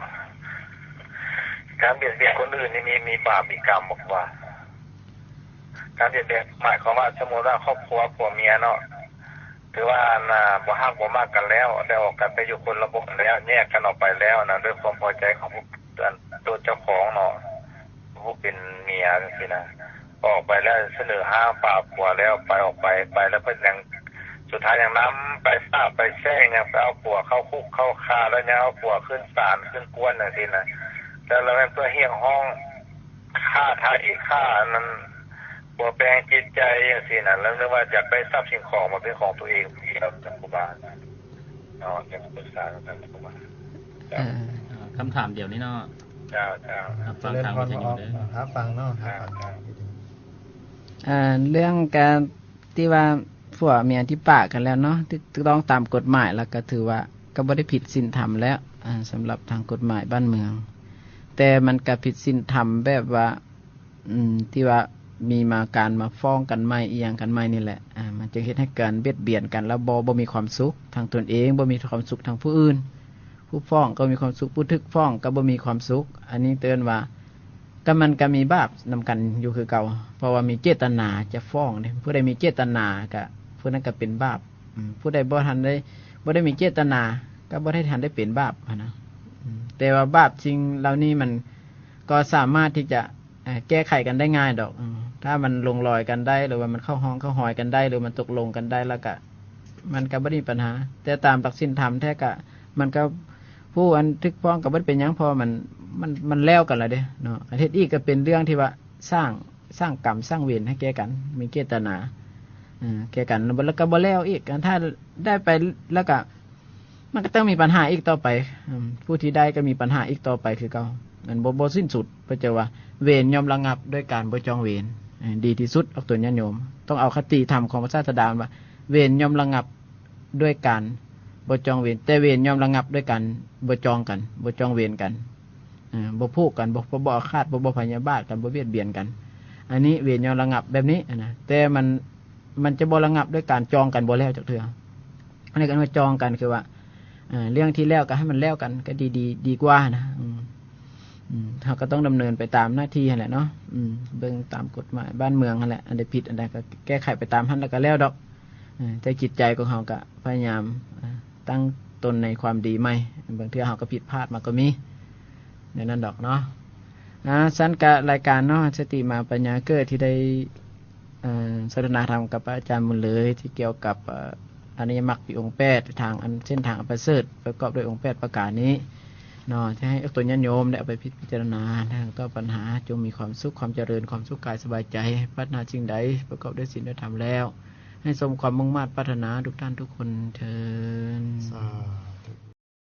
ການບຽດບຽນຄົນອື່ນນີ້ມີ ມີບາບມີກຳບໍ່? ຄືວ່າ ການບຽດບຽນ ໝາຍຄວາມວ່າ ສົມມຸດວ່າຄອບຄົວຜົວເມຍເນາະ ຄືວ່າ ອັນ ບໍ່ຮັກບໍ່ມັກກັນແລ້ວ ໄດ້ອອກກັນໄປຢູ່ຄົນລະບ່ອນແລ້ວ ແຍກກັນອອກໄປແລ້ວນະ ດ້ວຍຄວາມພໍໃຈຂອງຜູ້ ອັນ ຕົວເຈົ້າຂອງເນາະ ຜູ້ເປັນເມຍຈັ່ງຊີ້ນະ ອອກໄປແລ້ວ ສະເໜີຫ້າມປາຜົວແລ້ວ ໄປ ອອກໄປ ໄປແລ້ວເພິ່ນຍັງ ສຸດທ້າຍຍັງນຳໄປສາບໄປແຊ່ງ ຍັງໄປເອົາຜົວເຂົ້າຄຸກເຂົ້າຄາ ແລ້ວຍັງເອົາຜົວຂຶ້ນສານຂຶ້ນກວນຈັ່ງຊີ້ນະ ແລ້ວ ແລ້ວແມ່ນເພື່ອຮຽກຮ້ອງ ຂ້າໄຖ່ຂ້າອັນນັ້ນ ປົວແປງຈິດໃຈຈັ່ງຊີ້ນະ ແລ້ວນຶກວ່າຢາກໄດ້ຊັບສິ່ງຂອງມາເປັນຂອງຕົວເອງຜູ້ດຽວ ທ່ານຄູບາເນາະ ຢາກປຶກສາກັບທ່ານຄູບາ. ເຈົ້າ ເອີ ຄຳຖາມດຽວນີ້ເນາະ. ເຈົ້າ ເຈົ້າ ຮັບຟັງທາງວິທະຍຸເດີ ຮັບຟັງເນາະ ຮັບຟັງທາງວິທະຍຸ. ເອີ ເລື່ອງການ ທີ່ວ່າຜົວເມຍທີ່ປະກັນແລ້ວເນາະ ຖືກຕ້ອງຕາມກົດໝາຍ ແລ້ວກໍຖືວ່າກໍບໍ່ໄດ້ຜິດສິນທຳແລ້ວ ອາ ສຳລັບທາງກົດໝາຍບ້ານເມືອງ ແຕ່ມັນກໍຜິດສິນທຳແບບວ່າ ອືມ ທີ່ວ່າມີມາ ການມາຟ້ອງກັນໃໝ່ ອີ່ຫຍັງກັນໃໝ່ນີ້ແຫຼະ ອາ ມັນຈຶ່ງເຮັດໃຫ້ການບຽດບຽນກັນ ແລ້ວບໍ່ ບໍ່ມີຄວາມສຸກທາງຕົນເອງ ບໍ່ມີຄວາມສຸກທາງຜູ້ອື່ນ ຜູ້ຟ້ອງກໍມີຄວາມສຸກ ຜູ້ຖືກຟ້ອງກໍບໍ່ມີຄວາມສຸກ ອັນນີ້ເອີ້ນວ່າ ກໍມັນກໍມີບາບນຳກັນຢູ່ຄືເກົ່າ ເພາະວ່າມີເຈດຕະນາຈະຟ້ອງເດ້ ຜູ້ໃດມີເຈດຕະນາກໍຜູ້ນັ້ນກໍເປັນບາບ ອືມ ຜູ້ໃດບໍ່ທັນໄດ້ ບໍ່ໄດ້ມີເຈດຕະນາ ກໍບໍ່ໄດ້ທັນໄດ້ເປັນບາບຫັ້ນນະ ອືມ ແຕ່ວ່າບາບສິ່ງເຫຼົ່ານີ້ມັນກໍສາມາດທີ່ຈະ ເອີ ແກ້ໄຂກັນໄດ້ງ່າຍດອກ ເອີ ຖ້າມັນລົງລອຍກັນໄດ້ ຫຼືວ່າມັນເຂົ້າຮ່ອງເຂົ້າຮອຍກັນໄດ້ ຫຼືມັນຕົກລົງກັນໄດ້ ແລ້ວກະ ມັນກະບໍ່ໄດ້ມີບັນຫາ ແຕ່ຕາມຫຼັກສິນທຳແທ້ກະ ມັນກະ ຜູ້ອັນຖືກຟ້ອງກະບໍ່ໄດ້ເປັນຫຍັງ ເພາະວ່າມັນ ມັນ ມັນແລ້ວກັນແລ້ວເດ້ເນາະ ອັນເຮັດອີກກະເປັນເລື່ອງທີ່ວ່າສ້າງ ສ້າງກຳສ້າງເວນໃຫ້ແກ່ກັນ ມີເຈດຕະນາ ເອີ ແກ່ກັນ ແລ້ວກະບໍ່ແລ້ວອີກ ອັນຖ້າໄດ້ໄປແລ້ວກະ ມັນກໍຕ້ອງມີບັນຫາອີກຕໍ່ໄປ ອືມ ຜູ້ທີ່ໄດ້ກໍມີບັນຫາອີກຕໍ່ໄປຄືເກົ່າ ມັນບໍ່ ບໍ່ສິ້ນສຸດ ເພິ່ນຈະວ່າ ເວນຍ່ອມລະງັບດ້ວຍການບໍ່ຈອງເວນ ເອີ ດີທີ່ສຸດ ອອກຕົນຍາດໂຍມ ຕ້ອງເອົາຄະຕິທຳຂອງພະສາດສະດາວ່າ ເວນຍ່ອມລະງັບດ້ວຍການບໍ່ຈອງເວນ ແຕ່ເວນຍ່ອມລະງັບດ້ວຍການບໍ່ຈອງກັນ ບໍ່ຈອງເວນກັນ ເອີ ບໍ່ຜູກກັນ ບໍ່ ບໍ່ອາຄາດ ບໍ່ ບໍ່ພະຍາບາດກັນ ບໍ່ບຽດບຽນກັນ ອັນນີ້ເວນຍ່ອມລະງັບແບບນີ້ຫັ້ນນະ ແຕ່ມັນ ມັນຈະບໍ່ລະງັບດ້ວຍການຈອງກັນບໍ່ແລ້ວຈັກເທື່ອ ອັນນີ້ກໍເອີ້ນວ່າຈອງກັນ ຄືວ່າ ເອີ ເລື່ອງທີ່ແລ້ວກໍໃຫ້ມັນແລ້ວກັນ ກໍດີ ດີ ດີກວ່ານະ ອືມ ອືມ ເຮົາກໍຕ້ອງດຳເນີນໄປຕາມໜ້າທີ່ຫັ້ນແຫຼະເນາະ ອືມ ເບິ່ງຕາມກົດໝາຍບ້ານເມືອງຫັ້ນແຫຼະ ອັນໃດຜິດອັນໃດກໍແກ້ໄຂໄປຕາມຫັ້ນ ແລ້ວກໍແລ້ວດອກ ເອີ ແຕ່ຈິດໃຈຂອງເຮົາກໍພະຍາຍາມ ເອີ ຕັ້ງຕົນໃນຄວາມດີໃໝ່ ບາງເທື່ອເຮົາກໍຜິດພາດມາກໍມີ ແນວນັ້ນດອກເນາະ ອາ ຊັ້ນກະລາຍການເນາະ ສະຕິມາປັນຍາເກີດ ທີ່ໄດ້ ເອີ ສົນທະນາທຳກັບພະອາຈານບຸນເລີຍ ທີ່ກ່ຽວກັບ ເອີ ອະລິຍະມັກມີອົງແປດ ທາງອັນ ເສັ້ນທາງອັນປະເສີດ ປະກອບດ້ວຍອົງແປດປະການນີ້ເນາະ ຈະໃຫ້ອອກຕົນຍາດໂຍມໄດ້ເອົາໄປພິຈາລະນາ ແລະ ຕໍ່ບັນຫາ ຈົ່ງມີຄວາມສຸກ ຄວາມຈະເລີນ ຄວາມສຸກກາຍສະບາຍໃຈ ປາດຖະໜາສິ່ງໃດປະກອບດ້ວຍສິນດ້ວຍທຳແລ້ວ ໃຫ້ສົມຄວາມມຸ່ງມາດປາດຖະໜາທຸກທ່ານທຸກຄົນເທີ້ນ ສາ